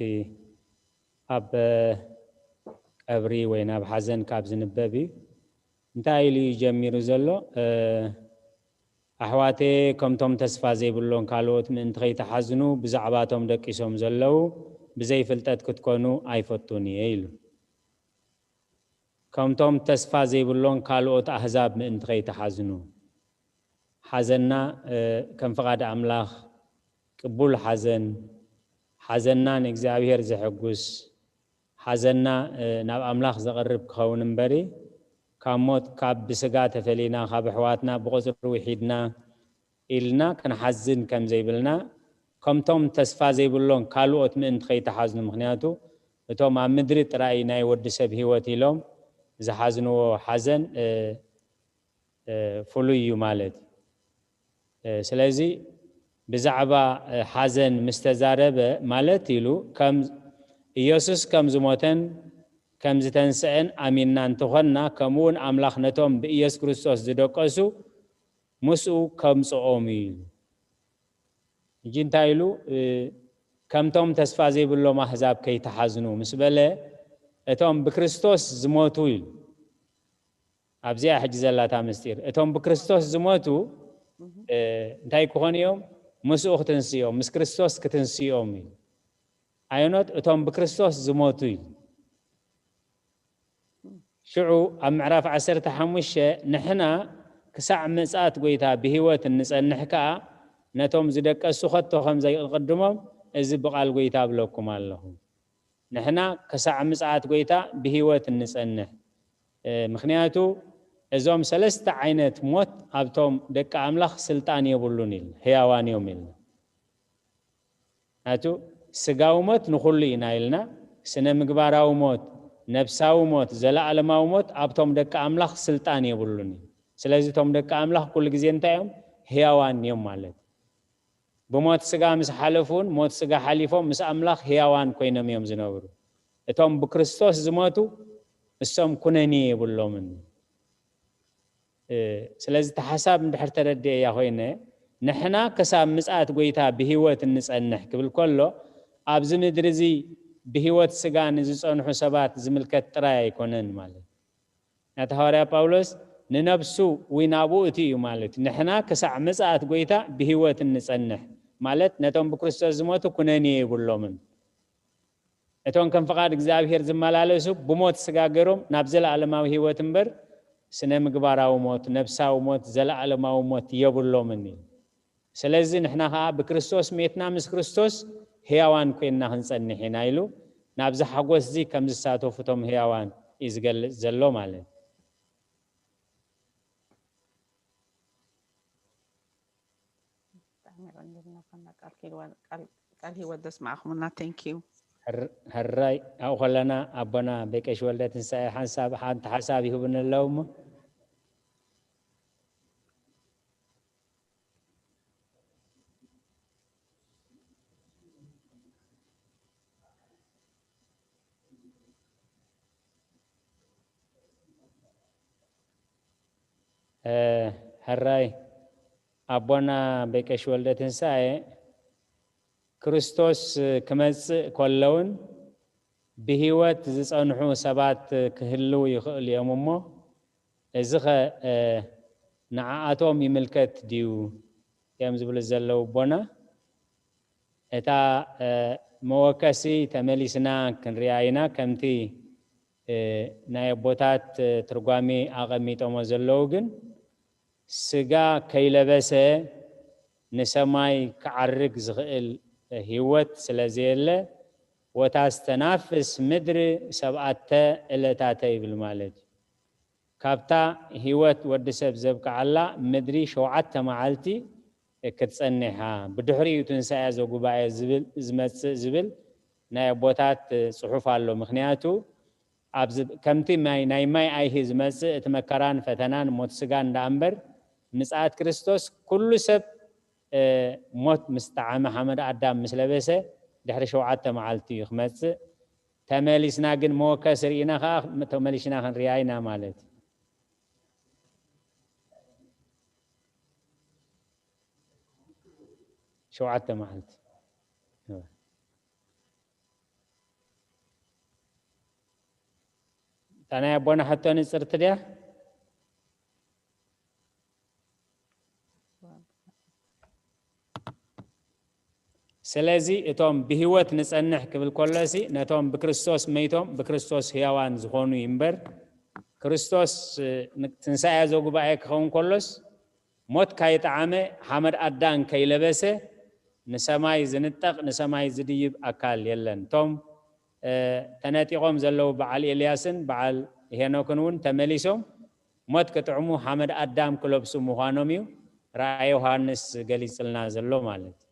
ኣብ ቀብሪ ወይ ናብ ሓዘን ካብ ዝንበብ እዩ። እንታይ ኢሉ እዩ ጀሚሩ ዘሎ? ኣሕዋቴ ከምቶም ተስፋ ዘይብሎም ካልኦት ምእንቲ ከይትሓዝኑ ብዛዕባቶም ደቂሶም ዘለዉ ብዘይፍልጠት ክትኮኑ ኣይፈቱን እየ ኢሉ። ከምቶም ተስፋ ዘይብሎም ካልኦት ኣህዛብ ምእንቲ ከይትሓዝኑ። ሓዘንና ከም ፍቓድ ኣምላኽ ቅቡል ሓዘን፣ ሓዘንና ንእግዚኣብሔር ዘሐጉስ፣ ሓዘንና ናብ ኣምላኽ ዘቕርብ ክኸውን እምበሪ ካብ ሞት ካብ ብስጋ ተፈሊና ካብ ኣሕዋትና ብቑጽሪ ውሒድና ኢልና ክንሓዝን ከም ዘይብልና ከምቶም ተስፋ ዘይብሎም ካልኦት ምእንቲ ከይትሓዝኑ። ምኽንያቱ እቶም ኣብ ምድሪ ጥራይ ናይ ወዲ ሰብ ህይወት ኢሎም ዝሓዝንዎ ሓዘን ፍሉይ እዩ ማለት እዩ። ስለዚ ብዛዕባ ሓዘን ምስ ተዛረበ ማለት ኢሉ ከም ኢየሱስ ከም ዝሞተን ከም ዝተንስአን ኣሚንና እንተኾንና ከምኡ እውን ኣምላኽ ነቶም ብኢየሱስ ክርስቶስ ዝደቀሱ ምስኡ ከምጽኦም እዩ ኢሉ። ሕጂ እንታይ ኢሉ? ከምቶም ተስፋ ዘይብሎም ኣህዛብ ከይትሓዝኑ ምስ በለ እቶም ብክርስቶስ ዝሞቱ ኢሉ። ኣብዚኣ ሕጂ ዘላታ ምስጢር እቶም ብክርስቶስ ዝሞቱ እንታይ ክኾኑ እዮም? ምስኡ ክትንስኦም ምስ ክርስቶስ ክትንስኦም እዩ። ኣየኖት እቶም ብክርስቶስ ዝሞቱ እዩ። ሽዑ ኣብ ምዕራፍ ዓሰርተ ሓሙሽተ ንሕና ክሳዕ ምጽኣት ጎይታ ብህይወት እንጸንሕ ከኣ ነቶም ዝደቀሱ ከቶ ከም ዘይቅድሞም እዚ ብቓል ጎይታ እብለኩም ኣለኹ። ንሕና ክሳዕ ምጽኣት ጎይታ ብህይወት እንጸንሕ። ምኽንያቱ እዞም ሰለስተ ዓይነት ሞት ኣብቶም ደቂ ኣምላኽ ስልጣን የብሉን ኢልና፣ ህያዋን እዮም ኢልና። ናቱ ስጋዊ ሞት ንኹሉ ኢና ኢልና፣ ስነ ምግባራዊ ሞት፣ ነብሳዊ ሞት፣ ዘለኣለማዊ ሞት ኣብቶም ደቂ ኣምላኽ ስልጣን የብሉን እዩ። ስለዚ እቶም ደቂ ኣምላኽ ኩሉ ግዜ እንታይ እዮም? ህያዋን እዮም ማለት እዩ። ብሞት ስጋ ምስ ሓለፉ እውን ሞት ስጋ ሓሊፎም ምስ ኣምላኽ ህያዋን ኮይኖም እዮም ዝነብሩ። እቶም ብክርስቶስ ዝሞቱ እሶም ኩነኔ የብሎምን። ስለዚ እቲ ሓሳብ እንድሕር ተረድኤያ ኮይነ ንሕና ክሳብ ምጽኣት ጎይታ ብህይወት እንጸንሕ ክብል ከሎ ኣብዚ ምድሪ እዚ ብህይወት ስጋ ንዝጸንሑ ሰባት ዝምልከት ጥራይ ኣይኮነን ማለት እዩ። ናቲ ሃዋርያ ጳውሎስ ንነብሱ ወይ ናብኡ እቲ እዩ ማለት እዩ። ንሕና ክሳዕ ምጽኣት ጎይታ ብህይወት እንጸንሕ ማለት ነቶም ብክርስቶስ ዝሞቱ ኩነኔ የብሎምን። እቶም ከም ፍቓድ እግዚኣብሔር ዝመላለሱ ብሞት ስጋ ገይሮም ናብ ዘለኣለማዊ ህይወት እምበር ስነ ምግባራዊ ሞት፣ ነብሳዊ ሞት፣ ዘለኣለማዊ ሞት የብሎምን እዩ። ስለዚ ንሕና ኸዓ ብክርስቶስ ሜትና ምስ ክርስቶስ ህያዋን ኮይንና ክንጸንሕ ኢና ኢሉ ናብዚ ሓጎስ እዚ ከም ዝሳተፉ እቶም ህያዋን እዩ ዝገልጽ ዘሎ ማለት እዩ። ብጣዕሚ የቐንየልና ፋና ቃል ኪልዋ- ቃል- ቃል ህይወት ዘስማዕኹምና። Thank you። ሕር- ሕራይ ኣብኡ ከለና ኣቦና በቀሽ ወልደ ትንሳኤ ሓንሳብ ሓንቲ ሓሳብ ይህቡኒ ኣለዉ እሞ ሕራይ ኣቦና በቀሽ ወልደ ትንሳኤ ክርስቶስ ክመጽእ ከሎውን ብህይወት ዝጸንሑ ሰባት ክህልው ይኽእሉ እዮም እሞ እዚኸ ንዓኣቶም ይምልከት ድዩ እዮም ዝብሉ ዘለዉ ኣቦና? እታ መወከሲ ተመሊስና ክንሪኣ ኢና ከምቲ ናይ ኣቦታት ትርጓሜ ኣቐሚጦሞ ዘለዉ ግን ስጋ ከይለበሰ ንሰማይ ክዓርግ ዝኽእል ህይወት ስለ ዘየለ ወታስተናፍስ ምድሪ ሰብኣተ እለታተ ይብል ማለት እዩ። ካብታ ህይወት ወዲ ሰብ ዘብቅዓላ ምድሪ ሸውዓተ መዓልቲ ክትጸኒሓ ብድሕሪኡ ትንሳኤ ዘጉባኤ ዝብል ዝመጽእ ዝብል ናይ ኣቦታት ጽሑፍ ኣሎ። ምክንያቱ ከምቲ ናይ ማይ ኣይሂ ዝመጽእ እቲ መከራን ፈተናን ሞት ስጋን ደኣ እምበር ምጽኣት ክርስቶስ ኩሉ ሰብ ሞት ምስ ጠዓመ ሓመድ ኣዳም ምስ ለበሰ ድሕሪ ሸውዓተ መዓልቲ እዩ ክመጽእ። ተመሊስና ግን መወከሲ ርኢና ከዓ ተመሊስና ክንሪኣ ኢና ማለት እዩ። ሸውዓተ መዓልቲ እታ ናይ ኣቦና ሕቶ ንጽርቲ ድያ? ስለዚ እቶም ብህይወት ንጸንሕ ክብል ከሎሲ ነቶም ብክርስቶስ መይቶም ብክርስቶስ ህያዋን ዝኾኑ እዩ እምበር ክርስቶስ ትንሳኤ ዘጉባኤ ክኸውን ከሎስ ሞት ካይጠዓመ ሓመድ ኣዳም ከይለበሰ ንሰማይ ዝንጠቕ ንሰማይ ዝድይብ ኣካል የለን። እቶም ተነጢቖም ዘለዉ በዓል ኤልያስን በዓል ሄኖክን እውን ተመሊሶም ሞት ክጥዕሙ ሓመድ ኣዳም ክለብሱ ምዃኖም እዩ ራእይ ዮሃንስ ገሊጽልና ዘሎ ማለት እዩ።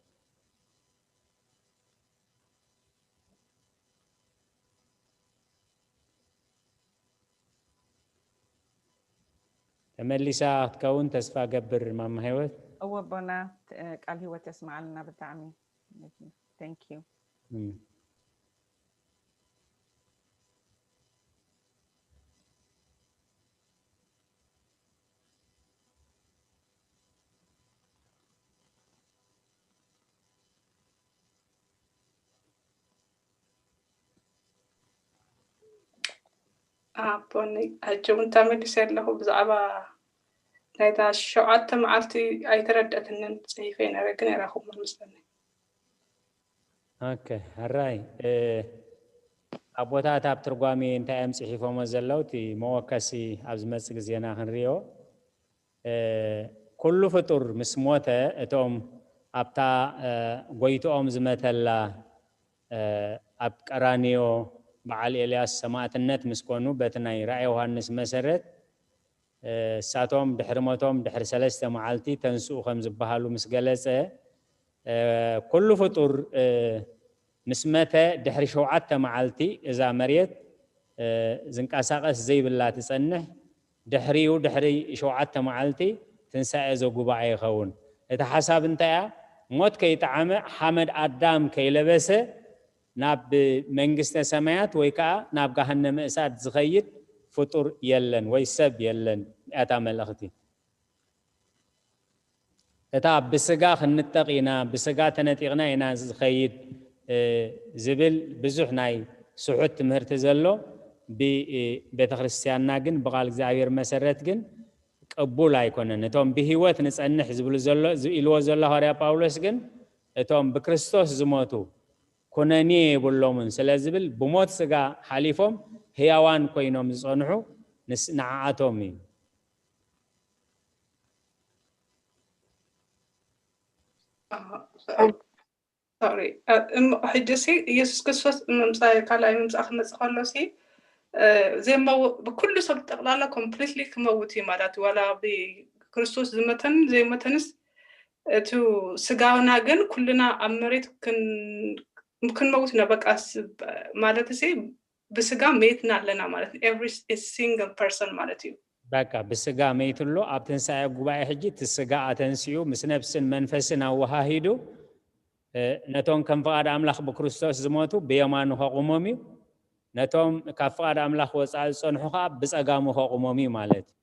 ተመሊሳ ክትከውን ተስፋ ገብር ማማ ህይወት። እወ ኣቦና ቃል ህይወት የስምዓልና ብጣዕሚ። Thank you። ኣቦኒ ሕጂ እውን ተመሊሰ ኣለኹ። ብዛዕባ ናይታ ሸውዓተ መዓልቲ ኣይተረደእትንን፣ ጽሒፈ ነረ ግን ኣይረኹብን መስለኒ። ኦኬ፣ ሕራይ ኣቦታት ኣብ ትርጓሜ እንታይ እዮም ጽሒፎሞ ዘለዉ? እቲ መወከሲ ኣብ ዝመጽእ ግዜና ክንሪኦ። ኩሉ ፍጡር ምስ ሞተ እቶም ኣብታ ጎይትኦም ዝመተላ ኣብ ቀራንዮ በዓል ኤልያስ ሰማእትነት ምስ ኮኑ በቲ ናይ ራእይ ዮሃንስ መሰረት እሳቶም ድሕሪ ሞቶም ድሕሪ ሰለስተ መዓልቲ ተንስኡ ከም ዝበሃሉ ምስ ገለጸ ኩሉ ፍጡር ምስ መተ ድሕሪ ሸውዓተ መዓልቲ እዛ መሬት ዝንቀሳቐስ ዘይብላ ትጸንሕ። ድሕሪኡ ድሕሪ ሸውዓተ መዓልቲ ትንሳኤ ዘጉባኤ ይኸውን። እቲ ሓሳብ እንታይ እያ? ሞት ከይጠዓመ ሓመድ ኣዳም ከይለበሰ ናብ መንግስተ ሰማያት ወይ ከዓ ናብ ገሃነመ እሳት ዝኸይድ ፍጡር የለን ወይ ሰብ የለን። እታ መልእኽቲ እታ ብስጋ ክንጠቕ ኢና፣ ብስጋ ተነጢቕና ኢና ዝኸይድ ዝብል ብዙሕ ናይ ስሑት ትምህርቲ ዘሎ። ብቤተ ክርስቲያንና ግን ብቃል እግዚኣብሔር መሰረት ግን ቅቡል ኣይኮነን። እቶም ብህይወት ንጸንሕ ዝብሉ ዘሎ፣ ኢልዎ ዘሎ ሃዋርያ ጳውሎስ ግን፣ እቶም ብክርስቶስ ዝሞቱ ኩነኔ የብሎምን ስለ ዝብል፣ ብሞት ስጋ ሓሊፎም ህያዋን ኮይኖም ዝጸንሑ ንስ-፣ ንዓኣቶም እዩ። ሶሪ። ሕጂ ሲ ኢየሱስ ክርስቶስ ምምፃእ፣ ካልኣይ ምምፃእ ክመፅእ ከሎ ሲ፣ እ፣ ዘይመው-፣ ብኩሉ ሰብ ጠቕላላ ኮምፕሊትሊ ክመውት እዩ ማለት እዩ። ዋላ ብክርስቶስ ዝመተን ዘይመተንስ፣ እቲ ስጋና ግን ኩልና ኣብ መሬት ክን-፣ ክንመውት ኢና። በቃ ስ-፣ ማለት ሲ ብስጋ መይትና ኣለና ማለት እዩ። ኤቭሪ ሲንግል ፐርሰን ማለት እዩ። በቃ ብስጋ መይትሎ ኣብ ትንሳኤ ጉባኤ ሕጂ እቲ ስጋ ኣተንሲኡ ምስ ነፍስን መንፈስን ኣወሃሂዱ፣ እ፣ ነቶም ከም ፍቓድ ኣምላኽ ብክርስቶስ ዝሞቱ ብየማኑ ከቑሞም እዩ። ነቶም ካብ ፍቓድ ኣምላኽ ወጻኢ ዝጸንሑ ኸኣ ብጸጋሙ ከቑሞም እዩ ማለት እዩ።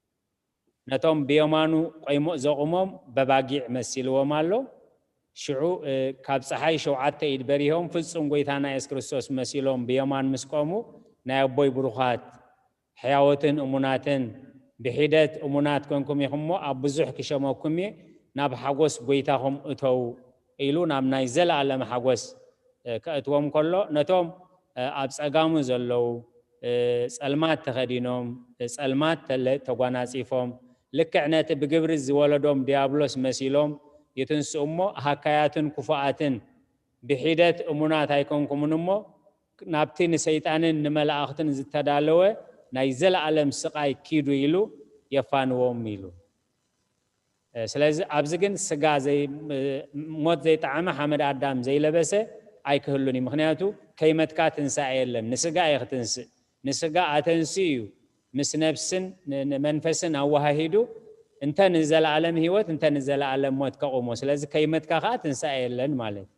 ነቶም ብየማኑ ቆይሞ ዘቑሞም በባጊዕ መሲልዎም ኣሎ። ሽዑ፣ እ፣ ካብ ጸሓይ ሸውዓተ ኢድ በሪሆም ፍጹም ጎይታና የሱስ ክርስቶስ መሲሎም ብየማን ምስ ቆሙ፣ ናይ ኣቦይ ብሩኻት ሕያዎትን እሙናትን ብሒደት እሙናት ኮንኩም ኢኹም እሞ ኣብ ብዙሕ ክሸመኩም እየ፣ ናብ ሓጎስ ጎይታኹም እተው ኢሉ ናብ ናይ ዘለኣለም ሓጎስ፣ እ፣ ከእትዎም ከሎ፣ ነቶም፣ እ፣ ኣብ ጸጋሙ ዘለዉ፣ እ፣ ጸልማት ተኸዲኖም፣ እ፣ ጸልማት ተለ-፣ ተጓናጺፎም፣ ልክዕ ነቲ ብግብሪ ዝወለዶም ዲያብሎስ መሲሎም ይትንስኡ እሞ፣ ሃካያትን ክፉኣትን ብሒደት እሙናት ኣይኮንኩምን እሞ፣ ናብቲ ንሰይጣንን ንመላእኽትን ዝተዳለወ ናይ ዘለኣለም ስቓይ ኪዱ ኢሉ የፋንዎም ኢሉ። እ፣ ስለዚ ኣብዚ ግን ስጋ ዘይ-፣ እ፣ ሞት ዘይጠዓመ ሓመድ ኣዳም ዘይለበሰ ኣይክህሉን እዩ። ምኽንያቱ ከይመትካ ትንሳኤ የለን። ንስጋ እዩ ክትንስእ። ንስጋ ኣተንስኡ እዩ ምስ ነፍስን ን-፣ ንመንፈስን ኣወሃሂዱ እንተ ንዘለኣለም ህይወት እንተ ንዘለኣለም ሞት ከቑሞ። ስለዚ ከይመትካ ከኣ ትንሳኤ የለን ማለት እዩ።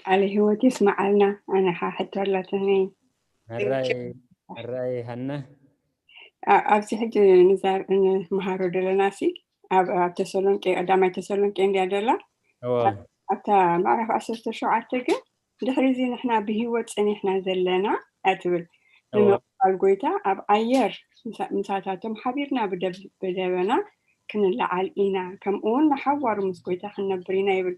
ቃለ ህይወት ይስመዓልና። ኣነ ኸዓ ሕቶ ኣላትኒ። ሕራይ፣ ሕራይ ሃና። ኣ-፣ ኣብዚ ሕጂ ንዛር-፣ ንመሃሮ ዘለና ሲ ኣብ፣ ኣብ ተሰሎንቄ፣ ቀዳማይ ተሰሎንቄ እንድያ ደላ። እወ። ኣብታ ምዕራፍ ዓሰርተ ሸውዓተ ግን ድሕሪ እዚ ንሕና ብህይወት ጸኒሕና ዘለና እያ ትብል። እወ። ንምቕባል ጎይታ ኣብ ኣየር ምሳ-፣ ምሳታቶም ሓቢርና ብደብ-፣ ብደበና ክንለዓል ኢና፣ ከምኡ እውን ንሓዋሩ ምስ ጎይታ ክንነብር ኢና ይብል።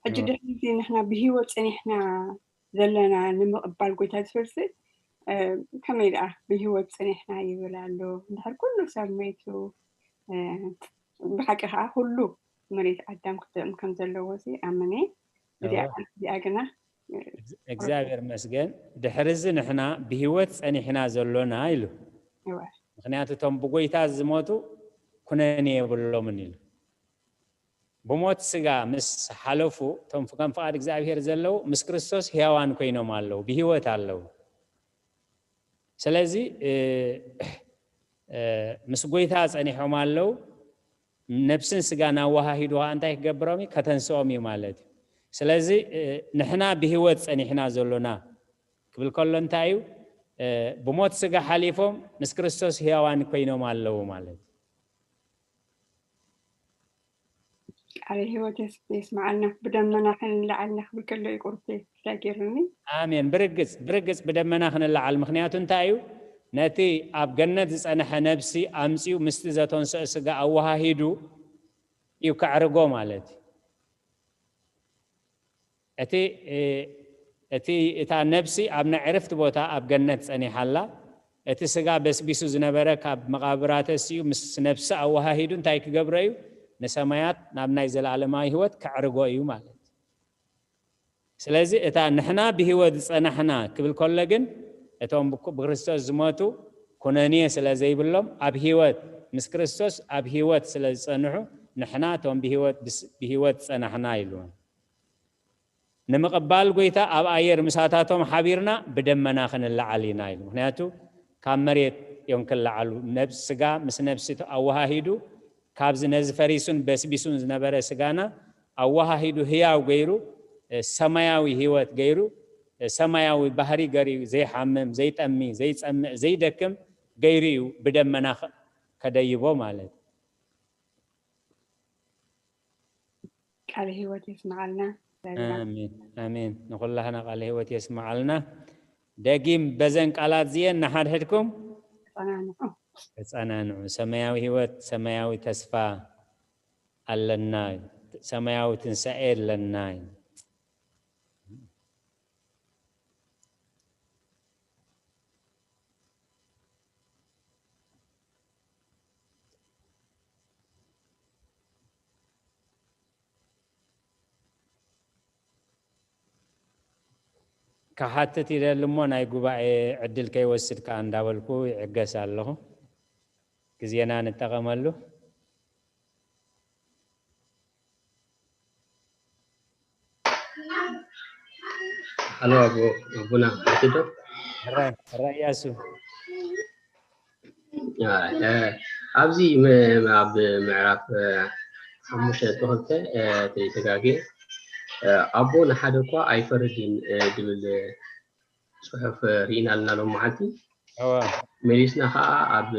ሕጂ እወ። ድሕሪ እዚ ንሕና ብህይወት ጸኒሕና ዘለና ንምቕባል ጎይታ ዝፈልሲ፣ እ፣ ከመይ ደኣ ብህይወት ጸኒሕና ይብል ኣሎ። እንድሕር ኩሉ ሰብ መይቱ፣ እ፣ ብሓቂ ከኣ ኩሉ መሬት ኣዳም ክጥዕም ከም ዘለዎ ሲ ኣምን እየ። እዚኣ፣ እወ። እዚኣ ግና፣ እ፣ እግዝ-፣ እግዚኣብሔር መስገን። ድሕሪ እዚ ንሕና ብህይወት ጸኒሕና ዘሎና ኢሉ። እወ። ምኽንያቱ እቶም ብጎይታ ዝሞቱ ኩነኔ የብሎምን ኢሉ። ብሞት ስጋ ምስ ሓለፉ፣ እቶም ከም ፍቓድ እግዚኣብሔር ዘለዉ ምስ ክርስቶስ ሕያዋን ኮይኖም ኣለዉ፣ ብህይወት ኣለዉ። ስለዚ፣ እ፣ እ፣ ምስ ጎይታ ጸኒሖም ኣለዉ። ነብስን ስጋን ኣወሃሂዱ ኸኣ እንታይ ክገብሮም እዩ? ከተንስኦም እዩ ማለት እዩ። ስለዚ፣ እ፣ ንሕና ብህይወት ጸኒሕና ዘሎና ክብል ከሎ እንታይ እዩ? እ፣ ብሞት ስጋ ሓሊፎም ምስ ክርስቶስ ሕያዋን ኮይኖም ኣለዉ ማለት እዩ። ቃለ ህይወት የስ-፣ የስመዓልና። ብደመና ክንለዓል ኢና ክብል ከሎ እዩ ቁርሲ እንታይ ገይሩኒ? ኣሜን። ብርግጽ፣ ብርግጽ ብደመና ክንለዓል። ምኽንያቱ እንታይ እዩ? ነቲ ኣብ ገነት ዝጸንሐ ነብሲ ኣምጺኡ ምስቲ ዘተንስኦ ስጋ ኣወሃሂዱ እዩ ከዕርጎ ማለት እዩ። እቲ፣ እ፣ እቲ፣ እታ ነብሲ ኣብ ናይ ዕርፍቲ ቦታ ኣብ ገነት ጸኒሓ ኣላ። እቲ ስጋ በስቢሱ ዝነበረ ካብ መቓብራ ተሲኡ ምስ ነብሲ ኣወሃሂዱ እንታይ ክገብሮ እዩ? ንሰማያት ናብ ናይ ዘለኣለማዊ ህይወት ከዕርጎ እዩ ማለት እዩ። ስለዚ እታ ንሕና ብህይወት ዝጸናሕና ክብል ከሎ ግን እቶም ብኩ-፣ ብክርስቶስ ዝሞቱ ኩነኔ ስለ ዘይብሎም ኣብ ህይወት፣ ምስ ክርስቶስ ኣብ ህይወት ስለ ዝጸንሑ ንሕና እቶም ብህይወት፣ ብስ-፣ ብህይወት ዝጸናሕና ኢሉ። ንምቕባል ጎይታ ኣብ ኣየር ምሳታቶም ሓቢርና ብደመና ክንለዓል ኢና ኢሉ። ምኽንያቱ ካብ መሬት እዮም ክለዓሉ። ነብስ-፣ ስጋ ምስ ነብሲ ኣወሃሂዱ ካብዚ ነዚ ፈሪሱን በስቢሱን ዝነበረ ስጋና ኣወሃሂዱ ህያው ገይሩ፣ እ፣ ሰማያዊ ህይወት ገይሩ፣ እ፣ ሰማያዊ ባህሪ ገይሩ ዘይሓምም፣ ዘይጠሚ፣ ዘይጸምእ፣ ዘይደክም ገይሩ እዩ ብደመና ከ-፣ ከደይቦ ማለት እዩ። ቃለ ህይወት የስመዓልና። ኣሜን፣ ኣሜን። ንኹላህና ቃለ ህይወት የስመዓልና። ደጊም በዘን ቃላት እዚኤን ንሓድሕድኩም ተጸናንዑ። ተጸናንዑ። ሰማያዊ ህይወት፣ ሰማያዊ ተስፋ ኣለና። ሰማያዊ ትንሳኤ ኣለና። ክሓትት ይደሊ እሞ ናይ ጉባኤ ዕድል ከይወስድ ከኣ እንዳበልኩ ይዕገስ ኣለኹ። ግዜና ንጠቐመሉ። ኣሎ ኣቦ ኣቦና ሕትዶ ሕራይ ሕራይ እያሱ ኣብዚ ኣብ ምዕራፍ ሓሙሽተ ነጥቢ ክልተ ተይተጋግየ ኣቦ ንሓደ እኳ ኣይፈርድን ዝብል ፅሑፍ ርኢና ኣለና ሎም መዓልቲ። መሊስና ከዓ ኣብ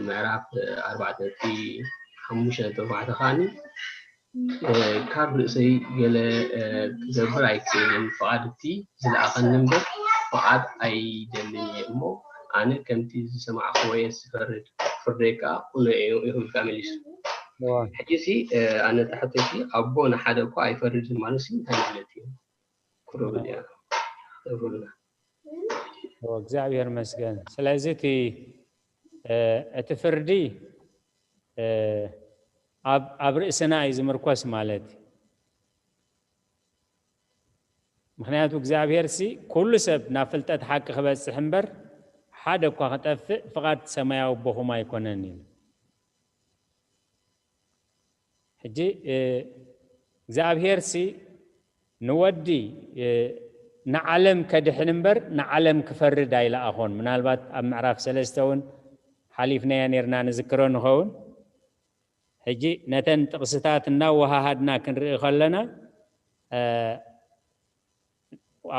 ምዕራፍ ኣርባዕተ ነጥቢ ሓሙሽተ ነጥቢ ኣርባዕተ ከዓኒ ካብ ርእሰይ ገለ ክገብር ኣይክእልን፣ ፍቓድ እቲ ዝለኣኸኒ እምበር ፍቓድ ኣይደልን እየ እሞ ኣነ ከምቲ ዝሰማዕክዎ እየ ዝፈርድ፣ ፍርደይ ከዓ ቅኑዕ እዩ ኢኹም ኢልካ መሊሱ። ሕጂ ሲ ኣነ ሕቶይ ሲ ኣቦ ንሓደ እኳ ኣይፈርድን ማለት ሲ እንታይ ማለት እዩ? ክረዱና። እግዚኣብሔር መስገን። ስለዚ እቲ እቲ ፍርዲ ኣብ ርእስና እዩ ዝምርኮስ ማለት እዩ። ምክንያቱ እግዚኣብሔር ሲ ኩሉ ሰብ ናብ ፍልጠት ሓቂ ክበፅሕ እምበር ሓደ እኳ ክጠፍእ ፍቓድ ሰማያዊ ኣቦኹም ኣይኮነን ኢሉ። ሕጂ እግዚኣብሔር ሲ ንወዲ ንዓለም ከድሕን እምበር ንዓለም ክፈርድ ኣይለኣኾን። ምናልባት ኣብ ምዕራፍ ሰለስተ እውን ሓሊፍናዮ ነርና ንዝክሮ ንኸውን። ሕጂ ነተን ጥቕስታት እናወሃሃድና ክንርኢ ከለና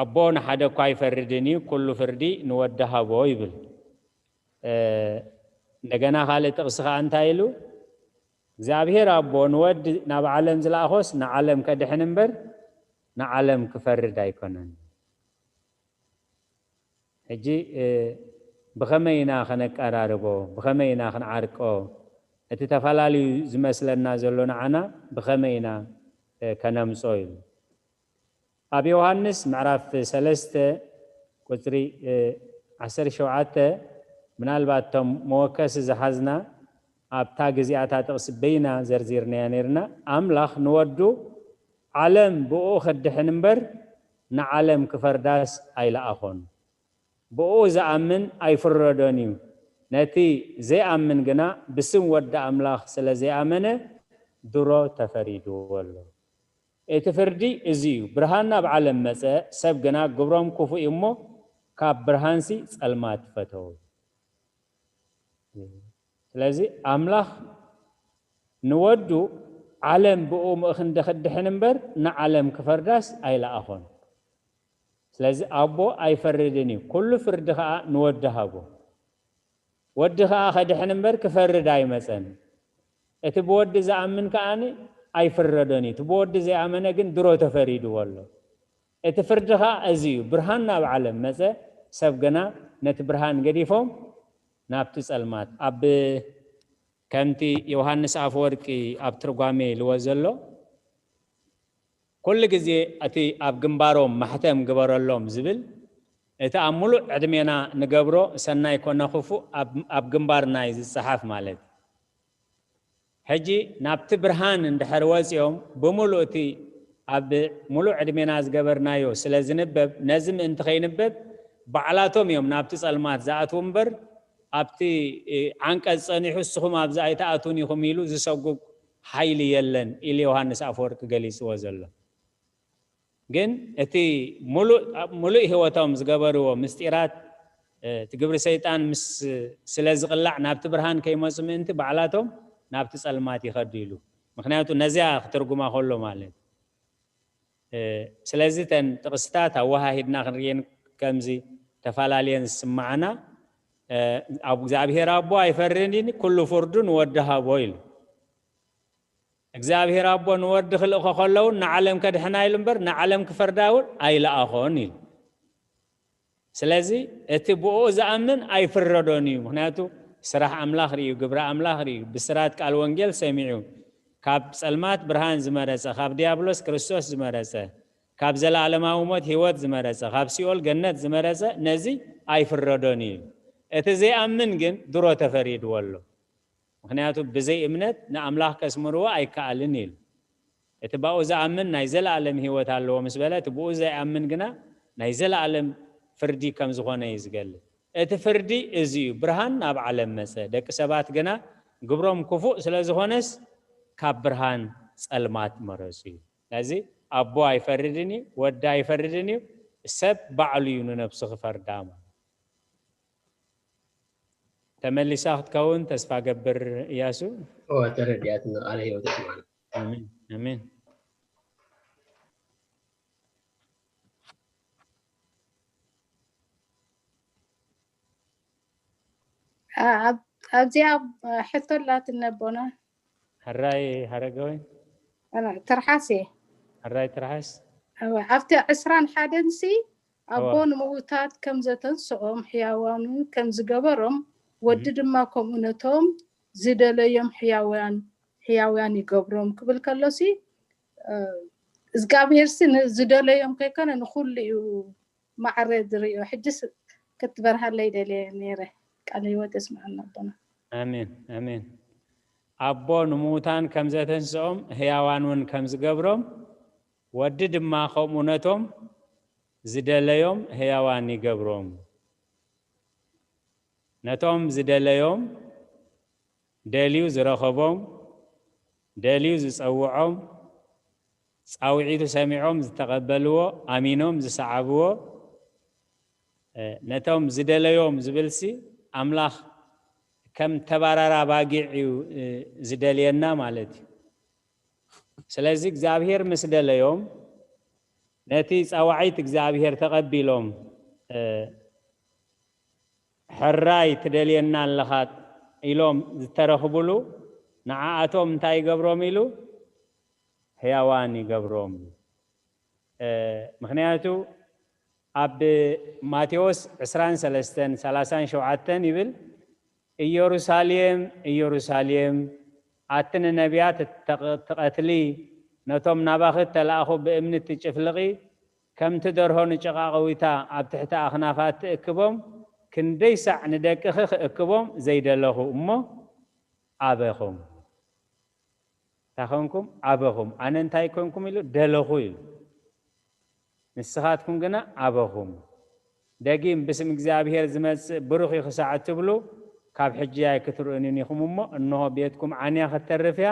ኣቦ ንሓደ እኳ ኣይፈርድን እዩ፣ ኩሉ ፍርዲ ንወዲ ሃቦ ይብል። እንደገና ካልእ ጥቕሲ ከዓ እንታይ ኢሉ? እግዚኣብሔር ኣቦ ንወዲ ናብ ዓለም ዝለኣኾስ ንዓለም ከድሕን እምበር ንዓለም ክፈርድ ኣይኮነን። ሕጂ ብኸመይ ኢና ከነቀራርቦ? ብኸመይ ኢና ክንዓርቆ? እቲ ተፈላለዩ ዝመስለና ዘሎ ንዓና ብኸመይ ኢና ከነምጾ ኢሉ። ኣብ ዮሃንስ ምዕራፍ ሰለስተ ቁፅሪ ዓሰርተ ሸውዓተ ምናልባት እቶም መወከሲ ዝሓዝና ኣብታ ግዜኣታ ጥቕሲ በይና ዘርዚርናያ ነርና። ኣምላኽ ንወዱ ዓለም ብኡ ክድሕን እምበር ንዓለም ክፈርዳስ ኣይለኣኾን። ብኡ ዝኣምን ኣይፍረዶን እዩ። ነቲ ዘይኣምን ግና ብስም ወዲ ኣምላኽ ስለ ዘይኣመነ ድሮ ተፈሪድዎ ኣሎ። እቲ ፍርዲ እዚ እዩ፣ ብርሃን ናብ ዓለም መጸ፣ ሰብ ግና ግብሮም ክፉእ እዩ እሞ ካብ ብርሃንሲ ጸልማት ፈተው። ስለዚ ኣምላኽ ንወዱ ዓለም ብኡ ምእኽንዲ ክድሕን እምበር ንዓለም ክፈርዳስ ኣይለኣኾን። ስለዚ ኣቦ ኣይፈርድን እዩ፣ ኩሉ ፍርዲ ኸዓ ንወዲ ሃቦ። ወዲ ኸዓ ኸድሕን እምበር ክፈርድ ኣይመጸን። እቲ ብወዲ ዝኣምን ከዓኒ ኣይፍረዶን እዩ፣ እቲ ብወዲ ዘይኣመነ ግን ድሮ ተፈሪድዎ ኣሎ። እቲ ፍርዲ ኸዓ እዚ እዩ፣ ብርሃን ናብ ዓለም መጸ፣ ሰብ ግና ነቲ ብርሃን ገዲፎም ናብቲ ጸልማት ኣብ ከምቲ ዮሃንስ ኣፈወርቂ ኣብ ትርጓሜ ኢልዎ ዘሎ ኩሉ ግዜ እቲ ኣብ ግንባሮም ማሕተም ግበረሎም ዝብል እቲ ኣብ ሙሉእ ዕድሜና ንገብሮ ሰናይ ኮነ ክፉእ ኣብ ግንባርና እዩ ዝፀሓፍ ማለት እዩ። ሕጂ ናብቲ ብርሃን እንድሕር ወፂኦም ብሙሉእ እቲ ኣብ ሙሉእ ዕድሜና ዝገበርናዮ ስለ ዝንበብ ነዚ ምእንቲ ከይንበብ ባዕላቶም እዮም ናብቲ ፀልማት ዝኣትዉ እምበር ኣብቲ ዓንቀፅ ፀኒሑ እስኹም ኣብዚ ኣይትኣትዉን ኢኹም ኢሉ ዝሰጉግ ሓይሊ የለን ኢሉ ዮሃንስ ኣፈወርቂ ገሊፅዎ ዘሎ። ግን እቲ ሙሉእ ህይወቶም ዝገበርዎ ምስጢራት እቲ ግብሪ ሰይጣን ምስ ስለ ዝቕላዕ ናብቲ ብርሃን ከይመፁ ምእንቲ ባዕላቶም ናብቲ ፀልማት ይኸዱ ኢሉ። ምክንያቱ ነዚያ ክትርጉማ ከሎ ማለት ስለዚ ተን ጥቕስታት ኣወሃሂድና ክንርእየን ከምዚ ተፈላለየን ዝስማዓና ኣብ እግዚኣብሔር ኣቦ ኣይፈርድን ኩሉ ፍርዱ ንወዲ ሃቦ ኢሉ። እግዚኣብሔር ኣቦ ንወዲ ክልእኾ ከለውን ንዓለም ከድሕና ኢሉ እምበር ንዓለም ክፈርዳ እውን ኣይለኣኾን ኢሉ። ስለዚ እቲ ብኡ ዝኣምን ኣይፍረዶን እዩ። ምክንያቱ ስራሕ ኣምላኽ ርእዩ፣ ግብሪ ኣምላኽ ርእዩ፣ ብስራት ቃል ወንጌል ሰሚዑ፣ ካብ ጸልማት ብርሃን ዝመረጸ፣ ካብ ዲያብሎስ ክርስቶስ ዝመረጸ፣ ካብ ዘለኣለማዊ ሞት ህይወት ዝመረጸ፣ ካብ ሲኦል ገነት ዝመረጸ፣ ነዚ ኣይፍረዶን እዩ። እቲ ዘይኣምን ግን ድሮ ተፈሪድዎ ኣሎ። ምኽንያቱ ብዘይ እምነት ንኣምላኽ ከስምርዎ ኣይከኣልን ኢሉ። እቲ ባኡ ዝኣምን ናይ ዘለኣለም ህይወት ኣለዎ ምስ በለ፣ እቲ ብኡ ዘይኣምን ግና ናይ ዘለኣለም ፍርዲ ከም ዝኾነ እዩ ዝገልጽ። እቲ ፍርዲ እዚ እዩ፣ ብርሃን ናብ ዓለም መጸ፣ ደቂ ሰባት ግና ግብሮም ክፉእ ስለ ዝኾነስ ካብ ብርሃን ጸልማት መረጹ እዩ። ስለዚ ኣቦ ኣይፈርድን እዩ፣ ወዲ ኣይፈርድን እዩ፣ ሰብ ባዕሉ እዩ ንነብሱ ክፈርዳ ማለት። ተመሊሳ ክትከውን ተስፋ ገብር እያሱ። እወ፣ ተረዲኣትኒ። ቃለ ህይወት ይስማዕና። ኣሜን፣ ኣሜን። ኣብዚኣ ሕቶ ኣላትኒ ኣቦና። ሕራይ ሓረገወይን። ትርሓስ እየ። ሕራይ ትርሓስ። ኣብቲ ዕስራን ሓደን ሲ ኣቦ ንምውታት ከም ዘተንስኦም ሕያዋን እውን ከም ዝገበሮም፣ ወዲ ድማ ከምኡ ነቶም ዝደለዮም ሕያውያን ሕያውያን ይገብሮም ክብል ከሎሲ፣ እግዚኣብሄርሲ ንዝደለዮም ከይኮነ ንኹሉ እዩ ማዕረ ዝርእዮ። ሕጅስ ክትበርሃለይ ደልየ ነይረ። ቃለ ህይወት የስምዓና ኣቦና። ኣሜን ኣሜን። ኣቦ ንምውታን ከም ዘተንስኦም ሕያዋን እውን ከም ዝገብሮም፣ ወዲ ድማ ከምኡ ነቶም ዝደለዮም ሕያዋን ይገብሮም። ነቶም ዝደለዮም፣ ደልዩ ዝረኸቦም፣ ደልዩ ዝጸውዖም፣ ጻውዒቱ ሰሚዖም ዝተቐበልዎ፣ ኣሚኖም ዝሰዓብዎ፣ ነቶም ዝደለዮም ዝብልሲ ኣምላኽ ከም ተባራራ ባጊዕ እዩ ዝደልየና ማለት እዩ። ስለዚ እግዚኣብሔር ምስ ደለዮም፣ ነቲ ጻዋዒት እግዚኣብሔር ተቐቢሎም፣ ሕራይ ትደልየና ኣለኻ ኢሎም ዝተረኽቡሉ፣ ንዓኣቶም እንታይ ይገብሮም ኢሉ? ሕያዋን ይገብሮም። ምኽንያቱ ኣብ ማቴዎስ ዕስራን ሰለስተን ሰላሳን ሸውዓተን ይብል፣ ኢየሩሳሌም፣ ኢየሩሳሌም፣ ኣቲ ንነቢያት እትቐትሊ፣ ነቶም ናባኺ እተላእኹ ብእምኒ እትጭፍልቒ፣ ከምቲ ደርሆ ንጭቓ ቀዊታ ኣብ ትሕቲ ኣኽናፋ እትእክቦም፣ ክንደይ ሳዕ ንደቅኺ ክእክቦም ዘይደለኹ እሞ ኣበኹም። እንታይ ኾንኩም? ኣበኹም። ኣነ እንታይ ኮንኩም ኢሉ? ደለኹ ኢሉ። ንስኻትኩም ግና ኣበኹም። ደጊም ብስም እግዚኣብሔር ዝመጽእ ብሩኽ እዩ ክሳዕ እትብሉ፣ ካብ ሕጂ ኣይክትርእዩን ኢኹም እሞ፣ እንሆ ቤትኩም ዓንያ ክትተርፍ እያ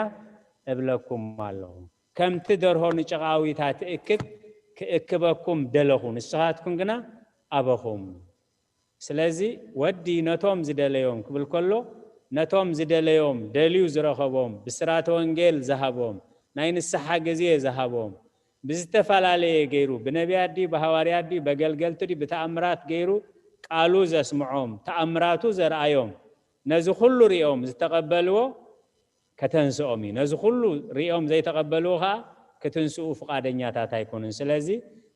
እብለኩም ኣለኹ። ከምቲ ደርሆ ንጭቓዊታ ትእክብ ክእክበኩም ደለኹ፣ ንስኻትኩም ግና ኣበኹም። ስለዚ ወዲ ነቶም ዝደለዮም ክብል ከሎ፣ ነቶም ዝደለዮም፣ ደልዩ ዝረኸቦም፣ ብስራተ ወንጌል ዝሃቦም፣ ናይ ንስሓ ግዜ ዝሃቦም፣ ብዝተፈላለየ ገይሩ፣ ብነቢያት ድዩ፣ ብሃዋርያት ድዩ፣ በገልገልቲ ድዩ፣ ብተኣምራት ገይሩ ቃሉ ዘስምዖም፣ ተኣምራቱ ዘርኣዮም፣ ነዚ ኩሉ ሪኦም ዝተቐበልዎ ከተንስኦም እዩ። ነዚ ኩሉ ሪኦም ዘይተቐበልዎ ኸዓ ክትንስኡ ፍቓደኛታት ኣይኮኑን። ስለዚ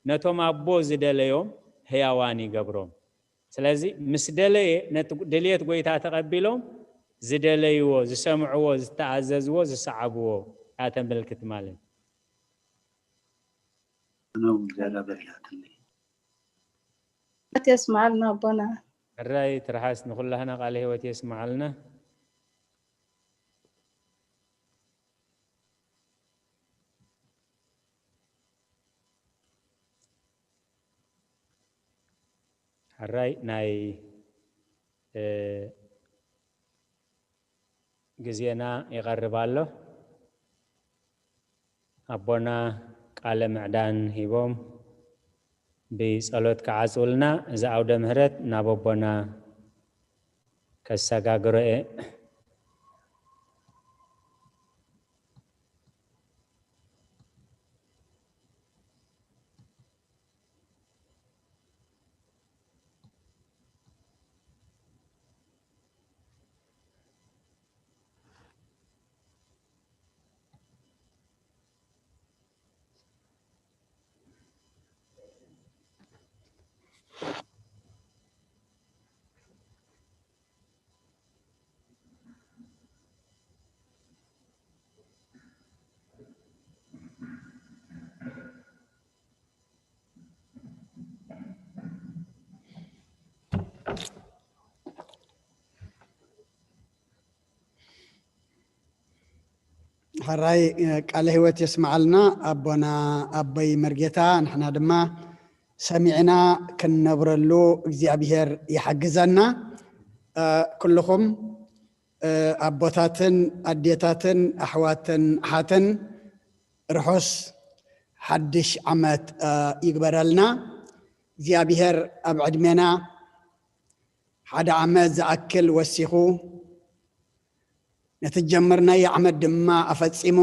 ነቶም ኣቦ ዝደለዮም ህያዋን ይገብሮም። ስለዚ ምስ ደለየ ነቲ ድልየት ጎይታ ተቐቢሎም ዝደለይዎ፣ ዝሰምዕዎ፣ ዝተኣዘዝዎ፣ ዝሰዓብዎ እያ ተመልክት ማለት እዩ። ነው ዝያዳ በሪሃትለይ። የስምዓልና ኣቦና። ሕራይ ትርሓስ፣ ንኹላህና ቃለ ህይወት የስምዓልና። ሕራይ ናይ ግዜና ይቐርብ ኣሎ። ኣቦና ቃለ ምዕዳን ሂቦም ብጸሎት ክዓጽውልና፣ እዚ ዓውደ ምህረት ናብ ኣቦና ከሰጋግሮ እየ። ሕራይ ቃለ ህይወት የስምዓልና ኣቦና ኣቦይ መርጌታ። ንሕና ድማ ሰሚዕና ክንነብረሉ እግዚኣብሔር ይሓግዘና። ኩልኹም ኣቦታትን ኣዴታትን ኣሕዋትን ኣሓትን ርሑስ ሓድሽ ዓመት ይግበረልና። እግዚኣብሔር ኣብ ዕድሜና ሓደ ዓመት ዝኣክል ወሲኹ ነቲ ጀመርናዮ ዓመት ድማ ኣፈጺሙ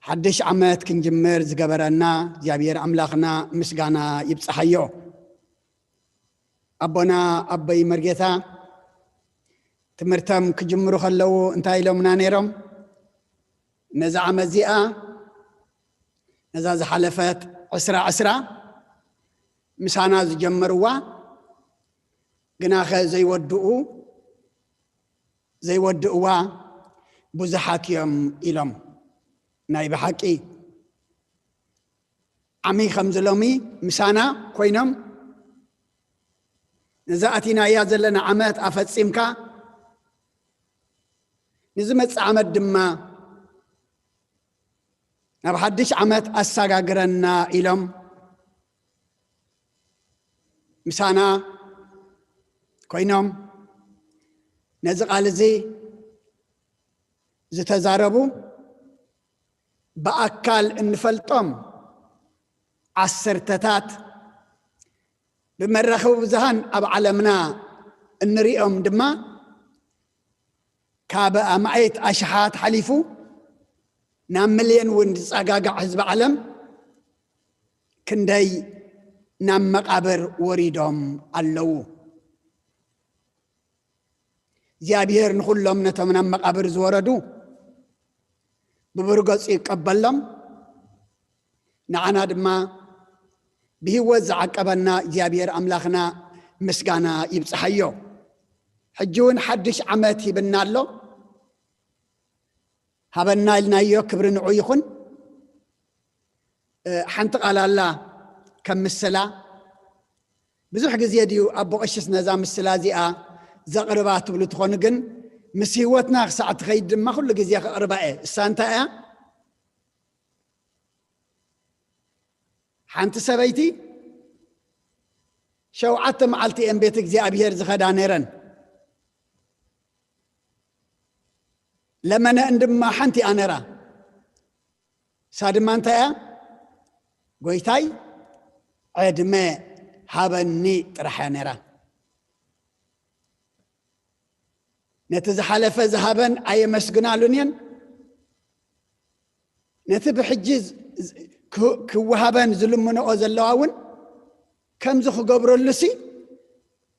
ሓድሽ ዓመት ክንጅምር ዝገበረና እግዚኣብሔር ኣምላኽና ምስጋና ይብጽሓዮ። ኣቦና ኣቦይ መርጌታ ትምህርቶም ክጅምሩ ከለዉ እንታይ ኢሎምና ነይሮም? ነዛ ዓመት እዚኣ፣ ነዛ ዝሓለፈት ዕስራ ዕስራ ምሳና ዝጀመርዋ ግናኸ ዘይወድኡ ዘይወድእዋ ብዙሓት እዮም ኢሎም። ናይ ብሓቂ ዓሚ ከምዚ ሎሚ ምሳና ኮይኖም ነዛ ኣቲናያ ዘለና ዓመት ኣፈጺምካ ንዝመጽእ ዓመት ድማ ናብ ሓድሽ ዓመት ኣሳጋግረና ኢሎም ምሳና ኮይኖም ነዚ ቃል እዚ ዝተዛረቡ ብኣካል እንፈልጦም ዓሰርተታት ብመራኸቢ ብዙሃን ኣብ ዓለምና እንሪኦም ድማ ካብ ኣማኢት ኣሽሓት ሓሊፉ ናብ ሚልዮን እውን ዝጸጋጋዕ ህዝቢ ዓለም ክንደይ ናብ መቓብር ወሪዶም ኣለዉ። እግዚኣብሔር ንኹሎም ነቶም ናብ መቓብር ዝወረዱ ብብርገጹ ይቀበሎም። ንዓና ድማ ብህይወት ዝዓቀበና እግዚኣብሔር ኣምላኽና ምስጋና ይብጽሓዮ። ሕጂ እውን ሓድሽ ዓመት ሂብና ኣሎ። ሃበና ኢልናዮ፣ ክብሪ ንዑ ይኹን። ሓንቲ ቃል ኣላ ከም ምስላ። ብዙሕ ግዜ ድዩ ኣቦ ቀሽስ ነዛ ምስላ እዚኣ ዘቕርባ ትብሉ ትኾኑ፣ ግን ምስ ህይወትና ክሳዕ ትኸይድ ድማ ኩሉ ግዜ ከቕርባ እየ። እሳ እንታይ እያ? ሓንቲ ሰበይቲ ሸውዓተ መዓልቲ እየን ቤት እግዚኣብሔር ዝኸዳ ነይረን። ለመነእን ድማ ሓንቲ እያ ነይራ። እሳ ድማ እንታይ እያ? ጎይታይ ዕድመ ሃበኒ ጥራሕ እያ ነይራ። ነቲ ዝሓለፈ ዝሃበን ኣየመስግናሉን እየን። ነቲ ብሕጂ ዝ- ዝ- ክው- ክወሃበን ዝልምንኦ ዘለዋ እውን ከምዚ ክገብረሉሲ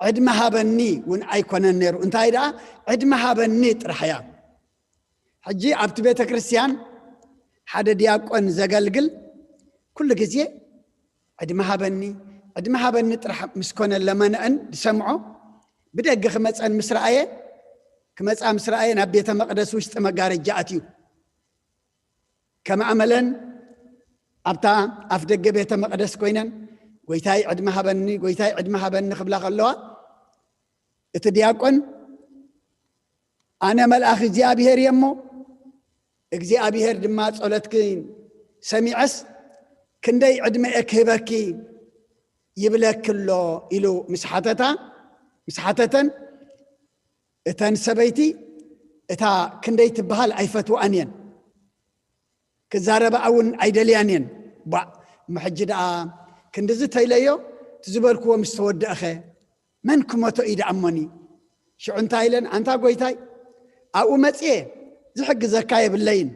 ዕድመ ሃበኒ እውን ኣይኮነን ነይሩ። እንታይ ደኣ ዕድመ ሃበኒ ጥራሕ እያ። ሕጂ ኣብቲ ቤተ ክርስቲያን ሓደ ዲያቆን ዘገልግል ኩሉ ግዜ ዕድመ ሃበኒ ዕድመ ሃበኒ ጥራሕ ምስ ኮነ ለመነአን ዝሰምዖ ብደገ ክመፀን ምስ ረኣየ ክመፃ ምስ ረኣየ ናብ ቤተ መቕደስ ውሽጢ መጋረጃ ኣትዩ ከም ኣመለን ኣብታ ኣፍ ደገ ቤተ መቕደስ ኮይነን ጎይታይ ዕድመ ሃበኒ ጎይታይ ዕድመ ሃበኒ ክብላ ከለዋ እቲ ዲያቆን ኣነ መልኣኽ እግዚኣብሔር እየ እሞ እግዚኣብሔር ድማ ጸሎትኪ ሰሚዐስ ክንደይ ዕድመ እየ ክህበኪ ይብለኪ ኣሎ ኢሉ ምስ ሓተታ ምስ ሓተተን እተን ሰበይቲ እታ ክንደይ ትበሃል ኣይፈትዋን እየን ክዛረባ እውን ኣይደልያን እየን። ቧዕ እሞ ሕጂ ደኣ ክንድዚ ተይለዮ እቲ ዝበልክዎ ምስ ተወደእኸ መን ክመቶ እዩ ደኣ እሞኒ? ሽዑ እንታይ ኢለን ኣንታ ጎይታይ ኣብኡ መጽየ ዝሕግዘካ የብለይን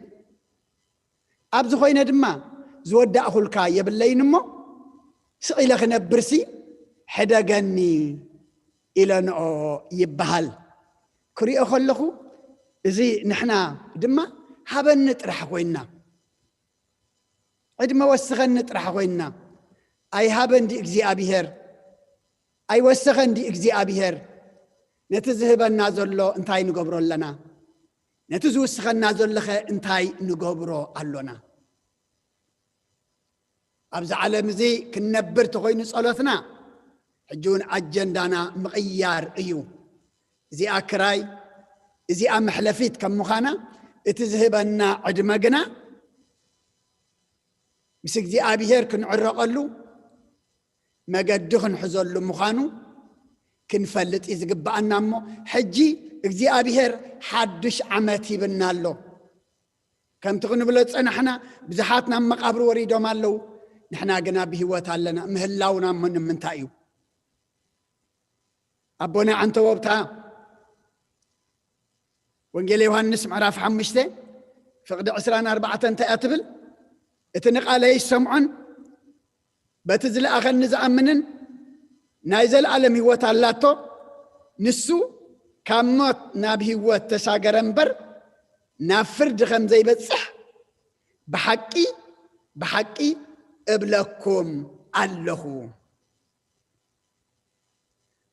ኣብዚ ኮይነ ድማ ዝወዳእኹልካ የብለይን እሞ ስቕ ኢለ ክነብርሲ ሕደገኒ ኢለንኦ ይበሃል። ክሪኦ ከለኹ እዚ ንሕና ድማ ሃበኒ ጥራሕ ኮይንና ዕድመ ወስኸኒ ጥራሕ ኮይንና ኣይሃበን ድዩ እግዚኣብሔር? ኣይወሰኸን ድዩ እግዚኣብሔር? ነቲ ዝህበና ዘሎ እንታይ ንገብሮ ኣለና? ነቲ ዝውስኸና ዘሎኸ እንታይ ንገብሮ ኣሎና? ኣብዚ ዓለም እዚ ክንነብር ተኾይኑ ጸሎትና ሕጂ እውን ኣጀንዳና ምቕያር እዩ። እዚኣ ክራይ እዚኣ መሕለፊት ከም ምዃና እቲ ዝህበና ዕድመ ግና ምስ እግዚኣብሔር ክንዕረቐሉ መገዲ ክንሕዘሉ ምዃኑ ክንፈልጥ እዩ ዝግብኣና። እሞ ሕጂ እግዚኣብሔር ሓድሽ ዓመት ሂብና ኣሎ። ከምቲ ክንብሎ ዝጸናሕና፣ ብዙሓት ናብ መቓብር ወሪዶም ኣለዉ። ንሕና ግና ብህይወት ኣለና። ምህላውና እሞ ንምንታይ እዩ? ኣቦና ዓንተቦብታ ወንጌል ዮሃንስ ምዕራፍ ሓሙሽተ ፍቕዲ ዕስራን ኣርባዕተን እንታይ እያ ትብል? "እቲ ንቓለይ ዝሰምዖን በቲ ዝለኣኸኒ ዝኣምንን ናይ ዘለኣለም ህይወት ኣላቶ። ንሱ ካብ ሞት ናብ ህይወት ተሳገረ እምበር ናብ ፍርዲ ከም ዘይበጽሕ ብሓቂ፣ ብሓቂ እብለኩም ኣለኹ።"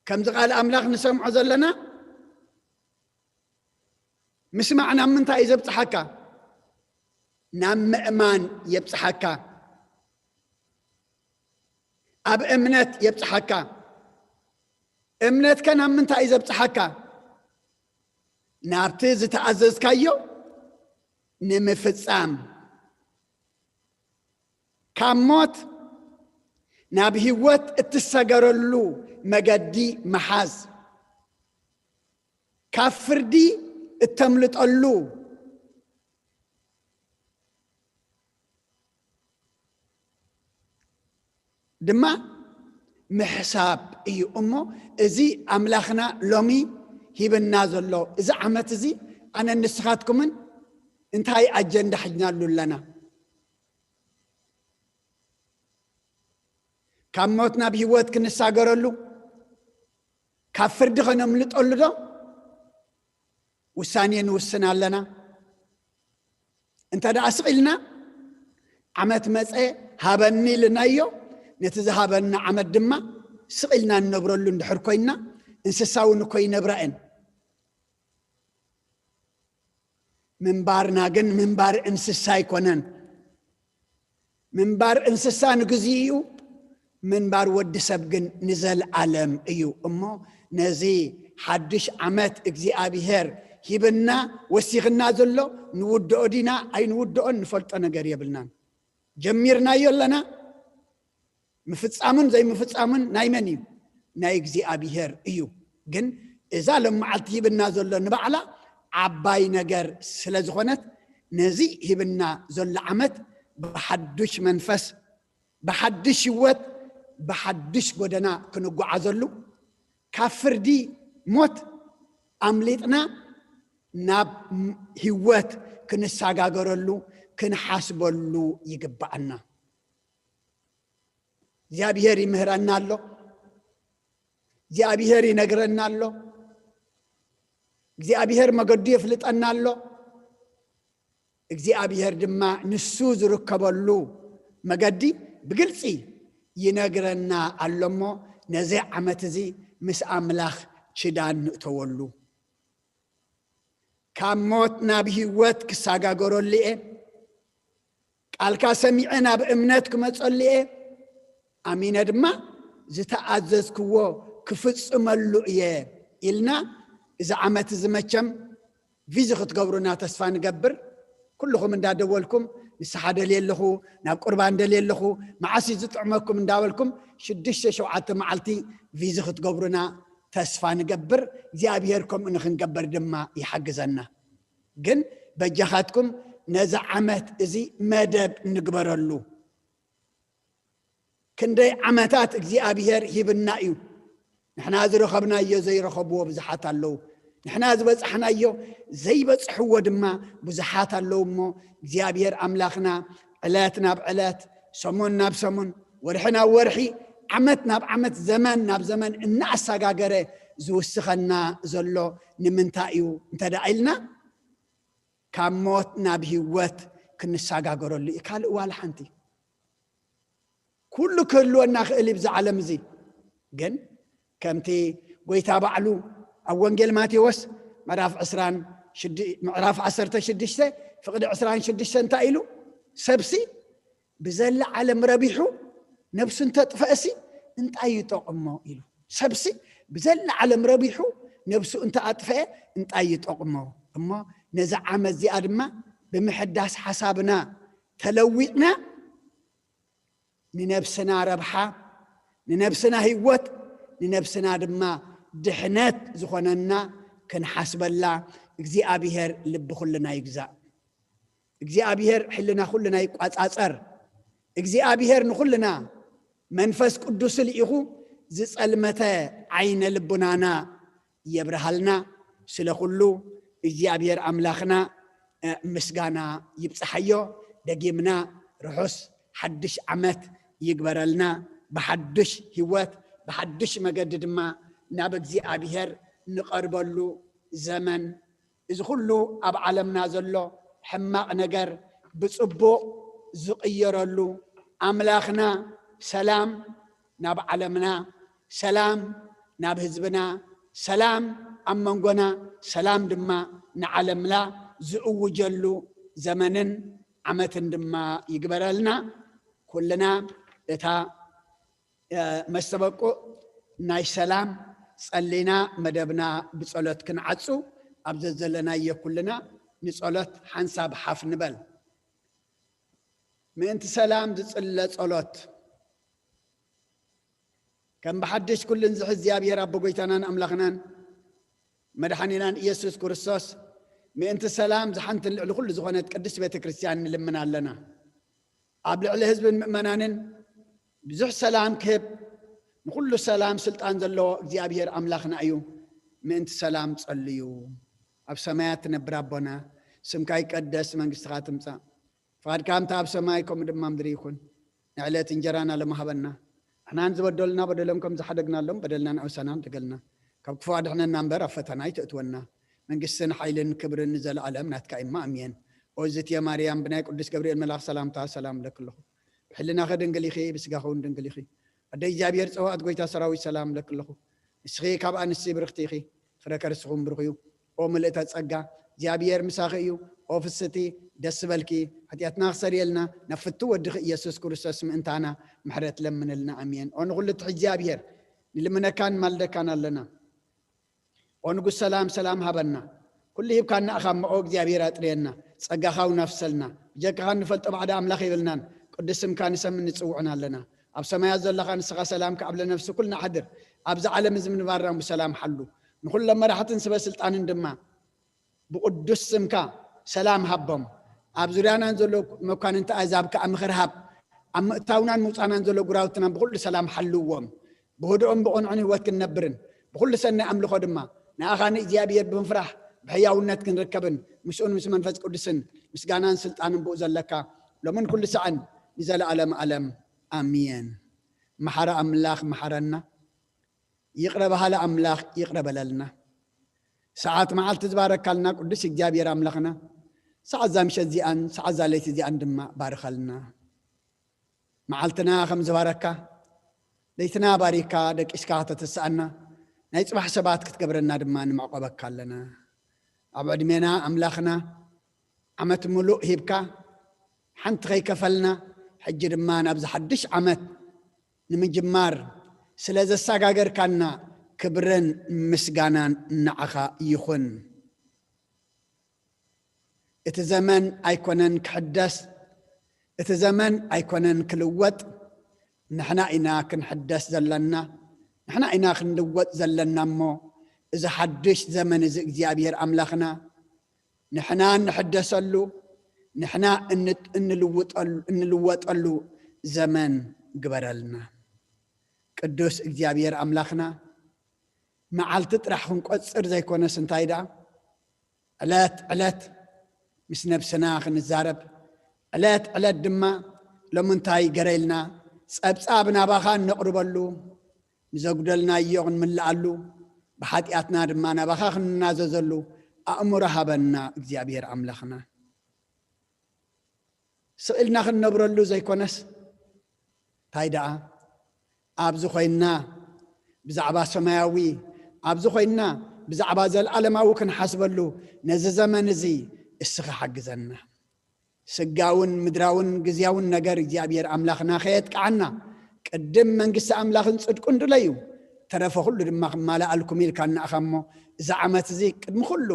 ከምዚ ቃል ኣምላኽ ንሰምዖ ዘለና ምስማዕ ናብ ምንታይ እዩ ዘብጽሓካ? ናብ ምእማን የብጽሓካ። ኣብ እምነት የብጽሓካ። እምነትከ ናብ ምንታይ እዩ ዘብጽሓካ? ናብቲ ዝተኣዘዝካዮ ንምፍጻም። ካብ ሞት ናብ ህይወት እትሰገረሉ መገዲ ምሓዝ። ካብ ፍርዲ እተምልጠሉ። ድማ ምሕሳብ እዩ። እሞ እዚ ኣምላኽና ሎሚ ሂብና ዘሎ እዚ ዓመት እዚ፣ ኣነ ንስኻትኩምን እንታይ ኣጀንዳ ሒዝናሉ ኣለና? ካብ ሞት ናብ ህይወት ክንሳገረሉ፣ ካብ ፍርዲ ከነምልጠሉ ዶ ውሳኔ ንውስን ኣለና? እንተ ደኣ ስቕ ኢልና፣ ዓመት መጸ ሃበኒ ኢልናዮ፣ ነቲ ዝሃበና ዓመት ድማ ስቕ ኢልና ንነብረሉ እንድሕር ኮይንና፣ እንስሳ እውን እኮ ይነብራ እየን። ምንባርና ግን ምንባር እንስሳ ኣይኮነን። ምንባር እንስሳ ንግዚኡ እዩ፣ ምንባር ወዲ ሰብ ግን ንዘለኣለም እዩ። እሞ ነዚ ሓድሽ ዓመት እግዚኣብሔር ሂብና፣ ወሲኽና ዘሎ፣ ንውድኦ ዲና ኣይንውድኦን ንፈልጦ ነገር የብልናን። ጀሚርናዮ ኣለና። ምፍጻሙን ዘይምፍጻሙን ናይ መን እዩ? ናይ እግዚኣብሔር እዩ። ግን እዛ ሎም መዓልቲ ሂብና ዘሎ ንባዕላ ዓባይ ነገር ስለ ዝኾነት፣ ነዚ ሂብና ዘሎ ዓመት ብሓዱሽ መንፈስ፣ ብሓድሽ ህይወት፣ ብሓድሽ ጎደና ክንጓዓዘሉ፣ ካብ ፍርዲ ሞት ኣምሊጥና ናብ ህይወት ክንሰጋገረሉ፣ ክንሓስበሉ ይግብኣና። እግዚኣብሔር ይምህረና ኣሎ። እግዚኣብሔር ይነግረና ኣሎ። እግዚኣብሔር መገዱ የፍልጠና ኣሎ። እግዚኣብሔር ድማ ንሱ ዝርከበሉ መገዲ ብግልጺ ይነግረና ኣሎ። እሞ ነዚ ዓመት እዚ ምስ ኣምላኽ ኪዳን ንእተወሉ። ካብ ሞት ናብ ህይወት ክሰጋገረሉ እየ። ቃልካ ሰሚዐ ናብ እምነት ክመጸሉ እየ። ኣሚነ ድማ ዝተኣዘዝክዎ ክፍጽመሉ እየ ኢልና፣ እዚ ዓመት እዚ መቸም ቪዚ ክትገብሩና ተስፋ ንገብር። ኩልኹም እንዳደወልኩም፣ "ንስሓ ደልየ ኣለኹ፣ ናብ ቁርባን ደልየ ኣለኹ፣ መዓስ እዩ ዝጥዕመኩም?" እንዳበልኩም ሽዱሽተ ሸውዓተ መዓልቲ ቪዚ ክትገብሩና ተስፋ ንገብር። እግዚኣብሔር ከምኡ ንኽንገብር ድማ ይሓግዘና። ግን በጃኻትኩም ነዚ ዓመት እዚ መደብ ንግበረሉ። ክንደይ ዓመታት እግዚኣብሔር ሂብና እዩ። ንሕና ዝረኸብናዮ ዘይረኸብዎ ብዙሓት ኣለዉ። ንሕና ዝበጻሕናዮ ዘይበጽሕዎ ድማ ብዙሓት ኣለዉ። እሞ እግዚኣብሔር ኣምላኽና ዕለት ናብ ዕለት፣ ሰሙን ናብ ሰሙን፣ ወርሒ ናብ ወርሒ፣ ዓመት ናብ ዓመት፣ ዘመን ናብ ዘመን እናኣሰጋገረ ዝውስኸና ዘሎ ንምንታይ እዩ እንተ ደኣ ኢልና፣ ካብ ሞት ናብ ህይወት ክንሰጋገረሉ እዩ። ካልእ ዋላ ሓንቲ። ኩሉ ክህልወና ክእል እዩ ብዛ ዓለም እዚ። ግን ከምቲ ጎይታ ባዕሉ ኣብ ወንጌል ማቴዎስ ምዕራፍ ዕስራን ሽዱ-፣ ምዕራፍ ዓሰርተ ሽዱሽተ ፍቕዲ ዕስራን ሽዱሽተ እንታይ ኢሉ? "ሰብሲ ብዘላ ዓለም ረቢሑ ነብሱ እንተጥፈእሲ እንታይ ይጠቕሞ?" ኢሉ። ሰብሲ ብዘላ ዓለም ረቢሑ ነብሱ እንተኣጥፈአ እንታይ ይጠቕሞ? እሞ ነዚ ዓመት እዚኣ ድማ ብምሕዳስ ሓሳብና ተለዊጥና ንነብስና ረብሓ፣ ንነብስና ህይወት፣ ንነብስና ድማ ድሕነት ዝኾነና ክንሓስበላ እግዚኣብሔር ልቢ ኩልና ይግዛእ። እግዚኣብሔር ሕልና ኩልና ይቋጻጸር። እግዚኣብሔር ንኹልና መንፈስ ቅዱስ ልኢኹ ዝጸልመተ ዓይነ ልቡናና የብርሃልና። ስለ ኩሉ እግዚኣብሔር ኣምላኽና ምስጋና ይብጽሓዮ። ደጊምና ርሑስ ሓድሽ ዓመት ይግበረልና። ብሓድሽ ህይወት ብሓድሽ መገዲ ድማ ናብ እግዚኣብሔር ንቐርበሉ ዘመን፣ እዚ ኩሉ ኣብ ዓለምና ዘሎ ሕማቕ ነገር ብጽቡቕ ዝቕየረሉ፣ ኣምላኽና ሰላም ናብ ዓለምና፣ ሰላም ናብ ህዝብና፣ ሰላም ኣብ መንጎና፣ ሰላም ድማ ንዓለምና ዝእውጀሉ ዘመንን ዓመትን ድማ ይግበረልና። ኩልና እታ መስተበቁ ናይ ሰላም ጸሊና መደብና ብጸሎት ክንዓጹ ኣብ ዘዘለናዮ ኩልና ንጸሎት ሓንሳብ ሓፍ ንበል። ምእንቲ ሰላም ዝጽለ ጸሎት። ከም ብሓድሽ ኩልን ዝሕ እግዚኣብሔር ኣቦ ጎይታናን ኣምላኽናን መድሓኒናን ኢየሱስ ክርስቶስ ምእንቲ ሰላም ዝሓንትን ልዕሊ ኩሉ ዝኾነት ቅድስት ቤተ ክርስቲያን ንልምን ኣለና። ኣብ ልዕሊ ህዝብን ምእመናንን ብዙሕ ሰላም ክህብ ንኩሉ ሰላም ስልጣን ዘለዎ እግዚኣብሔር ኣምላኽና እዩ። ምእንቲ ሰላም ጸልዩ። ኣብ ሰማያት ትነብር ኣቦና፣ ስምካ ይቀደስ፣ መንግስትኻ ትምጻእ፣ ፍቓድካ ከምቲ ኣብ ሰማይ ከምኡ ድማ ምድሪ ይኹን። ንዕለት እንጀራና ሎሚ ሃበና። ንሕናን ዝበደሉና በደሎም ከም ዝሓደግናሎም በደልና ንኣውሳናን ደገልና። ካብ ክፉ ኣድሕነና እምበር ኣብ ፈተና ኣይትእትወና። መንግስትን ሓይልን ክብርን ንዘለኣለም ናትካ እማ ኣሜን። ኦ ዝትየ ማርያም ብናይ ቅዱስ ገብርኤል መልኣኽ ሰላምታ ሰላም እብለኪ ኣለኹ። ብሕልናኺ ድንግል ኢኺ፣ ብስጋኺ እውን ድንግል ኢኺ። ኣደ እግዚኣብሔር ጸዋዕት ጎይታ ሰራዊት ሰላም እብለኪ ኣለኹ። ንስኺ ካብ ኣንስቲ ብርኽቲ ኢኺ፣ ፍረ ከርስኹም ብሩኽ እዩ። ኦ ምልእተ ጸጋ እግዚኣብሔር ምሳኺ እዩ። ኦ ፍስቲ ደስ በልኪ፣ ሓጢኣትና ክሰርየልና ናብ ፍቱ ወድኺ ኢየሱስ ክርስቶስ ምእንታና ምሕረት ለምንልና ኣሜን። ኦ ንኹሉ ትሕዚ እግዚኣብሔር ንልምነካን ማልደካን ኣለና። ኦ ንጉስ ሰላም ሰላም ሃበና። ኩሉ ሂብካና እኻ እሞ ኦ እግዚኣብሔር ኣጥርየና፣ ጸጋኻ እውን ኣፍሰልና። ብጀካኻ እንፈልጦ ባዕዳ ኣምላኽ የብልናን። ቅዱስ ስምካ ንሰምን ንጽውዕን ኣለና። ኣብ ሰማያት ዘለኻ ንስኻ ሰላም ከኣብ ለነፍሲ ኩልና ኣሕድር። ኣብዚ ዓለም እዚ ምንባርና ብሰላም ሓሉ። ንኹሎም መራሕትን ስበ ስልጣንን ድማ ብቅዱስ ስምካ ሰላም ሃቦም። ኣብ ዙርያናን ዘሎ መኳንንቲ ኣዛብ ከኣ ምኽር ሃብ። ኣብ ምእታውናን ምውፃናን ዘሎ ጉራውትና ብኩሉ ሰላም ሓልዎም። ብህድኦም ብቕንዑን ህይወት ክንነብርን ብኩሉ ሰናይ ኣምልኾ ድማ ንኣኻ ንእግዚኣብሔር ብምፍራሕ ብሕያውነት ክንርከብን ምስኡን ምስ መንፈስ ቅዱስን ምስጋናን ስልጣንን ብኡ ዘለካ ሎምን ኩሉ ሰዓን ንዘለኣለም ኣለም ኣሜን። መሓረ ኣምላኽ መሓረና። ይቕረ በሃሊ ኣምላኽ ይቕረ በለልና። ሰዓት መዓልቲ ዝባረካልና ቅዱስ እግዚኣብሔር ኣምላኽና፣ ሰዓት እዛ ምሸት እዚኣን ሰዓት እዛ ለይቲ እዚኣን ድማ ባርኸልና። መዓልትና ከም ዝባረካ፣ ለይትና ባሪካ ደቂስካ ከተተስኣና፣ ናይ ጽባሕ ሰባት ክትገብረና ድማ ንምዕቆበካ ኣለና። ኣብ ዕድሜና ኣምላኽና ዓመት ምሉእ ሂብካ፣ ሓንቲ ከይከፈልና፣ ሕጂ ድማ ናብዚ ሓድሽ ዓመት ንምጅማር ስለ ዘሰጋገርካና ክብርን ምስጋናን ንዓኻ ይኹን። እቲ ዘመን ኣይኮነን ክሕደስ፣ እቲ ዘመን ኣይኮነን ክልወጥ፣ ንሕና ኢና ክንሕደስ ዘለና፣ ንሕና ኢና ክንልወጥ ዘለና እሞ፣ እዚ ሓድሽ ዘመን እዚ እግዚኣብሔር ኣምላኽና ንሕና እንሕደሰሉ፣ ንሕና እን-፣ እንልውጠሉ፣ እንልወጠሉ ዘመን ግበረልና። ቅዱስ እግዚኣብሔር ኣምላኽና፣ መዓልቲ ጥራሕ ክንቆጽር ዘይኮነስ እንታይ ደኣ፣ ዕለት ዕለት ምስ ነብስና ክንዛረብ፣ ዕለት ዕለት ድማ ሎሚ እንታይ ገረ ኢልና ጸብጻብ ናባኻ እነቕርበሉ፣ ንዘጉደልናዮ ክንምልኣሉ፣ ብሓጢኣትና ድማ ናባኻ ክንናዘዘሉ ኣእምሮ ሃበና እግዚኣብሔር ኣምላኽና። ስቕ ኢልና ክንነብረሉ ዘይኮነስ፣ እንታይ ደኣ ኣብዚ ኮይንና ብዛዕባ ሰማያዊ፣ ኣብዚ ኮይንና ብዛዕባ ዘለኣለማዊ ክንሓስበሉ ነዚ ዘመን እዚ እስኻ ሓግዘና። ስጋውን ምድራውን ግዝያውን ነገር እግዚኣብሔር ኣምላኽና ከየጥቅዓና፣ ቅድም መንግስቲ ኣምላኽን ጽድቁን ድለዩ፣ ተረፈ ኩሉ ድማ ክማልኣልኩም ኢልካ ንኣኻ እሞ፣ እዚ ዓመት እዚ ቅድሚ ኩሉ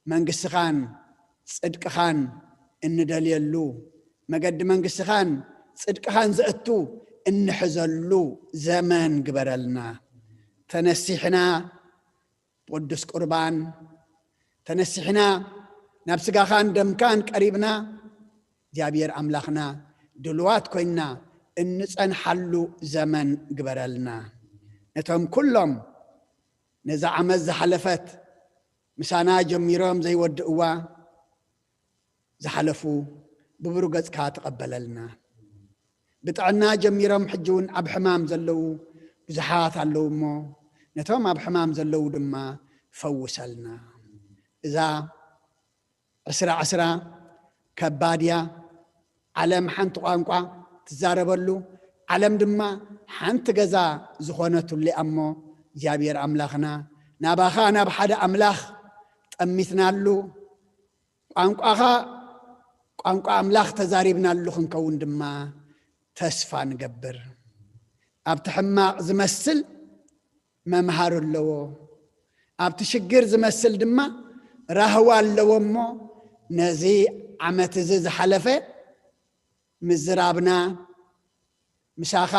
መንግስትኻን ጽድቅኻን እንደልየሉ፣ መገዲ መንግስትኻን ጽድቅኻን ዘእቱ እንሕዘሉ ዘመን ግበረልና። ተነሲሕና ቅዱስ ቁርባን ተነሲሕና ናብ ስጋኻን ደምካን ቀሪብና እግዚኣብሔር ኣምላኽና ድልዋት ኮይንና እንጸንሓሉ ዘመን ግበረልና። ነቶም ኩሎም ነዛ ዓመት ዝሓለፈት ምሳና ጀሚሮም ዘይወድእዋ ዝሓለፉ ብብሩ ገጽካ ተቐበለልና። ብጥዕና ጀሚሮም ሕጂ እውን ኣብ ሕማም ዘለዉ ብዙሓት ኣለዉ እሞ ነቶም ኣብ ሕማም ዘለዉ ድማ ፈውሰልና። እዛ ዕስራ ዕስራ ከባድ እያ። ዓለም ሓንቲ ቋንቋ ትዛረበሉ፣ ዓለም ድማ ሓንቲ ገዛ ዝኾነትሉ እያ እሞ እግዚኣብሔር ኣምላኽና ናባኻ ናብ ሓደ ኣምላኽ ጠሚትናሉ፣ ቋንቋኻ ቋንቋ ኣምላኽ ተዛሪብናሉ ክንከውን ድማ ተስፋ ንገብር። ኣብቲ ሕማቕ ዝመስል መምሃር ኣለዎ፣ ኣብቲ ሽግር ዝመስል ድማ ራህዋ ኣለዎ እሞ ነዚ ዓመት እዚ ዝሓለፈ ምዝራብና ምሳኻ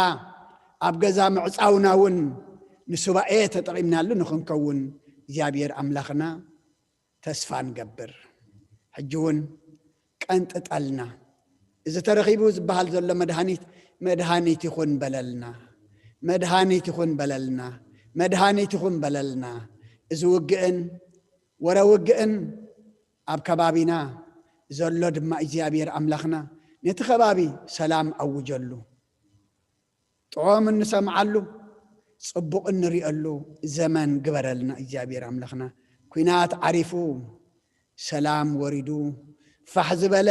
ኣብ ገዛ ምዕጻውና እውን ንሱባኤ ተጠቒምናሉ ንኽንከውን እግዚኣብሔር ኣምላኽና ተስፋ ንገብር። ሕጂ እውን ቀንጥጠልና። እዚ ተረኺቡ ዝበሃል ዘሎ መድሃኒት መድሃኒት ይኹን በለልና፣ መድሃኒት ይኹን በለልና፣ መድሃኒት ይኹን በለልና። እዚ ውግእን ወረ ውግእን ኣብ ከባቢና ዘሎ ድማ እግዚኣብሔር ኣምላኽና ነቲ ከባቢ ሰላም ኣውጀሉ። ጥዑም እንሰምዓሉ፣ ጽቡቕ እንሪአሉ ዘመን ግበረልና እግዚኣብሔር ኣምላኽና። ኲናት ዓሪፉ፣ ሰላም ወሪዱ፣ ፋሕ ዝበለ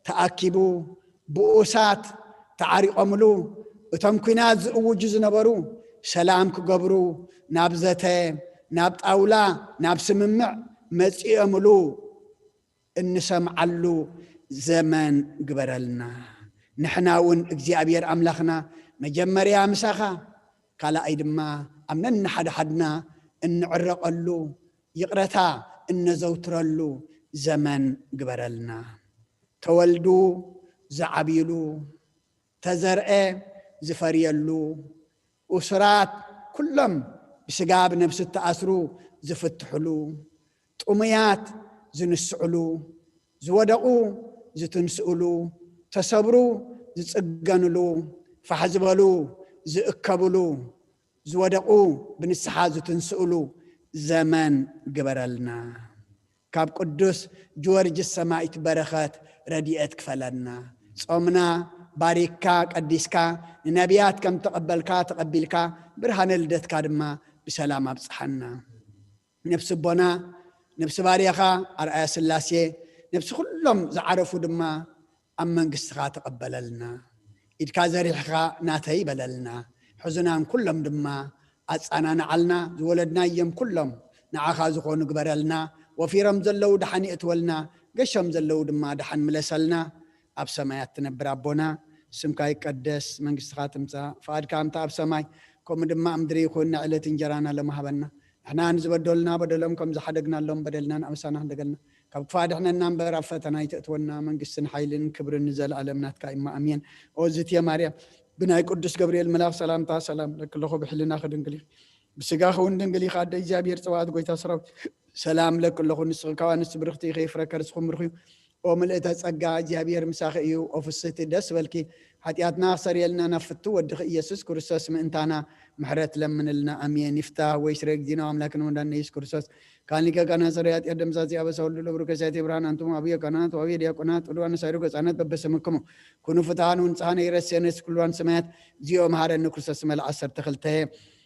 ተኣኪቡ፣ ብኡሳት ተዓሪቖምሉ፣ እቶም ኲናት ዝእውጁ ዝነበሩ ሰላም ክገብሩ ናብ ዘተ፣ ናብ ጣውላ፣ ናብ ስምምዕ መጺኦምሉ እንሰምዓሉ ዘመን ግበረልና። ንሕና እውን እግዚኣብሔር ኣምላኽና መጀመርያ ምሳኻ፣ ካልኣይ ድማ ኣብ ነንሓድሓድና እንዕረቐሉ፣ ይቕረታ እነዘውትረሉ ዘመን ግበረልና። ተወልዱ ዝዓብይሉ፣ ተዘርአ ዝፈርየሉ፣ እሱራት ኩሎም ብስጋ ብነብሲ እተኣስሩ ዝፍትሕሉ፣ ጥሙያት ዝንስዕሉ፣ ዝወደቑ ዝትንስእሉ፣ ተሰብሩ ዝጽገንሉ፣ ፋሕ ዝበሉ ዝእከብሉ፣ ዝወደቑ ብንስሓ ዝትንስእሉ ዘመን ግበረልና። ካብ ቅዱስ ጊዮርጊስ ሰማዕት በረኸት ረድኤት ክፈለና። ጾምና ባሪክካ ቀዲስካ ንነቢያት ከም ተቐበልካ ተቐቢልካ ብርሃነ ልደትካ ድማ ብሰላም ኣብጽሓና። ነብሲ ኣቦና፣ ነብሲ ባርያኻ ኣርኣያ ስላሴ፣ ነብሲ ኩሎም ዝዓረፉ ድማ ኣብ መንግስትኻ ተቐበለልና። ኢድካ ዘሪሕኻ ናተይ በለልና። ሕዙናን ኩሎም ድማ ኣጻናንዓልና። ዝወለድናዮም ኩሎም ንዓኻ ዝኾኑ ግበረልና። ወፊሮም ዘለዉ ደሓን የእትወልና፣ ገሾም ዘለዉ ድማ ደሓን ምለሰልና። ኣብ ሰማያት ትነብር ኣቦና፣ ስምካ ይቀደስ፣ መንግስትኻ ትምጻእ፣ ፍቓድካ ከምታ ኣብ ሰማይ ከምኡ ድማ ኣብ ምድሪ ይኹን። ንዕለት እንጀራና ሎሚ ሃበና። ንሕና ንዝበደሉና በደሎም ከም ዝሓደግናሎም በደልና ንኣበሳና ክንደገልና፣ ካብ ክፋ ድሕነና እምበር ኣብ ፈተና ኣይተእትወና፣ መንግስትን ሓይልን ክብርን ንዘለኣለም ናትካ እማ ኣሜን። ኦ ዝትየ ማርያም፣ ብናይ ቅዱስ ገብርኤል መልኣኽ ሰላምታ ሰላም ለኪ ኣለኹ፣ ብሕልናኺ ድንግል ኢኺ፣ ብስጋኺ እውን ድንግል ኢኺ፣ ኣደ እግዚኣብሔር ጸባኦት ጎይታ ሰራዊት ሰላም ለኪ ኣለኹ፣ ንስኺ ካብ ኣንስቲ ብርኽቲ ኢኺ፣ ፍረ ከርስኺ ብሩኽ እዩ። ኦ ምልእተ ጸጋ እግዚኣብሔር ምሳኺ እዩ፣ ኦ ፍስህቲ ደስ በልኪ፣ ሓጢኣትና ክሰርየልና ናብ ፍቱ ወድኺ ኢየሱስ ክርስቶስ ምእንታና ምሕረት ለምንልና። ኣሜን። ይፍታህ ወይ ስረ እግዚእነ አምላክነ ወመድኃኒነ ኢየሱስ ክርስቶስ ካን ሊቀ ካህናት ጸሪ ኃጢአት ደምሳሲ አበሳ ሁሉ ለብሩ ከሳቴ ብርሃን አንትሙ አብየ ካህናት ወአብየ ዲያቆናት ጥሉ አነሳይሩ ገጻነት በበስምክሙ ኩኑ ፍትሃን ወንጽሃን ይረሴነ ኩልዋን ሰማያት። እግዚኦ መሐረነ ክርስቶስ መልአ ዓሰርተ ክልተ።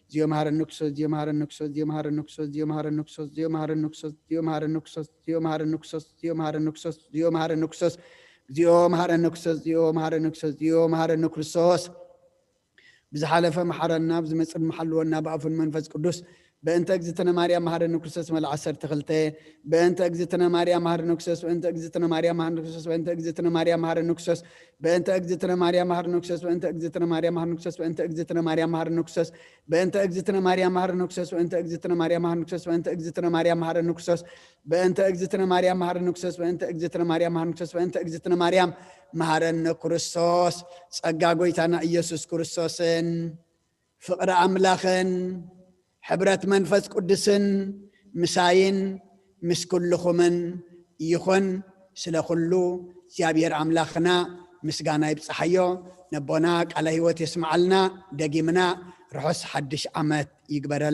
እግዚኦ መሐረነ ክርስቶስ፣ እግዚኦ መሐረነ ክርስቶስ፣ እግዚኦ መሐረነ ክርስቶስ፣ እግዚኦ መሐረነ ክርስቶስ፣ እግዚኦ መሐረነ ክርስቶስ፣ እግዚኦ መሐረነ ክርስቶስ፣ እግዚኦ መሐረነ ክርስቶስ፣ እግዚኦ መሐረነ ክርስቶስ፣ እግዚኦ መሐረነ ክርስቶስ፣ እግዚኦ መሐረነ ክርስቶስ፣ እግዚኦ መሐረነ ክርስቶስ፣ እግዚኦ መሐረነ ክርስቶስ። ብዝሓለፈ መሓረና፣ ብዝመጽእ ድማ ሓልወና፣ ብኣፉን መንፈስ ቅዱስ በእንተ እግዝእትነ ማርያም መሐረነ ክርስቶስ መለ ዓሰርተ ክልተ። በእንተ እግዝእትነ ማርያም መሐረነ ክርስቶስ በእንተ እግዝእትነ ማርያም መሐረነ ክርስቶስ በእንተ እግዝእትነ ማርያም መሐረነ ክርስቶስ በእንተ እግዝእትነ ማርያም መሐረነ ክርስቶስ በእንተ እግዝእትነ ማርያም መሐረነ ክርስቶስ በእንተ እግዝእትነ ማርያም መሐረነ ክርስቶስ በእንተ እግዝእትነ ማርያም መሐረነ ክርስቶስ በእንተ እግዝእትነ ማርያም መሐረነ ክርስቶስ በእንተ እግዝእትነ ማርያም መሐረነ ክርስቶስ በእንተ እግዝእትነ ማርያም መሐረነ ክርስቶስ በእንተ እግዝእትነ ማርያም መሐረነ ክርስቶስ በእንተ እግዝእትነ ማርያም መሐረነ ክርስቶስ። ጸጋ ጎይታና ኢየሱስ ክርስቶስን ፍቕሪ ኣምላኽን ሕብረት መንፈስ ቅዱስን ምሳይን ምስ ኩልኹምን ይኹን። ስለ ኩሉ እግዚኣብሔር ኣምላኽና ምስጋና ይብጽሓዮ። ነቦና ቃለ ሕይወት የስምዓልና። ደጊምና ርሑስ ሓድሽ ዓመት ይግበረልና።